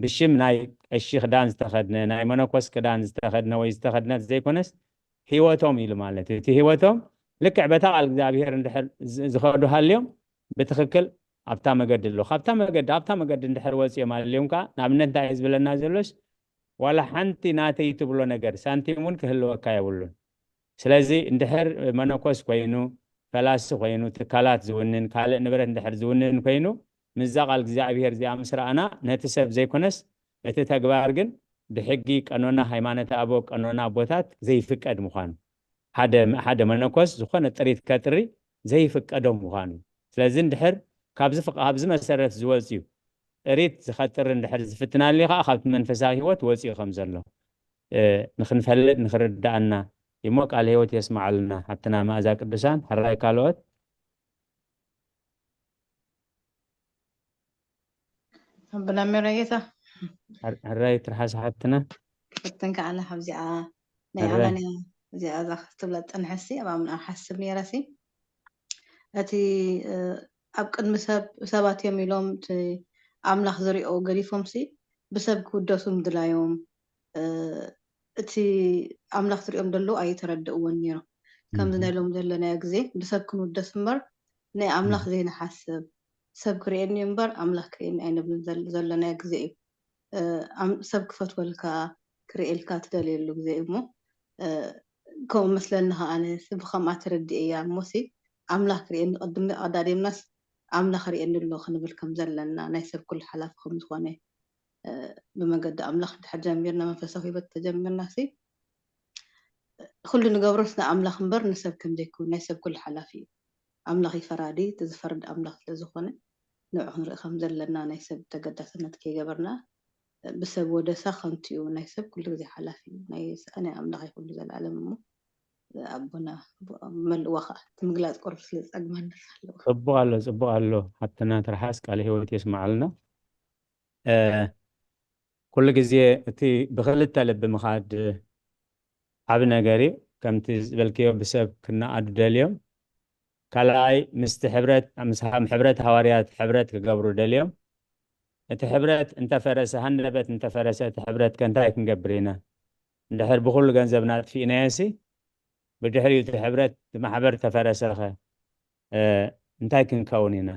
ብሽም ናይ ቀሺ ክዳን ዝተኸድነ ናይ መነኮስ ክዳን ዝተኸድነ ወይ ዝተኸድነት ዘይኮነስ ህይወቶም ኢሉ ማለት እዩ። እቲ ህይወቶም ልክዕ በታ ቃል እግዚኣብሔር እንድሕር ዝኸዱ ሃልዮም ብትኽክል ኣብታ መገዲ ኣሎ። ካብታ መገዲ ኣብታ መገዲ እንድሕር ወፂኦም ኣልዮም ከዓ ንኣብነት እንታይ እዩ ዝብለና ዘሎስ ዋላ ሓንቲ ናተይ ትብሎ ነገር ሳንቲም እውን ክህልወካ የብሉን። ስለዚ እንድሕር መነኮስ ኮይኑ፣ ፈላሲ ኮይኑ፣ ትካላት ዝውንን፣ ካልእ ንብረት እንድሕር ዝውንን ኮይኑ፣ ምስዛ ቃል እግዚኣብሔር እዚኣ ምስ ረኣና፣ ነቲ ሰብ ዘይኮነስ እቲ ተግባር ግን ብሕጊ ቀኖና ሃይማኖተ ኣቦ ቀኖና ኣቦታት ዘይፍቀድ ምዃኑ፣ ሓደ ሓደ መነኮስ ዝኾነ ጥሪት ከጥሪ ዘይፍቀዶ ምዃኑ። ስለዚ እንድሕር ካብዚ ፍቕ-፣ ካብዚ መሰረት ዝወፅዩ ጥሪት ዝኸጥር እንድሕር ዝፍትናሊ ከዓ ካብቲ መንፈሳዊ ህይወት ወፅዩ ከም ዘሎ፣ እ፣ ንኽንፈልጥ ንኽርድኣና እሞ ቃል ህይወት የስምዓልና። ሓብትና መኣዛ ቅዱሳን፣ ሕራይ ካልኦት። ኣቦና ሜሮጌታ። ሕር-፣ ሕራይ ትርሓስ ሓብትና። ፈትን ከዓለ ካብዚኣ ናይ ሕራይ። ኣማንያ እዚኣ እዛ ክትብላ ዝጸንሐሲ ኣብ ኣምና ሓስብ ነይረሲ። እቲ፣ እ፣ ኣብ ቅድሚ ሰብ፣ ሰባት እዮም ኢሎም እቲ ኣምላኽ ዝሪኦ ገዲፎምሲ ብሰብ ክውደሱ ምድላዮም፣ እ፣ እቲ ኣምላኽ ዝሪኦም ዘለዉ ኣይተረድእዎን ነይሮም። ከምዚ እህ። ናይ ሎም ዘለናዮ ግዜ ብሰብ ክንውደስ እምበር ናይ ኣምላኽ እህ። ዘይንሓስብ፣ ሰብ ክርእየኒ እዩ እምበር ኣምላኽ ክርእየኒ ኣይንብልን ዘል-፣ ዘለናዮ ግዜ እዩ። እ፣ ኣም-፣ ሰብ ክፈትወልካ፣ ክርእየልካ ትደልየሉ ግዜ እዩ እሞ፣ እ፣ ከምኡ መስለኒ ከኣ ኣነ ሲ ብኸምኣ ተረዲኤያ እሞሲ ኣምላኽ ክርእየኒ ቅድሚ ኣዳዴምናስ ኣምላኽ ርእየኒ ኣሎ ክንብል ከም ዘለና ናይ ሰብ ኩሉ ሓላፊ ከም ዝኾነ፣ እ፣ ብመገዲ ኣምላኽ እንድሕር ጀሚርና መንፈሳዊ ህይወት ተጀሚርናሲ ኩሉ ንገብሮስ ንኣምላኽ እምበር ንሰብ ከም ዘይኮን ናይ ሰብ ኩሉ ሓላፊ እዩ። ኣምላኽ እዩ ፈራዲ፣ እቲ ዝፈርድ ኣምላኽ ስለ ዝኾነ ንዑ ክንርኢ ከም ዘለና ናይ ሰብ ተገዳስነት ከይገበርና ብሰብ ወደሳ ከንቱ እዩ። ናይ ሰብ ኩሉ ግዜ ሓላፊ እዩ። ናይ ስ-፣ ናይ ኣምላኽ እዩ ኩሉ ዘላለም እሞ ኣቦና መልእዋ ከዓ እቲ ምግላፅ ቁሩብ ስለ ዝፀግመኒ ኣለዎ። ጽቡቕ ኣሎ፣ ጽቡቕ ኣሎ። ሓብትና ትርሓስ ቃለ ህይወት የስምዓልና። እ፣ ኩሉ ግዜ እቲ ብኽልተ ልቢ ምኻድ ዓቢ ነገር እዩ። ከምቲ ዝበልክዮ ብሰብ ክነኣዱ ደልዮም፣ ካልኣይ ምስቲ ሕብረት፣ ምስ ሃ-፣ ሕብረት ሃዋርያት ሕብረት ክገብሩ ደልዮም። እቲ ሕብረት እንተፈረሰ፣ ሃንደበት እንተፈረሰ፣ እቲ ሕብረት ከ እንታይ ክንገብር ኢና? እንድሕር ብኹሉ ገንዘብና ኣጥፊእናዮሲ፣ ብድሕሪኡ እቲ ሕብረት፣ እቲ ማሕበር ተፈረሰኸ፣ እ፣ እንታይ ክንከውን ኢና?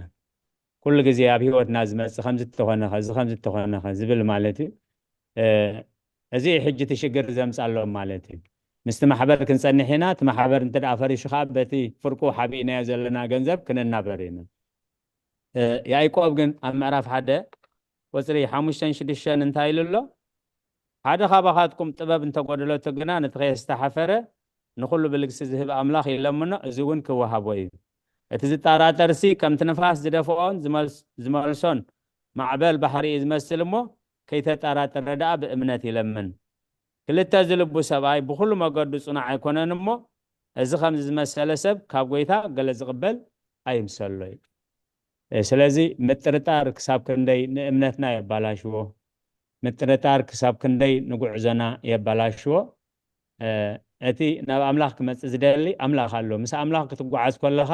ኩሉ ግዜ ኣብ ህይወትና ዝመጽእ ከምዚ ተኾነኸ፣ እዚ ከምዚ ተኾነኸ ዝብል ማለት እዩ። እ፣ እዚ እዩ ሕጂ እቲ ሽግር ዘምጻሎም ማለት እዩ። ምስቲ ማሕበር ክንጸንሕ ኢና፣ እቲ ማሕበር እንተ ደኣ ፈሪሱ ኸኣ በቲ ፍርቁ ሓቢእናዮ ዘለና ገንዘብ ክንናበር ኢና። እ፣ ያዕቆብ ግን ኣብ ምዕራፍ ሓደ ቁጽሪ ሓሙሽተን ሽዱሽተን እንታይ ኢሉ ኣሎ? ሓደ ካባኻትኩም ጥበብ እንተጎደለቶ ግና ነቲ ከየስተሓፈረ ንኹሉ ብልግሲ ዝህብ ኣምላኽ ይለምኖ፣ እዚ እውን ክወሃቦ እዩ። እቲ ዝጠራጠርሲ ከምቲ ንፋስ ዝደፍኦን ዝመልስ-፣ ዝመልሶን ማዕበል ባሕሪ እዩ ዝመስል እሞ፣ ከይተጠራጠረ ደኣ ብእምነት ይለምን። ክልተ ዝልቡ ሰብኣይ ብኹሉ መገዱ ጽኑዕ ኣይኮነን እሞ፣ እዚ ከምዚ ዝመሰለ ሰብ ካብ ጐይታ ገለ ዝቕበል ኣይምሰሎ እዩ። እ፣ ስለዚ ምጥርጣር ክሳብ ክንደይ ንእምነትና የባላሽዎ፣ ምጥርጣር ክሳብ ክንደይ ንጉዕዞና የባላሽዎ። እ፣ እቲ ናብ ኣምላኽ ክመጽእ ዝደሊ ኣምላኽ ኣሎ። ምስ ኣምላኽ ክትጓዓዝ ከለኻ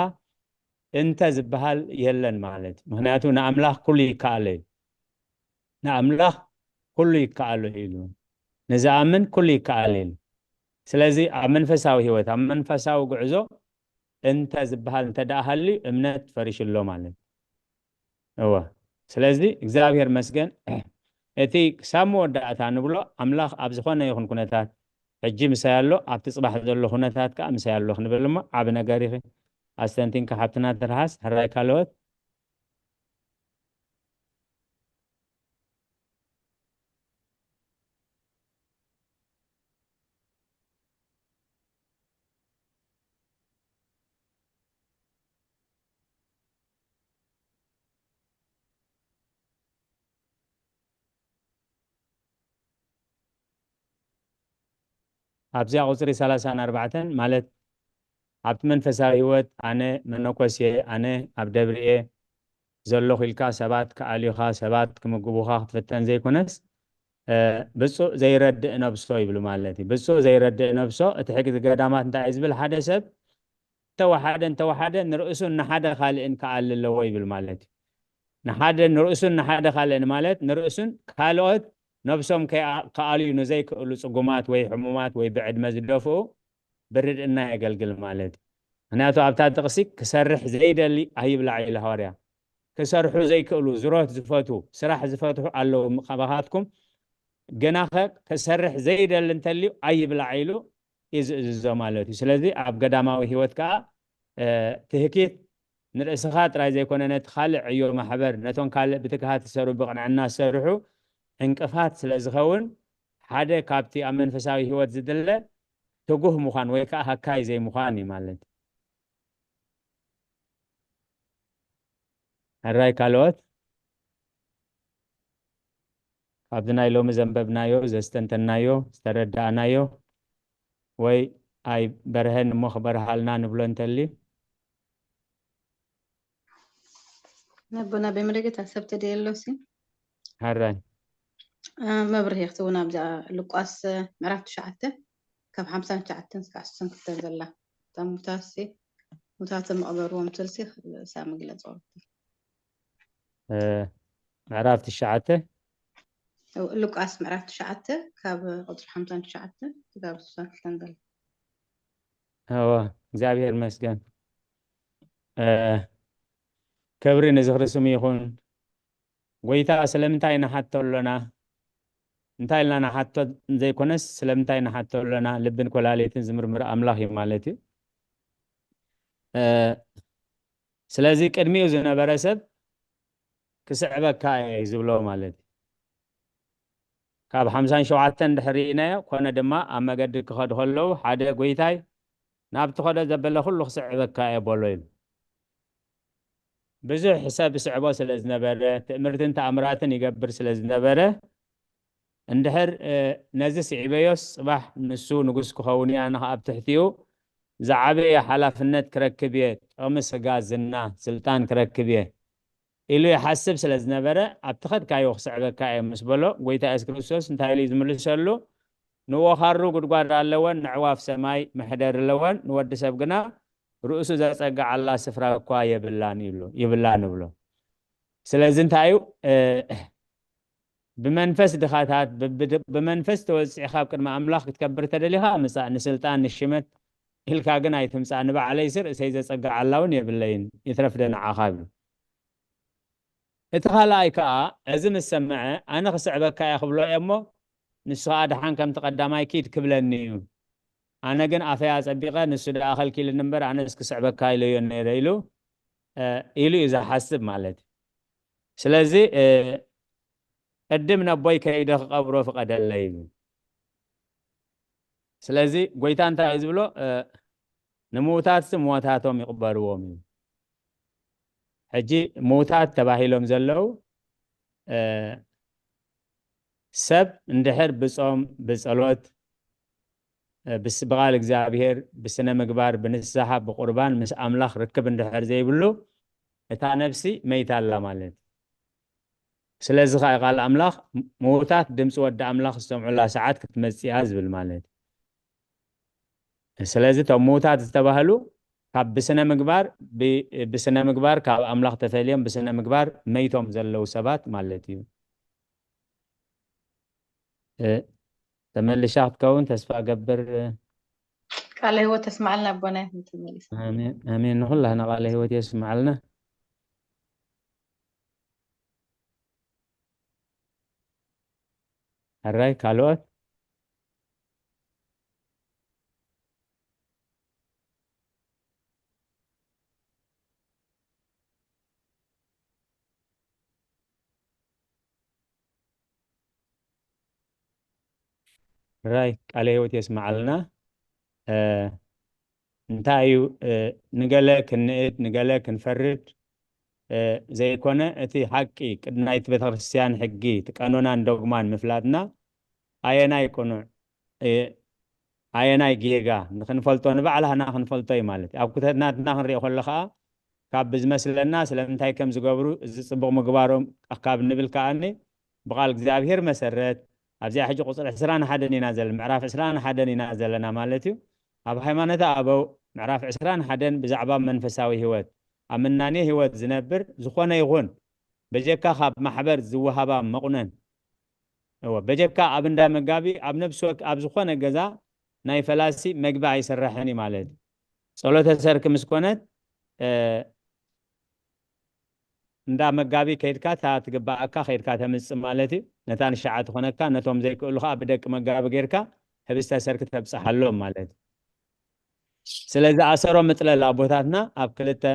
እንተ ዝበሃል የለን ማለት እዩ። ምኽንያቱ ንኣምላኽ ኩሉ ይከኣሎ እዩ። ንኣምላኽ ኩሉ ይከኣሎ ኢሉ። ንዝኣምን ኩሉ ይከኣል ኢሉ። ስለዚ ኣብ መንፈሳዊ ህይወት፣ ኣብ መንፈሳዊ ጉዕዞ እንተ ዝበሃል እንተ ደኣ ሃልዩ እምነት ፈሪሹ ኣሎ ማለት እዩ። እወ። ስለዚ እግዚኣብሔር መስገን እቲ ክሳብ መወዳእታ ንብሎ ኣምላኽ ኣብ ዝኾነ ይኹን ኩነታት ሕጂ ምሳይ ኣሎ፣ ኣብቲ ጽባሕ ዘሎ ኩነታት ከኣ ምሳይ ኣሎ ክንብል እሞ ዓቢ ነገር ኢኺ ኣስተንቲንካ ሓብትና ትርሓስ። ሕራይ ካልኦት። ኣብዚኣ ቁጽሪ ሰላሳን ኣርባዕተን ማለት ኣብቲ መንፈሳዊ ህይወት ኣነ መነኮስ እየ፣ ኣነ ኣብ ደብሪ እየ ዘለኹ ኢልካ ሰባት ክኣልዩኻ፣ ሰባት ክምግቡኻ ክትፍተን ዘይኮነስ፣ እ፣ ብጹእ ዘይረድእ ነብሶ ይብሉ ማለት እዩ። ብጹእ ዘይረድእ ነብሶ፣ እቲ ሕጊ ገዳማት እንታይ እዩ ዝብል? ሓደ ሰብ እንተወሓደ፣ እንተወሓደ ንርእሱን ንሓደ ካልእን ክኣሊ ኣለዎ ይብል ማለት እዩ። ንሓደ ንርእሱን ንሓደ ካልእን ማለት ንርእሱን ካልኦት ነብሶም ከይኣ-፣ ክኣልዩ ንዘይክእሉ ጽጉማት ወይ ሕሙማት ወይ ብዕድመ ዝደፍኡ ብርድእና የገልግል ማለት እዩ። ምኽንያቱ ኣብታ ጥቕሲ ክሰርሕ ዘይደሊ ኣይብላዕ ኢሉ ሃዋርያ። ክሰርሑ ዘይክእሉ፣ ዝሮት ዝፈትዉ፣ ስራሕ ዝፈትሑ ኣለዉ ካባኻትኩም። ገናኸ ክሰርሕ ዘይደሊ እንተልዩ ኣይብላዕ ኢሉ ይዝእዝዞ ማለት እዩ። ስለዚ ኣብ ገዳማዊ ህይወት ከዓ ትህኪት ንርእስኻ ጥራይ ዘይኮነ ነቲ ካልእ ዕዮ ማሕበር፣ ነቶም ካልእ ብትግሃት ዝሰርሑ ብቕንዕና ዝሰርሑ ዕንቅፋት ስለ ዝኸውን ሓደ ካብቲ ኣብ መንፈሳዊ ህይወት ዝድለ ትጉህ ምዃን ወይ ከዓ ሃካይ ዘይምዃን እዩ ማለት እዩ። ሕራይ ካልኦት ካብዚ ናይ ሎሚ ዘንበብናዮ ዘስተንተናዮ ዝተረዳእናዮ ወይ ኣይ በርሀን እሞ ክበርሃልና ንብሎ እንተልዩ ነቦና በመደገት ኣሰብ ተደየሎ ሲ ሕራይ መብርሂ ክትውን ኣብዛ ሉቃስ ምዕራፍ ትሽዓተ ካብ ሓምሳን ትሽዓተን እስካብ ዓሰርተ ክልተን ዘላ እታ ሙታሲ ሙታቶም መቕበርዎም ትልሲ ርእሳ መግለፂ ምዕራፍ ትሽዓተ ሉቃስ ምዕራፍ ትሽዓተ ካብ ቁፅሪ ሓምሳን ትሽዓተ ክሳብ ስሳን ክልተን ዘላ እወ እግዚኣብሔር ይመስገን። ክብሪ ንዝኽሪ ስሙ ይኹን። ጎይታ ስለምንታይ ንሓቶ ኣሎና? እንታይ ኢልና ንሓቶ ዘይኮነስ ስለምንታይ ንሓቶ ኣሎና? ልብን ኮላሊትን ዝምርምር ኣምላኽ እዩ ማለት እዩ። ስለዚ ቅድሚኡ ዝነበረ ሰብ ክስዕበካ እየ ዝብሎ ማለት እዩ። ካብ ሓምሳን ሸውዓተን እንድሕር ርኢናዮ፣ ኮነ ድማ ኣብ መገዲ ክኸዱ ከለዉ ሓደ ጎይታይ ናብቲ ኸዶ ዘበለ ኩሉ ክስዕበካ እየ በሎ ኢሉ። ብዙሕ ሰብ ስዕቦ ስለ ዝነበረ ትእምርትን ተኣምራትን ይገብር ስለ ዝነበረ እንድሕር ነዚ ስዒበዮስ ጽባሕ ንሱ ንጉስ ክኸውን እየ ኣነ ኣብ ትሕቲኡ ዝዓበየ ሓላፍነት ክረክብ እየ፣ ጥቕሚ ስጋ ዝና ስልጣን ክረክብ እየ ኢሉ ይሓስብ ስለ ዝነበረ ኣብቲ ኸድካዮ ክስዕበካ እየ ምስ በሎ ጎይታ የሱስ ክርስቶስ እንታይ ኢሉ ዝምልሰሉ ንወኻሩ ጉድጓድ ኣለወን ንዕዋፍ ሰማይ መሕደር ኣለወን ንወዲ ሰብ ግና ርእሱ ዘጸግዓላ ስፍራ እኳ የብላን ይብሉ ይብላ ንብሎ ስለዚ እንታይ እዩ ብመንፈስ ድኻታት ብመንፈስ ተወፂዕኻ ኣብ ቅድሚ ኣምላኽ ክትከብር ተደሊኻ ምፃእ ንስልጣን ንሽመት ኢልካ ግን ኣይትምፃእ ንባዕለይ ስር እሰይ ዘፀግዓላ እውን የብለይን ይትረፍ ደንዓኻ ይብሉ እቲ ካልኣይ ከዓ እዚ ምስ ሰምዐ ኣነ ክስዕበካ እየ ክብሎ እየ እሞ ንሱ ከዓ ድሓን ከምቲ ቀዳማይ ኪድ ክብለኒ እዩ ኣነ ግን ኣፈይ ኣፀቢቐ ንሱ ደኣ ከልኪልኒ እምበር ኣነስ ክስዕበካ ኢለዮ ነይረ ኢሉ ኢሉ እዩ ዝሓስብ ማለት እዩ ስለዚ ቅድም ነቦይ ከይደ ክቐብሮ ፍቐደለይ ይብል ስለዚ ጎይታ እንታይ እዩ ዝብሎ ንምውታት ሞታቶም ይቕበርዎም እዩ ሕጂ ምውታት ተባሂሎም ዘለዉ ሰብ እንድሕር ብጾም ብጸሎት ብቃል እግዚኣብሔር ብስነ ምግባር ብንስሓ ብቁርባን ምስ ኣምላኽ ርክብ እንድሕር ዘይብሉ እታ ነፍሲ መይታ ኣላ ማለት እዩ ስለዚ ከዓ ቃል ኣምላኽ ምዉታት ድምፂ ወዲ ኣምላኽ ዝሰምዑላ ሰዓት ክትመፅእ እያ ዝብል ማለት እዩ ስለዚ እቶም ምዉታት ዝተባህሉ ካብ ብስነ ምግባር ብስነ ምግባር ካብ ኣምላኽ ተፈልዮም ብስነ ምግባር መይቶም ዘለዉ ሰባት ማለት እዩ ተመልሻ ክትከውን ተስፋ ገብር ቃለ ህይወት ተስማዓልና ኣቦና ይኹን ተመሊስ ኣሜን ንኩላህና ቃለ ህይወት የስማዓልና ሕራይ ካልኦት ራይ ቃለ ህይወት የስማዓልና እንታይ እዩ ንገለ ክንእድ ንገለ ክንፈርድ ዘይኮነ እቲ ሓቂ ቅድናይቲ ቤተክርስትያን ሕጊ እቲ ቀኖናን ዶግማን ምፍላጥና ኣየናይ ቅኑዕ ኣየናይ ጌጋ ንክንፈልጦ ንባዕላህና ክንፈልጦ እዩ ማለት እዩ ኣብ ኩተትናትና ክንሪኦ ከሎ ከዓ ካብ ብዝመስለና ስለምንታይ ከም ዝገብሩ እዚ ፅቡቅ ምግባሮም ካብ ንብል ከዓኒ ብቃል እግዚኣብሔር መሰረት ኣብዚኣ ሕጂ ቁፅሪ ዕስራን ሓደን ኢና ዘለና ምዕራፍ ዕስራን ሓደን ኢና ዘለና ማለት እዩ ኣብ ሃይማኖተ ኣበው ምዕራፍ ዕስራን ሓደን ብዛዕባ መንፈሳዊ ህይወት ኣብ ምናኔ ህይወት ዝነብር ዝኾነ ይኹን በጀካ ካብ ማሕበር ዝወሃባ መቑነን እወ በጀካ ኣብ እንዳ መጋቢ ኣብ ነብሲ ወክ ኣብ ዝኾነ ገዛ ናይ ፈላሲ መግቢ ኣይስራሕን እዩ ማለት እዩ ጸሎተ ሰርክ ምስ ኮነት እንዳ መጋቢ ከይድካ እታ ትግባኣካ ከይድካ ተምጽእ ማለት እዩ። ነታ ንሻዓ ትኾነካ ነቶም ዘይክእሉ ከዓ ብደቂ መጋቢ ጌርካ ህብስተ ሰርክ ተብጽሓሎም ማለት እዩ። ስለዚ ኣሰሮም ምጥለል ኣቦታትና ኣብ ክልተ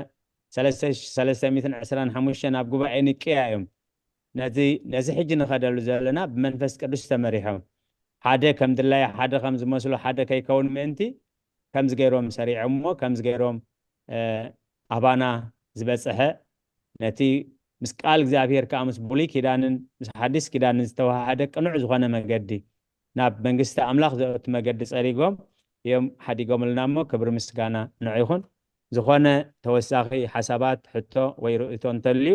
ሰለስተ ሚእትን ዕስራን ሓሙሽተን ኣብ ጉባኤ ንቅያ እዮም ነዚ ነዚ ሕጂ ንኸደሉ ዘለና ብመንፈስ ቅዱስ ተመሪሖም ሓደ ከም ድላያ ሓደ ከም ዝመስሉ ሓደ ከይከውን ምእንቲ ከምዚ ገይሮም ሰሪዖምዎ ከምዚ ገይሮም ኣባና ዝበፅሐ ነቲ ምስ ቃል እግዚኣብሔር ከዓ ምስ ብሉይ ኪዳንን ምስ ሓዲስ ኪዳንን ዝተዋሃደ ቅኑዕ ዝኾነ መገዲ ናብ መንግስቲ ኣምላኽ ዘእቱ መገዲ ፀሪጎም እዮም ሓዲጎምልና እሞ ክብሪ ምስጋና ንዑ ይኹን። ዝኾነ ተወሳኺ ሓሳባት ሕቶ ወይ ርእቶ እንተልዩ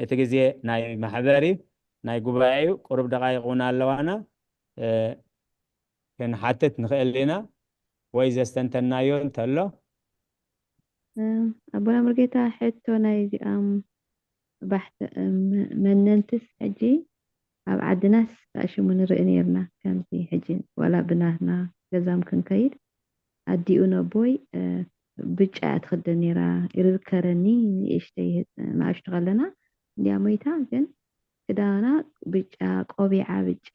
እቲ ግዜ ናይ ማሕበር እዩ ናይ ጉባኤ እዩ ቁሩብ ደቃይቅ እውን ኣለዋና ክንሓትት ንኽእል ኢና ወይ ዘስተንተናዮ እንተሎ ኣቦና ሙሉጌታ ሕቶ ናይ እዚኣም ባሕቲ መነንትስ ሕጂ ኣብ ዓድናስ ኣሽሙ ንርኢ ነርና ከምዚ ሕጂ ዋላ ብናትና ገዛም ክንከይድ ኣዲኡ ነቦይ ብጫ እያ ትኽደን ነራ ይርዝከረኒ ንእሽተይ ንእሽቱ ከለና እንዲያ ሞይታ ግን ክዳና ብጫ ቆቢዓ ብጫ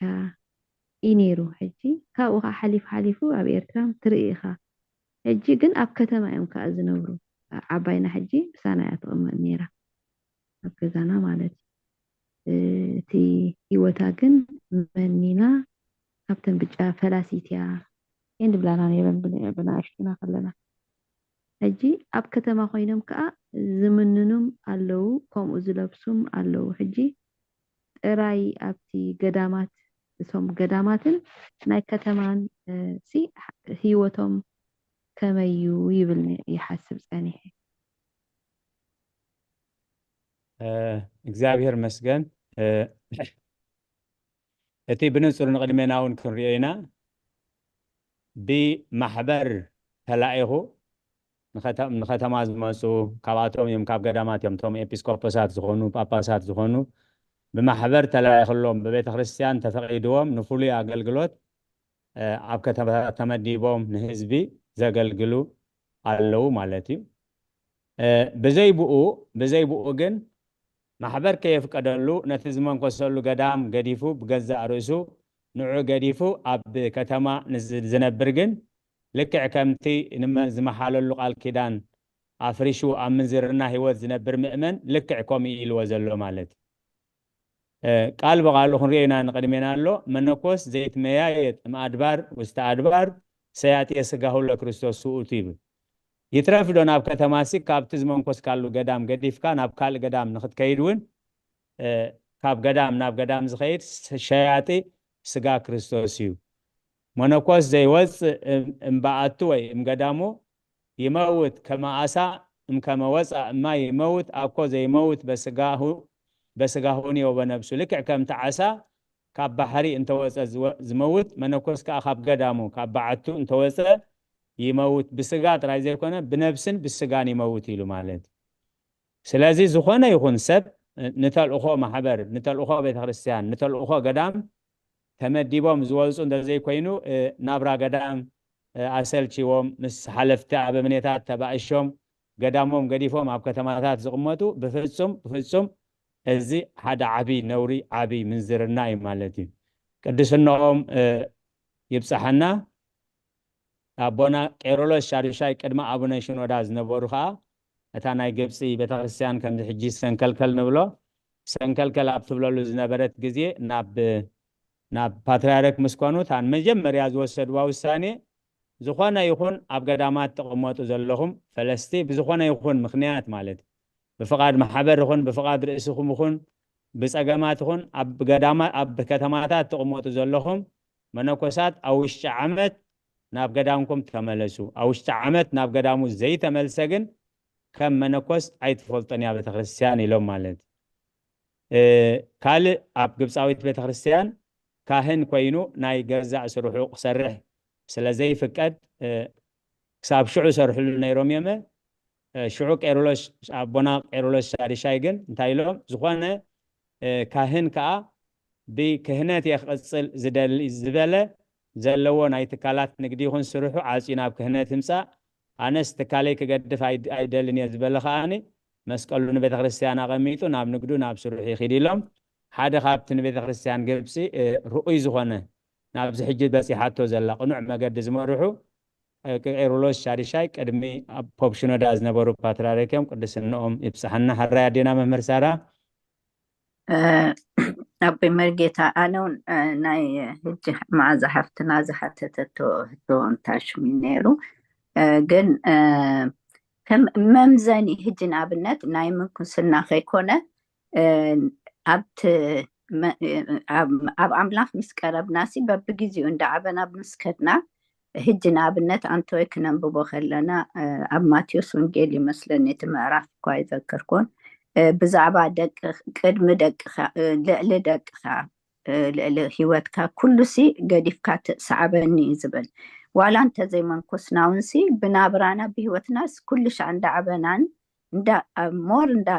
እዩ ነይሩ ሕጂ ካብኡ ከዓ ሓሊፉ ሓሊፉ ኣብ ኤርትራ ትርኢ ኢኻ ሕጂ ግን ኣብ ከተማ እዮም ከዓ ዝነብሩ ዓባይና ሕጂ ብሳና እያ ትቕመጥ ነይራ ኣብ ገዛና ማለት እዩ እቲ ህይወታ ግን መኒና ካብተን ብጫ ፈላሲት እያ እንድብላና ነይረን ብንኣሽቱና ከለና ሕጂ ኣብ ከተማ ኮይኖም ከዓ ዝምንኑም ኣለዉ ከምኡ ዝለብሱም ኣለዉ ሕጂ ጥራይ ኣብቲ ገዳማት እቶም ገዳማትን ናይ ከተማን ሲ ህይወቶም ከመዩ ይብል ይሓስብ ፀኒሐ እግዚኣብሔር መስገን እቲ ብንጹር ንቕድሜና እውን ክንሪኦ ኢና ብማሕበር ተላኢኹ ንኸተማ ዝመፁ ካብኣቶም እዮም ካብ ገዳማት እዮም እቶም ኤጲስቆጶሳት ዝኾኑ ጳጳሳት ዝኾኑ ብማሕበር ተላኢኽሎም ብቤተ ክርስቲያን ተፈቒድዎም ንፍሉይ ኣገልግሎት ኣብ ከተማታት ተመዲቦም ንህዝቢ ዘገልግሉ ኣለዉ ማለት እዩ ብዘይ ብኡ ብዘይ ብኡ ግን ማሕበር ከየፍቀደሉ ነቲ ዝመንኮሰሉ ገዳም ገዲፉ ብገዛእ ርእሱ ንዑ ገዲፉ ኣብ ከተማ ዝነብር ግን ልክዕ ከምቲ ዝመሓለሉ ቃል ኪዳን ኣፍሪሹ ኣብ ምንዝርና ህይወት ዝነብር ምእመን ልክዕ ከምኡ ኢልዎ ዘሎ ማለት እዩ ቃል ብቃሉ ክንሪኦ ኢና ንቅድሜና ኣሎ መነኮስ ዘይትመያየጥ እምኣድባር ውስተ ኣድባር ሰያጥየ ስጋሁ ለክርስቶስ ስኡቱ ይብል ይትረፍ ዶ ናብ ከተማሲ ካብቲ ዝመንኮስካሉ ገዳም ገዲፍካ ናብ ካልእ ገዳም ንክትከይድ እውን ካብ ገዳም ናብ ገዳም ዝኸይድ ሸያጢ ስጋ ክርስቶስ እዩ መነኮስ ዘይወፅእ እምበኣቱ ወይ እምገዳሙ ይመውት ከመ ዓሳ እምከመ ወፅኣ እማ ይመውት ኣኮ ዘይመውት በስጋሁ በስጋሁ ንዮ በነብሱ ልክዕ ከምቲ ዓሳ ካብ ባሕሪ እንተወፀ ዝመውት መነኮስ ከዓ ካብ ገዳሙ ካብ በዓቱ እንተወፀ ይመውት ብስጋ ጥራይ ዘይኮነ ብነብስን ብስጋን ይመውት ኢሉ ማለት ስለዚ ዝኾነ ይኹን ሰብ ንተልእኾ ማሕበር ንተልእኾ ቤተክርስትያን ንተልእኾ ገዳም ተመዲቦም ዝወፁ እንተዘይኮይኑ ናብራ ገዳም ኣሰልችዎም ምስ ሓለፍቲ ኣበምኔታት ተባእሾም ገዳሞም ገዲፎም ኣብ ከተማታት ዝቕመጡ ብፍፁም ብፍፁም እዚ ሓደ ዓብይ ነውሪ ዓብይ ምንዝርና እዩ ማለት እዩ ቅድስናኦም ይብፃሐና ኣቦና ቄሮሎስ ሻዱሻይ ቅድሚ ኣቡነ ሽኖዳ ዝነበሩ ከዓ እታ ናይ ግብፂ ቤተክርስትያን ከምዚ ሕጂ ሰንከልከል ንብሎ ሰንከልከል ኣብ ትብለሉ ዝነበረት ግዜ ናብ ናብ ፓትርያርክ ምስ ኮኑ እታ ንመጀመርያ ዝወሰድዋ ውሳኔ ዝኾነ ይኹን ኣብ ገዳማት ትቕመጡ ዘለኹም ፈለስቲ ብዝኾነ ይኹን ምኽንያት ማለት ብፍቓድ ማሕበር ይኹን ብፍቓድ ርእስኹም ይኹን ብፀገማት ይኹን ኣብ ገዳማ ኣብ ከተማታት ትቕመጡ ዘለኹም መነኮሳት ኣብ ውሽጢ ዓመት ናብ ገዳምኩም ተመለሱ ኣብ ውሽጢ ዓመት ናብ ገዳሙ ዘይተመልሰ ግን ከም መነኮስ ኣይትፈልጦን እያ ቤተክርስትያን ኢሎም ማለት ካልእ ኣብ ግብፃዊት ቤተክርስትያን ካህን ኮይኑ ናይ ገዛእ ስርሑ ክሰርሕ ስለዘይፍቀድ ክሳብ ሽዑ ሰርሕሉ ነይሮም እዮመ ሽዑ ቄርሎስ ኣቦና ቄርሎስ ሳድሻይ ግን እንታይ ኢሎም ዝኾነ ካህን ከዓ ብክህነት እየ ክቕፅል ዝደሊ ዝበለ ዘለዎ ናይ ትካላት ንግዲ ይኹን ስርሑ ዓፅዩ ናብ ክህነት ህምፃእ ኣነስ ትካለይ ክገድፍ ኣይደልን እየ ዝበለ ከዓኒ መስቀሉ ንቤተ ክርስቲያን ኣቐሚጡ ናብ ንግዱ ናብ ስርሑ ይኺድ ኢሎም ሓደ ካብቲ ንቤተ ክርስቲያን ግብፂ ርኡይ ዝኾነ ናብዚ ሕጂ በፂሓቶ ዘላ ቅኑዕ መገዲ ዝመርሑ ቄሩሎስ ሻድሻይ ቅድሚ ኣብ ፖፕ ሽኖዳ ዝነበሩ ፓትርያርክ እዮም። ቅድስንኦም ይብፅሓና። ሕራይ ኣዴና መምህር ሳራ። ኣቦይ መርጌታ፣ ኣነ እውን ናይ ሕጂ መዓዛ ሓፍትና ዝሓተተቶ ህቶ እንታሽሙ ነይሩ። ግን ከም መምዘኒ ሕጂ ንኣብነት ናይ ምንኩስና ከይኮነ ኣብቲ ኣብ ኣምላኽ ምስ ቀረብና ሲ በብግዜኡ እንዳዓበና ምስ ከድና ሕጂ ንኣብነት ኣንቶይ ክነንብቦ ከለና ኣብ ማቴዎስ ወንጌል ይመስለኒ እቲ ምዕራፍ እኳ ይዘክርኩን ብዛዕባ ደቂ ቅድሚ ደቅኻ ልዕሊ ደቅኻ ልዕሊ ህይወትካ ኩሉ ሲ ገዲፍካ ትሰዓበኒ እዩ ዝብል። ዋላ እንተዘይመንኮስና እውን ሲ ብናብራና ብህይወትናስ ኩሉ ሻዕ እንዳዓበናን እንዳ ሞር እንዳ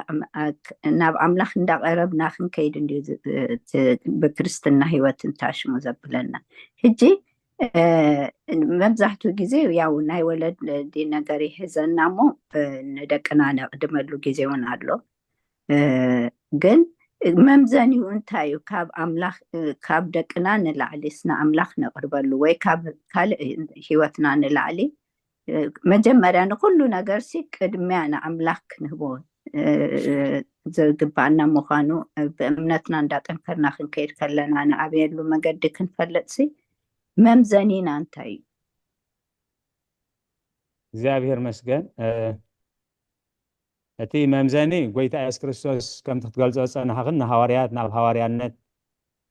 ናብ ኣምላኽ እንዳቐረብና ክንከይድ እንድዩ ብክርስትና ህይወት እንታሽሙ ዘብለና። ሕጂ መብዛሕትኡ ግዜ ያው ናይ ወለዲ ነገር ይሕዘና እሞ ንደቅና ነቕድመሉ ግዜ እውን ኣሎ። ግን መምዘኒኡ እንታይ እዩ? ካብ ኣምላኽ ካብ ደቅና ንላዕሊ ንኣምላኽ ነቕርበሉ ወይ ካብ ካልእ ህይወትና ንላዕሊ መጀመርያ ንኩሉ ነገር ሲ ቅድሚያ ንኣምላኽ ክንህቦ ዝግባኣና ምዃኑ ብእምነትና እንዳጠንከርና ክንከይድ ከለና ንኣበየሉ መገዲ ክንፈልጥ ሲ መምዘኒና እንታይ እዩ? እግዚኣብሔር መስገን። እቲ መምዘኒ ጎይታ የሱስ ክርስቶስ ከምቲ ክትገልጾ ዝጸናሕኽን ንሃዋርያት ናብ ሃዋርያነት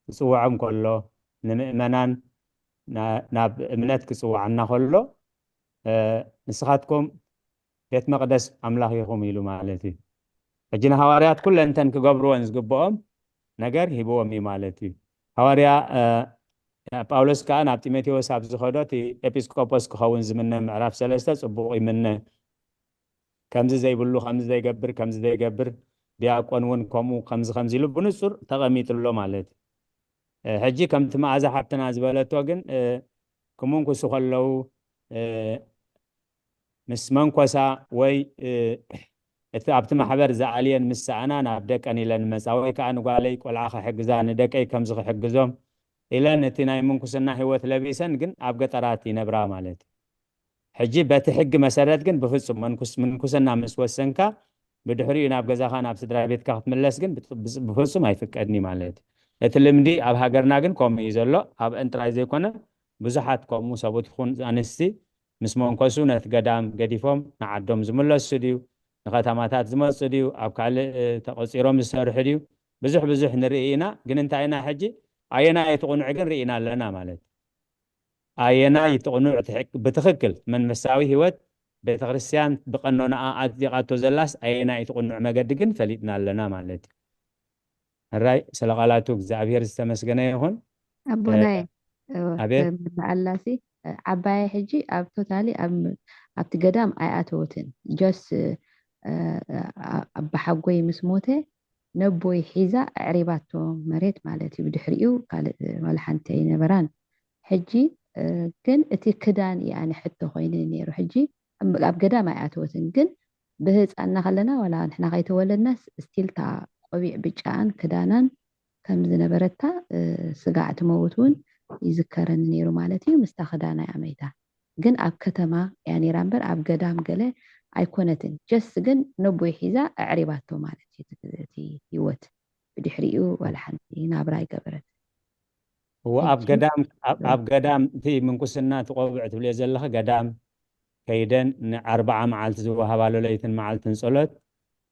ክጽውዖም ከሎ ንምእመናን ናብ እምነት ክጽውዓና ከሎ ንስኻትኩም ቤት መቕደስ ኣምላኽ ኢኹም ኢሉ ማለት እዩ። ሕጂ ንሃዋርያት ኩለንተን ክገብርዎን ዝግብኦም ነገር ሂብዎም እዩ ማለት እዩ። ሃዋርያ ጳውሎስ ከኣ ናብ ጢሞቴዎስ ኣብ ዝኸዶ እቲ ኤጲስቆጶስ ክኸውን ዝምነ ምዕራፍ ሰለስተ ጽቡቕ ይምነ። ከምዚ ዘይብሉ ከምዚ ዘይገብር ከምዚ ዘይገብር ዲያቆን እውን ከምኡ ከምዚ ከምዚ ኢሉ ብንጹር ተቐሚጥሎ ማለት እዩ። ሕጂ ከምቲ መኣዛ ሓብትና ዝበለቶ ግን ክምንኩሱ ከለዉ ምስ መንኮሳ ወይ እቲ ኣብቲ ማሕበር ዝኣልየን ምስ ሰኣና ናብ ደቀን ኢለን መጻ ወይ ከዓ ንጓለይ ቆልዓ ክሕግዛ ንደቀይ ከምዚ ክሕግዞም ኢለን እቲ ናይ ምንኩስና ህይወት ለቢሰን ግን ኣብ ገጠራት ይነብራ ማለት እዩ። ሕጂ በቲ ሕጊ መሰረት ግን ብፍጹም ምንኩስና ምስ ወሰንካ ብድሕሪኡ ናብ ገዛኻ ናብ ስድራ ቤትካ ክትምለስ ግን ብፍጹም ኣይፍቀድኒ ማለት እዩ። እቲ ልምዲ ኣብ ሃገርና ግን ከምኡ እዩ ዘሎ። ኣብአን ጥራይ ዘይኮነ ብዙሓት ከምኡ ሰብኡት ይኹን ኣንስቲ ምስ መንኮሱ ነቲ ገዳም ገዲፎም ንዓዶም ዝምለሱ ድዩ ንከተማታት ዝመፁ ድዩ ኣብ ካልእ ተቆፂሮም ዝሰርሑ ድዩ ብዙሕ ብዙሕ ንርኢ ኢና። ግን እንታይ ኢና ሕጂ ኣየናይ እቲ ቁኑዕ ግን ርኢና ኣለና ማለት ኣየናይ እቲ ቁኑዕ ብትኽክል መንፈሳዊ ህይወት ቤተክርስትያን ብቀኖናኣ ኣፅዲቓቶ ዘላስ ኣየናይ እቲ ቁኑዕ መገዲ ግን ፈሊጥና ኣለና ማለት እዩ። ሕራይ ስለ ቃላቱ እግዚኣብሔር ዝተመስገነ ይኹን። ኣቦናይ ኣቤት ምልኣላሲ ዓባየ ሕጂ ኣብ ቶታሊ ኣብቲ ገዳም ኣይኣተወትን ጀስ ኣባሓጎይ ምስ ሞተ ነቦይ ሒዛ ኣዕሪባቶ መሬት ማለት እዩ። ብድሕሪኡ ካልእ ዋላ ሓንቲ ኣይነበራን። ሕጂ ግን እቲ ክዳን እዩ ኣነ ሕቶ ኮይኑ ነይሩ። ሕጂ ኣብ ገዳም ኣይኣተወትን ግን ብህፃና ከለና ዋላ ንሕና ከይተወለድናስ ስቲል እታ ቆቢዕ ብጫኣን ክዳናን ከም ዝነበረታ ስጋዕ ትመውት እውን ይዝከረኒ ነይሩ ማለት እዩ። ምስታ ክዳና እያ መይታ። ግን ኣብ ከተማ እያ ነይራ እምበር ኣብ ገዳም ገለ ኣይኮነትን። ጀስት ግን ነቦይ ሒዛ ኣዕሪባቶ ማለት እዩ። እቲ ህይወት ብድሕሪኡ ዋላ ሓንቲ ናብራ ኣይገበረት። እዎ ኣብ ገዳም ኣብ ገዳም እቲ ምንኩስና እቲ ቆብዕ ትብልዮ ዘለኺ ገዳም ከይደን ንኣርብዓ መዓልቲ ዝወሃባሉ ለይትን መዓልትን ጸሎት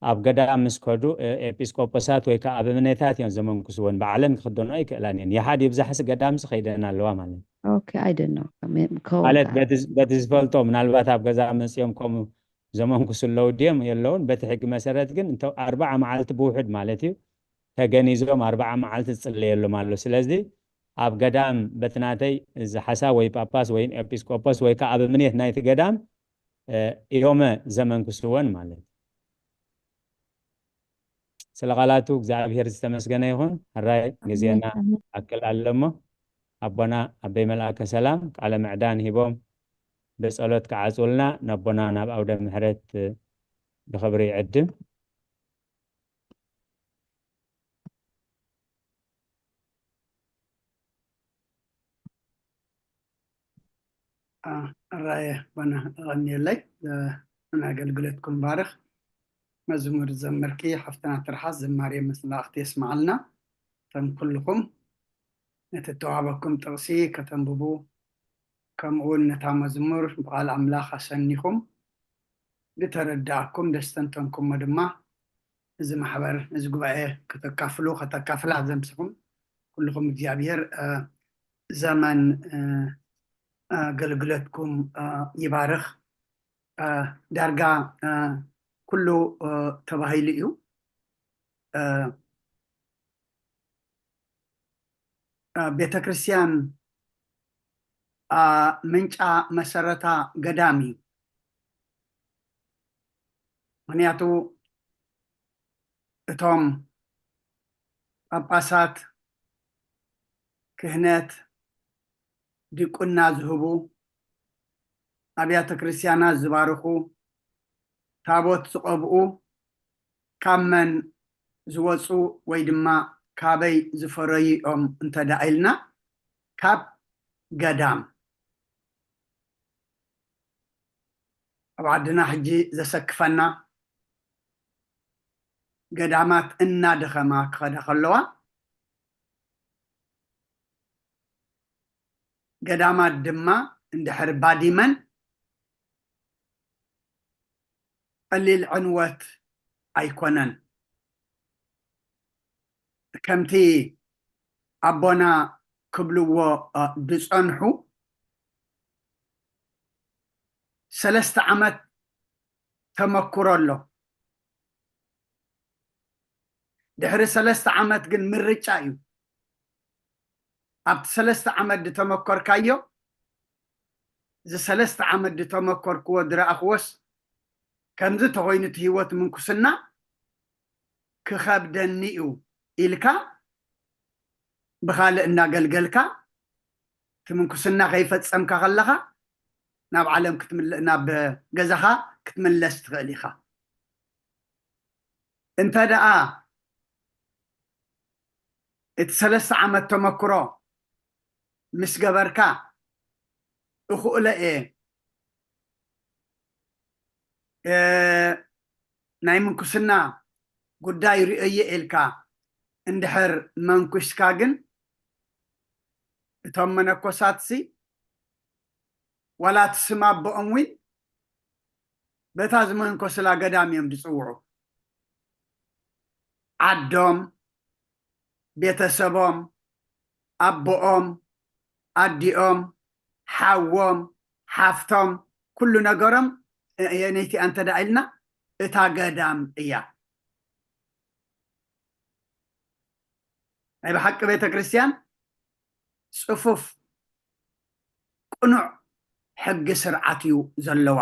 ኣብ ገዳም ምስ ከዱ ኤጲስቆጶሳት ወይ ከዓ ኣበምኔታት እዮም ዘመንኩስወን። ባዕለን ክኽደንኦ ይክእላን እየን። ይሓድ ይብዛሕሲ ገዳምሲ ከይደን ኣለዋ ማለት እዩ። ኦኬ፣ I don't know። ከ- ማለት ከ- በቲ በቲ ዝፈልጦ ምናልባት ኣብ ገዛ መፅዮም ከምኡ ዘመንኩሱ ኣለዉ ድዮም የለውን። በቲ ሕጊ መሰረት ግን እንተ ኣርብዓ መዓልቲ ብውሑድ ማለት እዩ ተገኒዞም ኣርብዓ መዓልቲ ዝፅለየሎም ኣሎ። ስለዚ ኣብ ገዳም በቲ ናተይ እዚ ሓሳብ ወይ ጳጳስ ወይ ኤጲስቆጶስ ወይ ከዓ ኣበምኔት ናይቲ ገዳም እ፣ እዮመ ዘመንኩስወን ማለት እዩ። ስለ ቃላቱ እግዚኣብሔር ዝተመስገነ ይኹን። ሕራይ ግዜና ኣክል ኣለሞ ኣቦና ኣበይ መልኣከ ሰላም ቃለ ምዕዳን ሂቦም ብጸሎት ክዓጽውልና ነቦና ናብ ኣውደ ምሕረት ብኽብሪ ይዕድም። ኣራየ ባና ኣቐንየለይ። ኣገልግሎትኩም ባርኽ። መዝሙር ዘመርኪ ሓፍትና ትርሓስ ዝማሬ መላእኽቲ የስምዓልና። ከም ኩልኹም ነቲ እተዋህበኩም ጥቕሲ ከተንብቡ፣ ከምኡ እውን ነታ መዝሙር ብቓል ኣምላኽ ኣሰኒኹም ዝተረዳእኩም ደስተንተንኩሞ ድማ እዚ ማሕበር፣ እዚ ጉባኤ ከተካፍሉ፣ ከተካፍላ ዘምስኹም ኩልኹም እግዚኣብሔር፣ እ፣ ዘመን፣ እ፣ ኣገልግሎትኩም፣ እ፣ ይባርኽ። እ፣ ዳርጋ፣ እ፣ ኩሉ፣ እ፣ ተባሂሉ እዩ። እ፣ እ፣ ቤተ ክርስቲያን፣ እ፣ ምንጫ መሰረታ ገዳም እዩ። ምኽንያቱ እቶም ጳጳሳት፣ ክህነት፣ ዲቁና ዝህቡ፣ ኣብያተ ክርስቲያናት ዝባርኹ፣ ታቦት ዝቐብኡ ካብ መን ዝወፁ ወይ ድማ ካበይ ዝፈረዩ እዮም እንተ ደኣ ኢልና፣ ካብ ገዳም። ኣብ ዓድና ሕጂ ዘሰክፈና፣ ገዳማት እናደኸማ ክኸዳ ከለዋ፣ ገዳማት ድማ እንድሕር ባዲመን ቀሊል ዕንወት ኣይኮነን። ከምቲ ኣቦና ክብልዎ፣ እ፣ ዝጸንሑ፣ ሰለስተ ዓመት ተመክሮ ኣሎ። ድሕሪ ሰለስተ ዓመት ግን ምርጫ እዩ። ኣብቲ ሰለስተ ዓመት ዝተመኮርካዮ፣ እዚ ሰለስተ ዓመት ዝተመኮርክዎ ዝረኣኽዎስ፣ ከምዚ ተኾይኑ እቲ ህይወት ምንኩስና ክኸብደኒ እዩ ኢልካ፣ ብኻልእ እናገልገልካ፣ እቲ ምንኩስና ከይፈጸምካ ከለኻ፣ ናብ ዓለም ክትምለ-፣ ናብ ገዛኻ ክትምለስ ትኽእል ኢኻ። እንተ ደኣ እቲ ሰለስተ ዓመት ተመክሮ ምስ ገበርካ፣ እኽእሎ እየ፣ እ፣ ናይ ምንኩስና ጉዳይ ርእየ ኢልካ እንድሕር መንኩስካ ግን፣ እቶም መነኮሳትሲ ዋላ እቲ ስም ኣቦኦም እውን በታ ዝመንኮስላ ገዳም እዮም ዝጽውዑ። ዓዶም፣ ቤተሰቦም፣ ኣቦኦም፣ ኣዲኦም፣ ሓዎም፣ ሓፍቶም፣ ኩሉ ነገሮም፣ እ-፣ የነይቲ እንተ ደኣ ኢልና፣ እታ ገዳም እያ። ናይ ብሓቂ ቤተ ክርስቲያን ጽፉፍ ቅኑዕ ሕጊ ስርዓት እዩ ዘለዋ።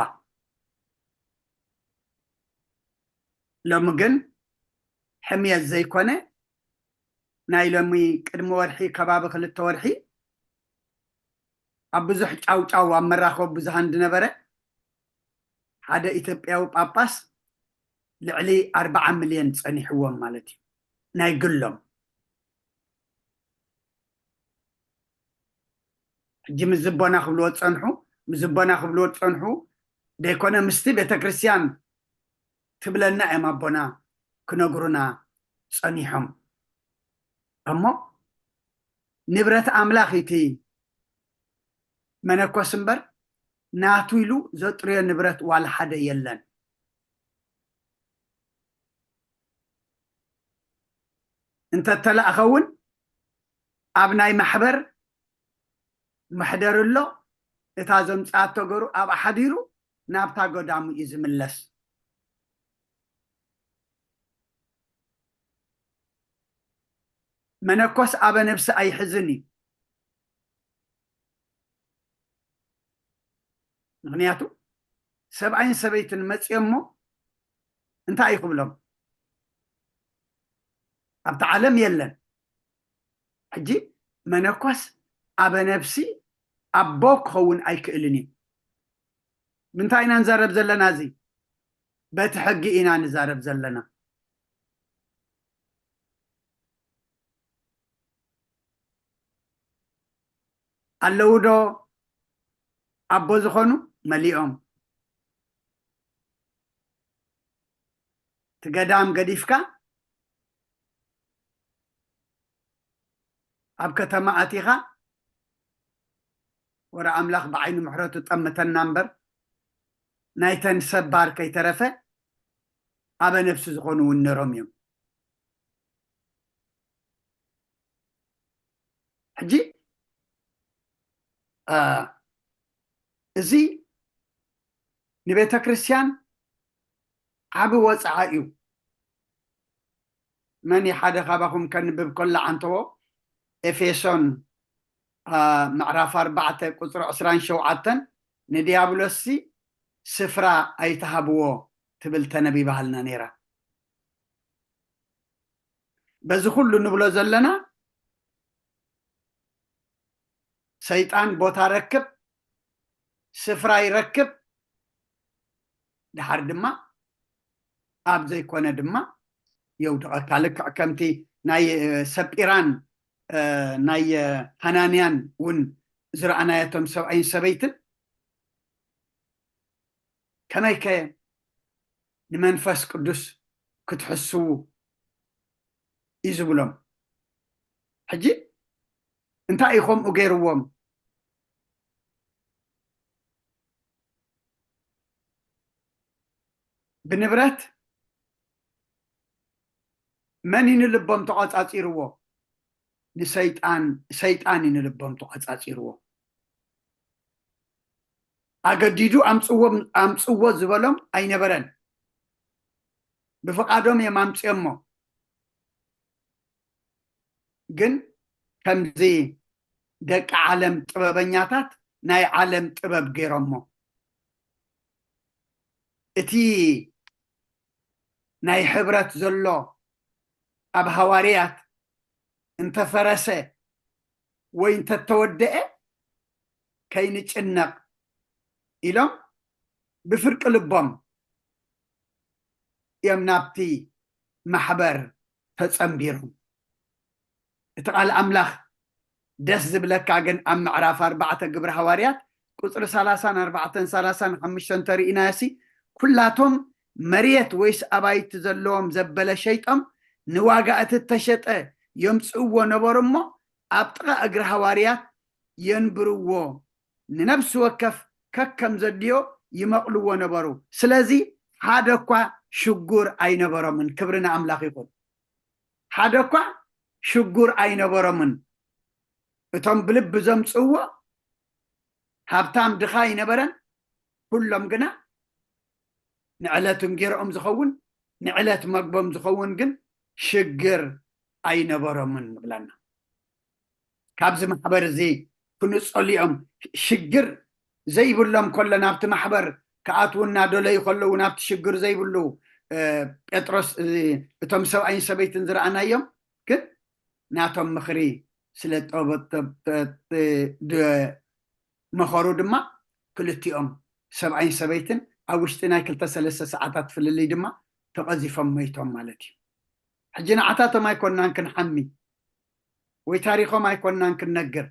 ሎሚ ግን ሕምየት ዘይኮነ፣ ናይ ሎሚ ቅድሚ ወርሒ፣ ከባቢ ክልተ ወርሒ፣ ኣብ ብዙሕ ጫውጫው ኣብ መራኸቢ ብዙሃን ዝነበረ፣ ሓደ ኢትዮጵያዊ ጳጳስ ልዕሊ ኣርብዓ ሚልዮን ጸኒሕዎም ማለት እዩ፣ ናይ ግሎም። ሕጂ ምስ ዝቦና ክብልዎ ዝጸንሑ፣ ምስ ዝቦና ክብልዎ ዝጸንሑ ደይኮነ፣ ምስቲ ቤተ ክርስቲያን ትብለና እዮም ኣቦና ክነግሩና ጸኒሖም። እሞ ንብረት ኣምላኽ እቲ መነኮስ እምበር፣ ናቱ ኢሉ ዘጥርዮ ንብረት ዋላ ሓደ የለን። እንተተላእኸ እውን ኣብ ናይ ማሕበር መሕደሪ ኣሎ፣ እታ ዘምጽኣቶ ገሩ ኣብኣ ሓዲሩ ናብታ ገዳሙ እዩ ዝምለስ። መነኮስ ኣበ ነብሲ ኣይሕዝን እዩ። ምኽንያቱ ሰብኣይን ሰበይትን መጽዮሞ እንታይ እዩ ክብሎም? ኣብቲ ዓለም የለን። ሕጂ መነኮስ ኣበ ነብሲ ኣቦ ክኸውን ኣይክእልን እዩ። ምንታይ ኢና ንዛረብ ዘለና? እዚ በቲ ሕጊ ኢና ንዛረብ ዘለና። ኣለዉ ዶ? ኣቦ ዝኾኑ መሊኦም። እቲ ገዳም ገዲፍካ ኣብ ከተማ ኣቲኻ፣ ወረ ኣምላኽ ብዓይኒ ምሕረቱ ጠምተና እምበር፣ ናይተን ሰብ ባር ከይተረፈ ኣበ ነፍሲ ዝኾኑ እውን ነሮም እዮም። ሕጂ፣ እ፣ እዚ ንቤተ ክርስቲያን ዓቢ ወጽዓ እዩ። መን እዩ ሓደ ካባኹም ከንብብ ከሎ ዓንተዎ? ኤፌሶን፣ እ፣ ምዕራፍ ኣርባዕተ ቁጽሪ ዕስራን ሸውዓተን፣ ንዲያብሎስሲ ስፍራ ኣይትሃብዎ ትብል ተነቢባሃልና ነይራ። በዚ ኩሉ ንብሎ ዘለና፣ ሰይጣን ቦታ ረክብ፣ ስፍራ ይረክብ፣ ድሓር ድማ ኣብ ዘይኮነ ድማ የውድቐካ። ልክዕ ከምቲ ናይ፣ እ፣ ሰጲራን፣ እ፣ ናይ፣ እ፣ ሃናንያን እውን ዝረኣናዮ፣ እቶም ሰብኣይን ሰበይትን ከመይከ ንመንፈስ ቅዱስ ክትሕስዉ እዩ ዝብሎም። ሕጂ እንታይ እዩ ከምኡ ገይርዎም? ብንብረት መን እዩ ንልቦም ተቖጻጺርዎ? ንሰይጣን፣ ሰይጣን እዩ ንልቦም ተቖጻጺርዎ። ኣገዲዱ ኣምጽዎም-፣ ኣምጽዎ ዝበሎም ኣይነበረን። ብፍቓዶም እዮም ኣምጽዮሞ። ግን ከምዚ ደቂ ዓለም ጥበበኛታት ናይ ዓለም ጥበብ ገይሮሞ። እቲ ናይ ሕብረት ዘሎ ኣብ ሃዋርያት እንተፈረሰ ወይ እንተተወደአ ከይንጭነቕ ኢሎም ብፍርቂ ልቦም እዮም ናብቲ ማሕበር ተጸንቢሮም። እቲ ቃል ኣምላኽ ደስ ዝብለካ ግን ኣብ ምዕራፍ ኣርባዕተ ግብሪ ሃዋርያት ቁጽሪ ሰላሳን ኣርባዕተን ሰላሳን ሓሙሽተን ተርኢናዮሲ፣ ኩላቶም መሬት ወይስ ኣባይቲ ዘለዎም ዘበለ ሸይጦም ንዋጋ እቲ እተሸጠ የምጽእዎ ነበሩ እሞ ኣብ ጥቓ እግሪ ሃዋርያት የንብርዎ፣ ንነፍሲ ወከፍ ከከም ዘድልዮ ይመቕልዎ ነበሩ። ስለዚ ሓደ እኳ ሽጉር ኣይነበሮምን። ክብሪ ንኣምላኽ ይኹን። ሓደ እኳ ሽጉር ኣይነበሮምን። እቶም ብልቢ ዘምጽእዎ ሃብታም ድኻ ኣይነበረን። ኩሎም ግና ንዕለት እንጌርኦም ዝኸውን፣ ንዕለት መግቦም ዝኸውን ግን ሽግር ኣይነበሮምን ንብለና። ካብዚ ማሕበር እዚ ክንጸሉ እዮም። ሽግር ዘይብሎም ከሎ ናብቲ ማሕበር ክኣትዉ እናደለዩ ከለዉ ናብቲ ሽግር ዘይብሉ፣ እ፣ ጴጥሮስ፣ እ፣ እቶም ሰብኣይን ሰበይትን ዝረኣናዮም ግን ናቶም ምኽሪ ስለ ጠበ-፣ ጠ-፣ ጠ-፣ ደ-፣ መኸሩ ድማ ክልቲኦም ሰብኣይን ሰበይትን ኣብ ውሽጢ ናይ ክልተ ሰለስተ ሰዓታት ፍልልይ ድማ ተቐዚፎም መይቶም ማለት እዩ። ሕጂ ንዓታቶም ኣይኮንናን ክንሓሚ ወይ ታሪኾም ኣይኮንናን ክንነግር።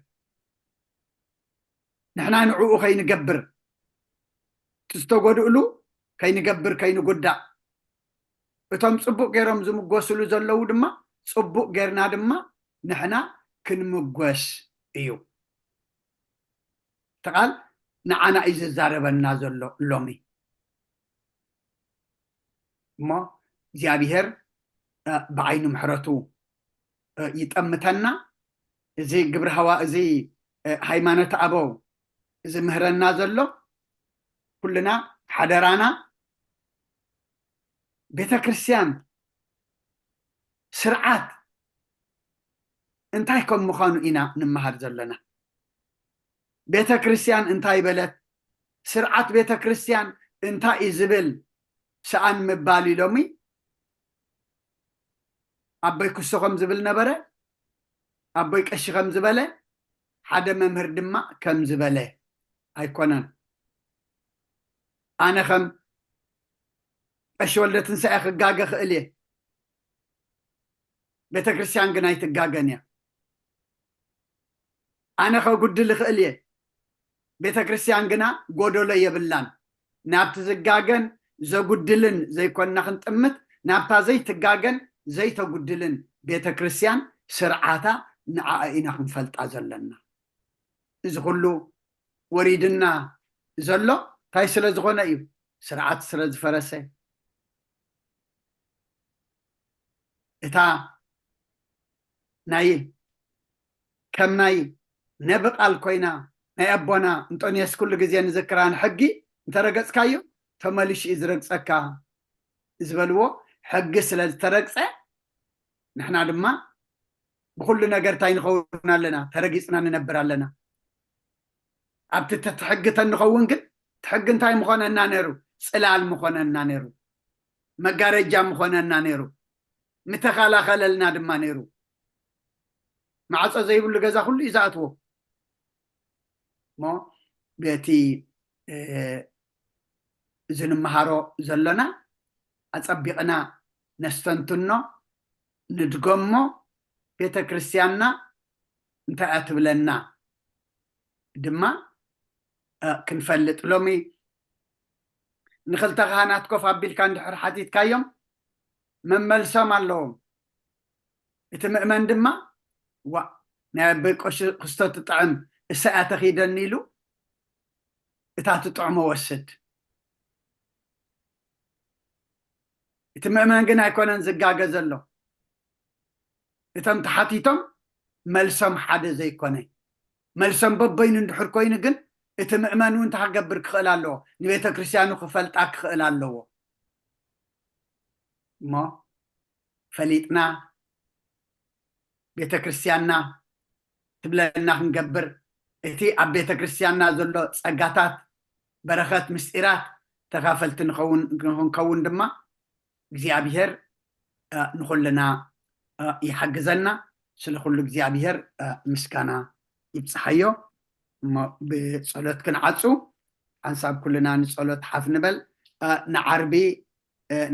ንሕና ንዕኡ ከይንገብር፣ እቲ ዝተጎድእሉ ከይንገብር፣ ከይንጉዳእ፣ እቶም ጽቡቕ ገይሮም ዝምጎስሉ ዘለዉ ድማ ጽቡቕ ጌርና ድማ ንሕና ክንምጎስ እዩ። እቲ ቃል ንዓና እዩ ዝዛረበና ዘሎ ሎሚ። እሞ እግዚኣብሔር፣ እ፣ ብዓይኒ ምሕረቱ፣ እ፣ ይጠምተና። እዚ ግብረ ሃዋ-፣ እዚ፣ እ፣ ሃይማኖት ኣበው ዝምህረና ዘሎ ኩልና ሓደራና ቤተ ክርስቲያን ስርዓት እንታይ ከም ምዃኑ ኢና ንመሃር ዘለና። ቤተ ክርስቲያን እንታይ በለት፣ ስርዓት ቤተ ክርስቲያን እንታይ እዩ ዝብል ሰኣን ምባል እዩ ሎሚ። ኣቦይ ክሶ ከም ዝብል ነበረ፣ ኣቦይ ቀሺ ከም ዝበለ፣ ሓደ መምህር ድማ ከም ዝበለ ኣይኮነን። ኣነ ከም ቀሺ ወልደ ትንሳኤ ክጋገ ክእል እየ፣ ቤተ ክርስቲያን ግን ኣይትጋገን እያ። ኣነ ከጉድል እኽእል እየ፣ ቤተ ክርስቲያን ግና ጎደሎ የብላን። ናብቲ ዝጋገን ዘጉድልን ዘይኮንና ክንጥምት፣ ናብታ ዘይትጋገን ዘይተጉድልን ቤተ ክርስቲያን ስርዓታ ንዓኣ ኢና ክንፈልጣ ዘለና። እዚ ኩሉ ወሪድና ዘሎ እንታይ ስለ ዝኾነ እዩ? ስርዓት ስለ ዝፈረሰ፣ እታ ናይ ከም ናይ ነቢ ቃል ኮይና ናይ ኣቦና እንጦንዮስ ኩሉ ግዜ ንዝክራ ንሕጊ እንተረገጽካዮ ተመሊሹ እዩ ዝረግጸካ ዝበልዎ ሕጊ ስለ ዝተረግጸ፣ ንሕና ድማ ብኩሉ ነገር እንታይ ንኸውን ኣለና? ተረጊጽና ንነብር ኣለና። ኣብቲ ትሕጊ ተንኸውን ግን ትሕጊ እንታይ ምኾነና ነይሩ? ጽላል ምኾነና ነይሩ፣ መጋረጃ ምኾነና ነይሩ፣ ምተኸላኸለልና ድማ ነይሩ። ማዕጾ ዘይብሉ ገዛ ኩሉ እዩ ዝኣትዎ። እሞ በቲ እዚ ንምሃሮ ዘሎና ኣጸቢቕና ነስተንትኖ፣ ንድገሞ፣ ቤተ ክርስቲያንና እንታይ እያ ትብለና ድማ ክንፈልጥ። ሎሚ ንክልተ ካህናት ኮፍ ኣቢልካ እንድሕር ሓቲትካዮም መመልሶም ኣለዎም። እቲ ምእመን ድማ ዋ ናይ ኣቦይ ቀሺ ክስቶ ትጥዕም እሳ እያ ተኺደኒ ኢሉ እታ ትጥዕሞ ወስድ። እቲ ምእመን ግን ኣይኮነን ዝጋገ ዘሎ። እቶም ተሓቲቶም መልሶም ሓደ ዘይኮነ፣ መልሶም በበይኑ እንድሕር ኮይኑ ግን እቲ ምእመን እውን እንታይ ክገብር ክኽእል ኣለዎ? ንቤተ ክርስቲያኑ ክፈልጣ ክኽእል ኣለዎ። እሞ ፈሊጥና ቤተ ክርስቲያንና ትብለና ክንገብር፣ እቲ ኣብ ቤተ ክርስቲያንና ዘሎ ጸጋታት፣ በረኸት፣ ምስጢራት ተካፈልቲ ንኸውን ክንከውን ድማ እግዚኣብሔር ንኹልና ይሓግዘና። ስለ ኩሉ እግዚኣብሔር ምስጋና ይብፅሓዮ። እሞ ብፀሎት ክንዓፁ ሓንሳብ ኩልና ንፀሎት ሓፍ ንበል። ንዓርቢ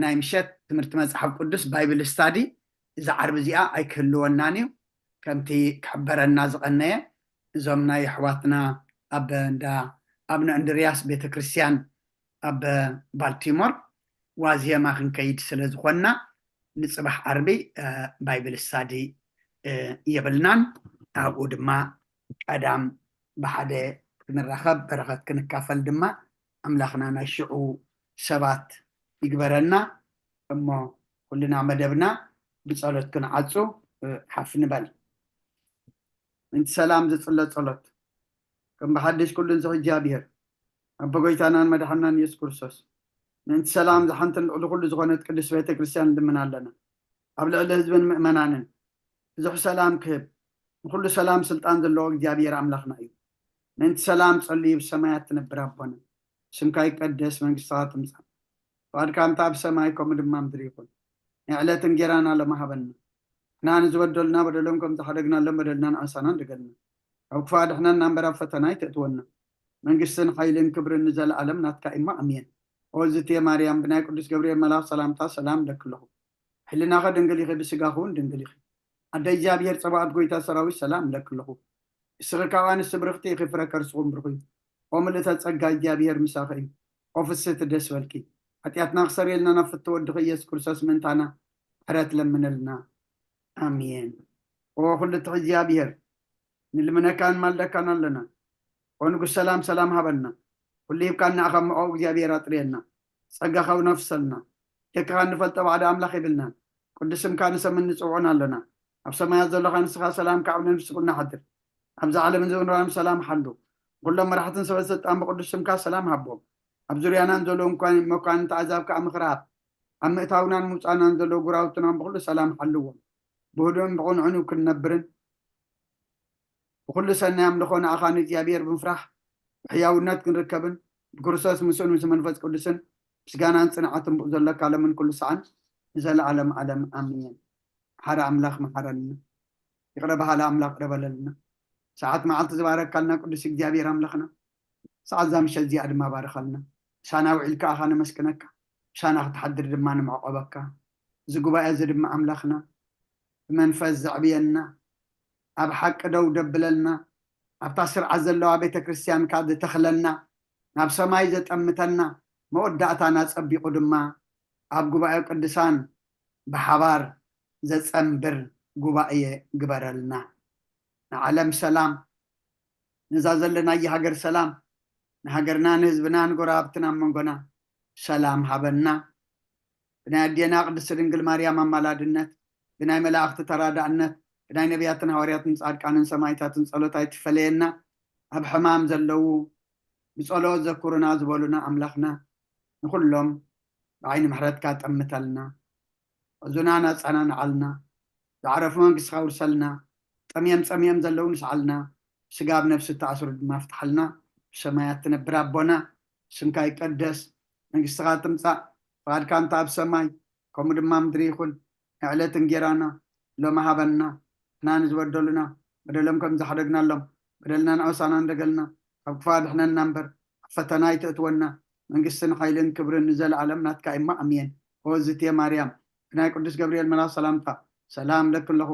ናይ ምሸት ትምህርቲ መፅሓፍ ቅዱስ ባይብል ስታዲ እዛ ዓርቢ እዚኣ ኣይክህልወናን እዩ። ከምቲ ክሕበረና ዝቐነየ እዞም ናይ ኣሕዋትና ኣብ እንዳ ኣብነ እንድርያስ ቤተክርስትያን ኣብ ባልቲሞር ዋዜማ ክንከይድ ስለ ዝኾንና ንፅባሕ ዓርቢ ባይብል ስታዲ የብልናን። ኣብኡ ድማ ቀዳም ብሓደ ክንራኸብ በረኸት ክንካፈል ድማ ኣምላኽና ናይ ሽዑ ሰባት ይግበረና። እሞ ኩልና መደብና ብጸሎት ክንዓጹ ሓፍ ንበል። ምእንቲ ሰላም ዝጽለ ጸሎት። ከም ብሓድሽ ኩሉ ዝኽእል እግዚኣብሔር ኣቦ ጎይታናን መድሓናን ኢየሱስ ክርስቶስ ምእንቲ ሰላም ዝሓንትን ልዕሊ ኩሉ ዝኾነት ቅድስት ቤተ ክርስቲያን ንልምን ኣለና። ኣብ ልዕሊ ህዝብን ምእመናንን ብዙሕ ሰላም ክህብ ንኩሉ ሰላም ስልጣን ዘለዎ እግዚኣብሔር ኣምላኽና እዩ። ምእንቲ ሰላም ጸልዩ ብሰማያት ትነብር ኣቦና ስምካ ይቀደስ መንግስትኻ ትምጻእ ፍቓድካ ከምታ ኣብ ሰማይ ከምኡ ድማ ምድሪ ይኹን። ናይ ዕለት እንጌራና ሎሚ ሃበና። ንሕና ንዝበደሉና በደሎም ከም ዝሓደግናሎም በደልና ንኣሳና ንደገልና። ካብ ክፉእ ኣድሕነና እምበር ኣብ ፈተና ኣይተእትወና። መንግስትን ሓይልን ክብርን ንዘለኣለም ናትካ እሞ ኣሜን። ኦ ዝትየ ማርያም ብናይ ቅዱስ ገብርኤል መልኣኽ ሰላምታ ሰላም እለኪ ኣለኹ። ሕልናኸ ድንግል ኢኺ ብስጋኺ እውን ድንግል ኢኺ። ኣደ እግዚኣብሔር ጸባኦት ጎይታ ሰራዊት ሰላም እለኪ ኣለኹ። እስኺ ካብ ኣንስቲ ብርኽቲ ኢኺ ፍረ ከርስኹም ብሩኽ እዩ። ኦ ምልእተ ጸጋ እግዚኣብሔር ምሳኺ እዩ። ኦ ፍስህቲ ደስ በልኪ። ሓጢኣትና ክሰርየልና ናብ ፍትወ ወድኺ ኢየሱስ ክርስቶስ ምእንታና ምሕረት ለምነልና። ኣሜን። ኦ ኩሉ ትኽ እግዚኣብሔር ንልምነካን ማልደካን ኣለና። ኦ ንጉስ ሰላም ሰላም ሃበና። ኩሉ ሂብካና ኣኻ እሞ ኦ እግዚኣብሔር ኣጥርየና። ጸጋኻ እውን ኣፍሰልና። ደቅኻ እንፈልጦ ባዕዲ ኣምላኽ የብልናን። ቅዱስ ስምካ ንሰምን ንጽውዖን ኣለና። ኣብ ሰማያት ዘለኻ ንስኻ ሰላምካ ኣብ ነፍስና ሓድር። ኣብዛ ዓለም ዘለዉ ሰላም ሓሉ። ኩሎም መራሕትን ሰበ ስልጣን ብቅዱስ ስምካ ሰላም ሃቦም። ኣብ ዙርያናን ዘለዉ መኳንንቲ ኣሕዛብ ከኣ ምኽሪ ሃብ። ኣብ ምእታውናን ምውጻእናን ዘለዉ ጉራውትናን ብኹሉ ሰላም ሓልዎም። ብህዱእን ብቕንዕኑ ክንነብርን ብኹሉ ሰናይ ኣምልኾ ንኣኻ ንእግዚኣብሔር ብምፍራሕ ብሕያውነት ክንርከብን ብክርስቶስ ምስኡን ምስ መንፈስ ቅዱስን ምስጋናን ጽንዓትን ብኡ ዘለካ ለምን ኩሉ ሰዓን ንዘለኣለም ዓለም ኣሜን። ሓደ ኣምላኽ መሓረልና። ይቕረ በሃሊ ኣምላኽ ይቕረ በለልና። ሰዓት መዓልቲ ዝባረካልና ቅዱስ እግዚኣብሔር ኣምላኽና ሰዓት እዛ ምሸት እዚኣ ድማ ባርኸልና። ምሳና ውዒልካ ኣኻ ነመስግነካ። ምሳና ክትሓድር ድማ ንምዕቆበካ። እዚ ጉባኤ እዚ ድማ ኣምላኽና ብመንፈስ ዘዕብየና ኣብ ሓቂ ደው ደብለልና ኣብታ ስርዓት ዘለዋ ቤተ ክርስቲያንካ ዝተኽለና፣ ናብ ሰማይ ዘጠምተና፣ መወዳእታና ጸቢቑ ድማ ኣብ ጉባኤ ቅዱሳን ብሓባር ዘጸንብር ጉባኤ ግበረልና። ንዓለም ሰላም፣ ነዛ ዘለናያ ሃገር ሰላም፣ ንሃገርና፣ ንህዝብና፣ ንጎረባብትና፣ ኣብ መንጎና ሰላም ሃበና። ብናይ ኣዴና ቅድስቲ ድንግል ማርያም ኣማላድነት፣ ብናይ መላእኽቲ ተራዳእነት፣ ብናይ ነቢያትን ሃዋርያትን ጻድቃንን ሰማዕታትን ጸሎት ኣይትፈለየና። ኣብ ሕማም ዘለዉ ብጸሎት ዘኩሩና ዝበሉና ኣምላኽና፣ ንኹሎም ብዓይኒ ምሕረትካ ጠምተልና። ሕዙናን ኣጸናንዓልና። ዝዓረፉ መንግስትኻ ውርሰልና። ጠምዮም ጸሚኦም ዘለዉ ንስዓልና። ስጋ ኣብ ነፍሲ እተኣስሩ ድማ ፍትሓልና። ብሰማያት ትነብር ኣቦና፣ ስምካ ይቀደስ፣ መንግስትኻ ትምጻእ፣ ፍቓድካ እንተ ኣብ ሰማይ ከምኡ ድማ ምድሪ ይኹን። ንዕለት እንጌራና ሎሚ ሃበና። ንሕና ንዝበደሉና በደሎም ከም ዝሓደግናሎም፣ በደልና ንዖሳና እንደገልና፣ ካብ ክፉእ ኣድሕነና እምበር፣ ኣብ ፈተና ኣይተእትወና። መንግስትን ሓይልን ክብርን ንዘለኣለም ናትካ እሞ ኣሜን። ኦ ዝትየ ማርያም፣ ብናይ ቅዱስ ገብርኤል መልኣኽ ሰላምታ ሰላም እለኪ ኣለኹ።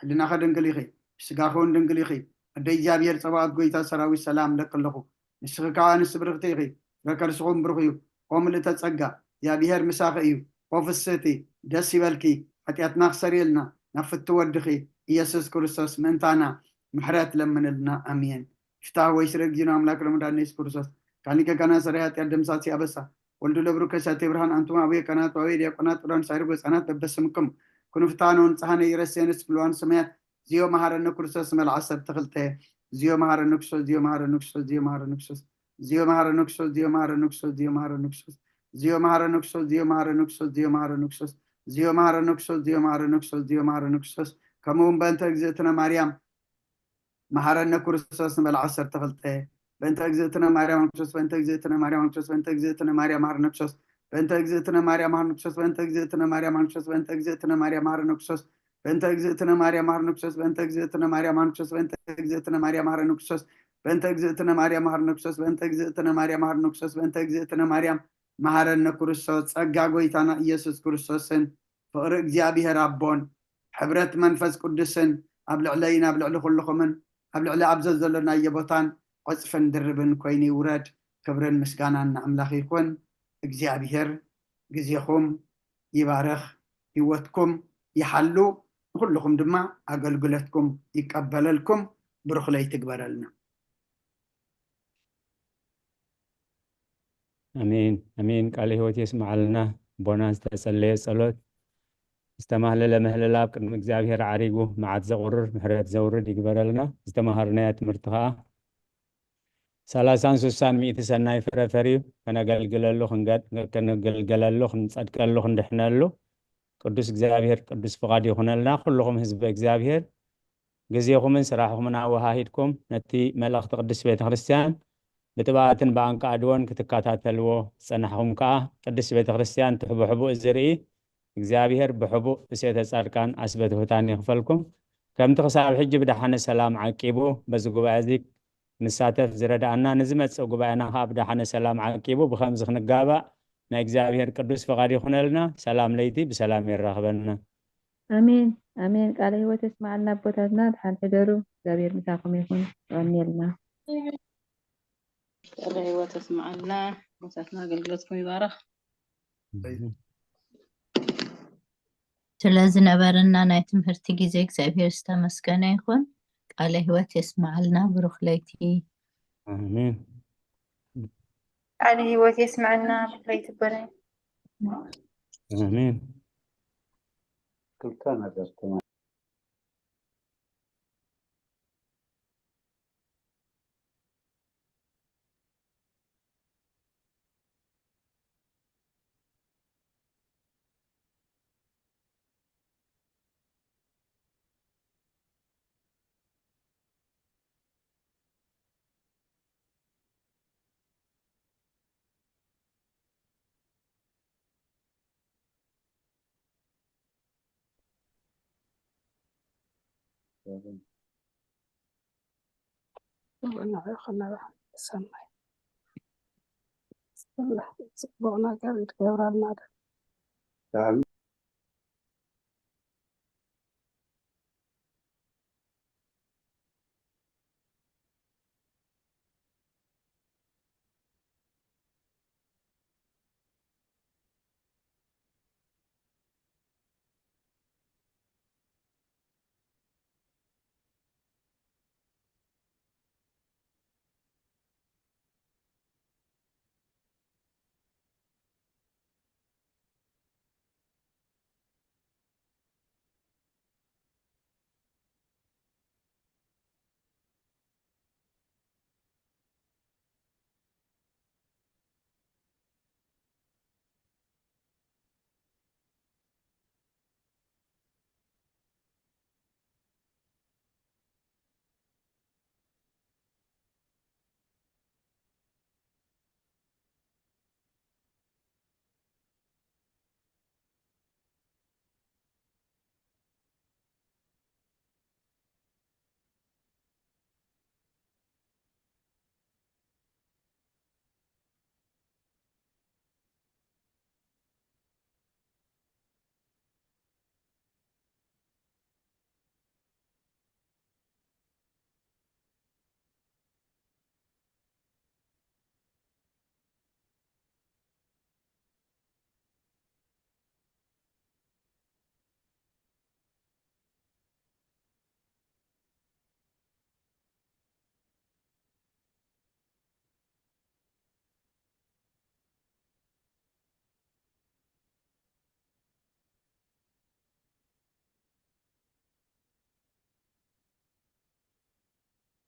ሕልናኸ ድንግል ኢኺ፣ ስጋኸ እውን ድንግል ኢኺ። ኣደ እግዚኣብሔር ጸባኦት ጎይታ ሰራዊት ሰላም እለኪ ኣለኹ። ንስኺ ከኣ ኣንስቲ ብርኽቲ ኢኺ፣ ፍረ ከርስኹም ብሩኽ እዩ። ኦ ምልእተ ጸጋ፣ እግዚኣብሔር ምሳኺ እዩ። ኦ ፍስህቲ፣ ደስ ይበልኪ፣ ሓጢኣትና ክሰርየልና ናብ ፍቱ ወድኺ ኢየሱስ ክርስቶስ ምእንታና ምሕረት ለምንልና። ኣሜን። ፍትሐ ወይ ስረ እግዚእነ አምላክ ለመድኃኒነ ኢየሱስ ክርስቶስ ካሊቀ ካህናት ሰራይ ኃጢአት ደምሳሲ አበሳ ወልዱ ለብሩ ከሳቴ ብርሃን አንቱም አቡየ ካህናት ወአቡየ ዲያቆናት ወዳን ሳይርግ ወፃናት በበስምኩም ኩኑ ፍትሐነ ወንጽሐነ ኢረሴንስ ብልዋን ሰማያት ዚዮ መሐረነ ክርስቶስ መልዓ ሰብ ተኽልተ ዚዮ መሐረነ ክርስቶስ ዚዮ መሐረነ ክርስቶስ ዚዮ መሐረነ ክርስቶስ ዚዮ መሐረነ ክርስቶስ ዚዮ መሐረነ ክርስቶስ ዚዮ መሐረነ ክርስቶስ ዚዮ መሐረነ ክርስቶስ ዚዮ መሐረነ ክርስቶስ ዚዮ መሐረነ ክርስቶስ ዚዮ መሐረነ ክርስቶስ ዚዮ መሐረነ ክርስቶስ ዚዮ መሐረነ ክርስቶስ ከምኡ እውን በእንተ እግዝእትነ ማርያም መሐረነ ክርስቶስ ንበል ዓሰርተ ክልተ በእንተ እግዝእትነ ማርያም ክርስቶስ በእንተ እግዝእትነ ማርያም ክርስቶስ በእንተ እግዝእትነ ማርያም መሐረነ ክርስቶስ በእንተ እግዝእትነ ማርያም መሐረነ ክርስቶስ በእንተ እግዝእትነ ማርያም ክርስቶስ በእንተ እግዝእትነ ማርያም መሐረነ ክርስቶስ በእንተ እግዝእትነ ማርያም መሐረነ ክርስቶስ በእንተ እግዝእትነ ማርያም መሐረነ ክርስቶስ በእንተ እግዝእትነ ማርያም መሐረነ ክርስቶስ በእንተ እግዝእትነ ማርያም መሐረነ ክርስቶስ በእንተ እግዝእትነ ማርያም መሐረነ ክርስቶስ በእንተ እግዝእትነ ማርያም መሐረነ ክርስቶስ ጸጋ ጎይታና ኢየሱስ ክርስቶስን ፍቕሪ እግዚኣብሔር ኣቦን ሕብረት መንፈስ ቅዱስን ኣብ ልዕለይን ኣብ ልዕሊ ኩልኹምን ኣብ ልዕሊ ኣብ ዘዘሎናዮ ቦታን ዕፅፍን ድርብን ኮይኑ ይውረድ። ክብርን ምስጋናን ንኣምላኽ ይኹን። እግዚኣብሔር ግዜኹም ይባርኽ፣ ህይወትኩም ይሓሉ፣ ንኹልኹም ድማ ኣገልግሎትኩም ይቀበለልኩም። ብሩኽ ለይቲ ይግበረልና። ኣሜን ኣሜን። ቃለ ህይወት የስምዓልና። ኣቦና ዝተጸለየ ጸሎት ዝተማህለለ ምህልላ ኣብ ቅድሚ እግዚኣብሔር ዓሪጉ መዓት ዘቑርር ምሕረት ዘውርድ ይግበረልና። ዝተማሃርናዮ ትምህርቲ ከዓ ሰላሳን ስሳን ሚእቲ ሰናይ ፍረ ፈርዩ ከነገልግለሉ ክንገ- ክንግልገለሉ ክንጸድቀሉ ክንድሕነሉ ቅዱስ እግዚኣብሔር ቅዱስ ፍቓድ ይኹነልና። ኩልኹም ህዝቢ እግዚኣብሔር ግዜኹምን ስራሕኹምን ኣወሃሂድኩም ነቲ መልእኽቲ ቅድስት ቤተ ክርስቲያን ብጥብኣትን ብኣንቃዕድዎን ክትከታተልዎ ዝጸናሕኹም ከኣ ቅድስት ቤተ ክርስቲያን ትሕቦ ሕቡእ ዝርኢ እግዚኣብሔር ብሕቡእ እሴተ ጻድቃን ኣስበትሑታን ይኽፈልኩም። ከምቲ ክሳብ ሕጂ ብደሓነ ሰላም ዓቂቡ በዚ ጉባኤ እዚ ንሳተፍ ዝረድኣና ንዝመጽእ ጉባኤና ከኣ ብደሓነ ሰላም ዓቂቡ ብኸምዚ ክንጋባእ ናይ እግዚኣብሔር ቅዱስ ፍቓድ ይኹነልና። ሰላም ለይቲ ብሰላም የራኽበና። ኣሜን ኣሜን። ቃለ ህይወት የስምዓልና ኣቦታትና፣ ደሓን ሕደሩ። እግዚኣብሔር ምሳኹም ይኹን። የቐንየልና። ቃለ ህይወት የስምዓልና ኣቦታትና፣ ኣገልግሎትኩም ይባረኽ። ስለ ዝነበረና ናይ ትምህርቲ ግዜ እግዚኣብሔር ዝተመስገነ ይኹን። ቃለ ህይወት የስምዓልና። ብሩኽ ለይቲ። ኣሜን ቃለ ህይወት የስምዐና ብፍለይ ትበለ ኣሜን። ክልተ ነገር ትማ ንዑ ከነብዓ ሰናይ ጽቡቕ ነገር ይገብረልና ዶ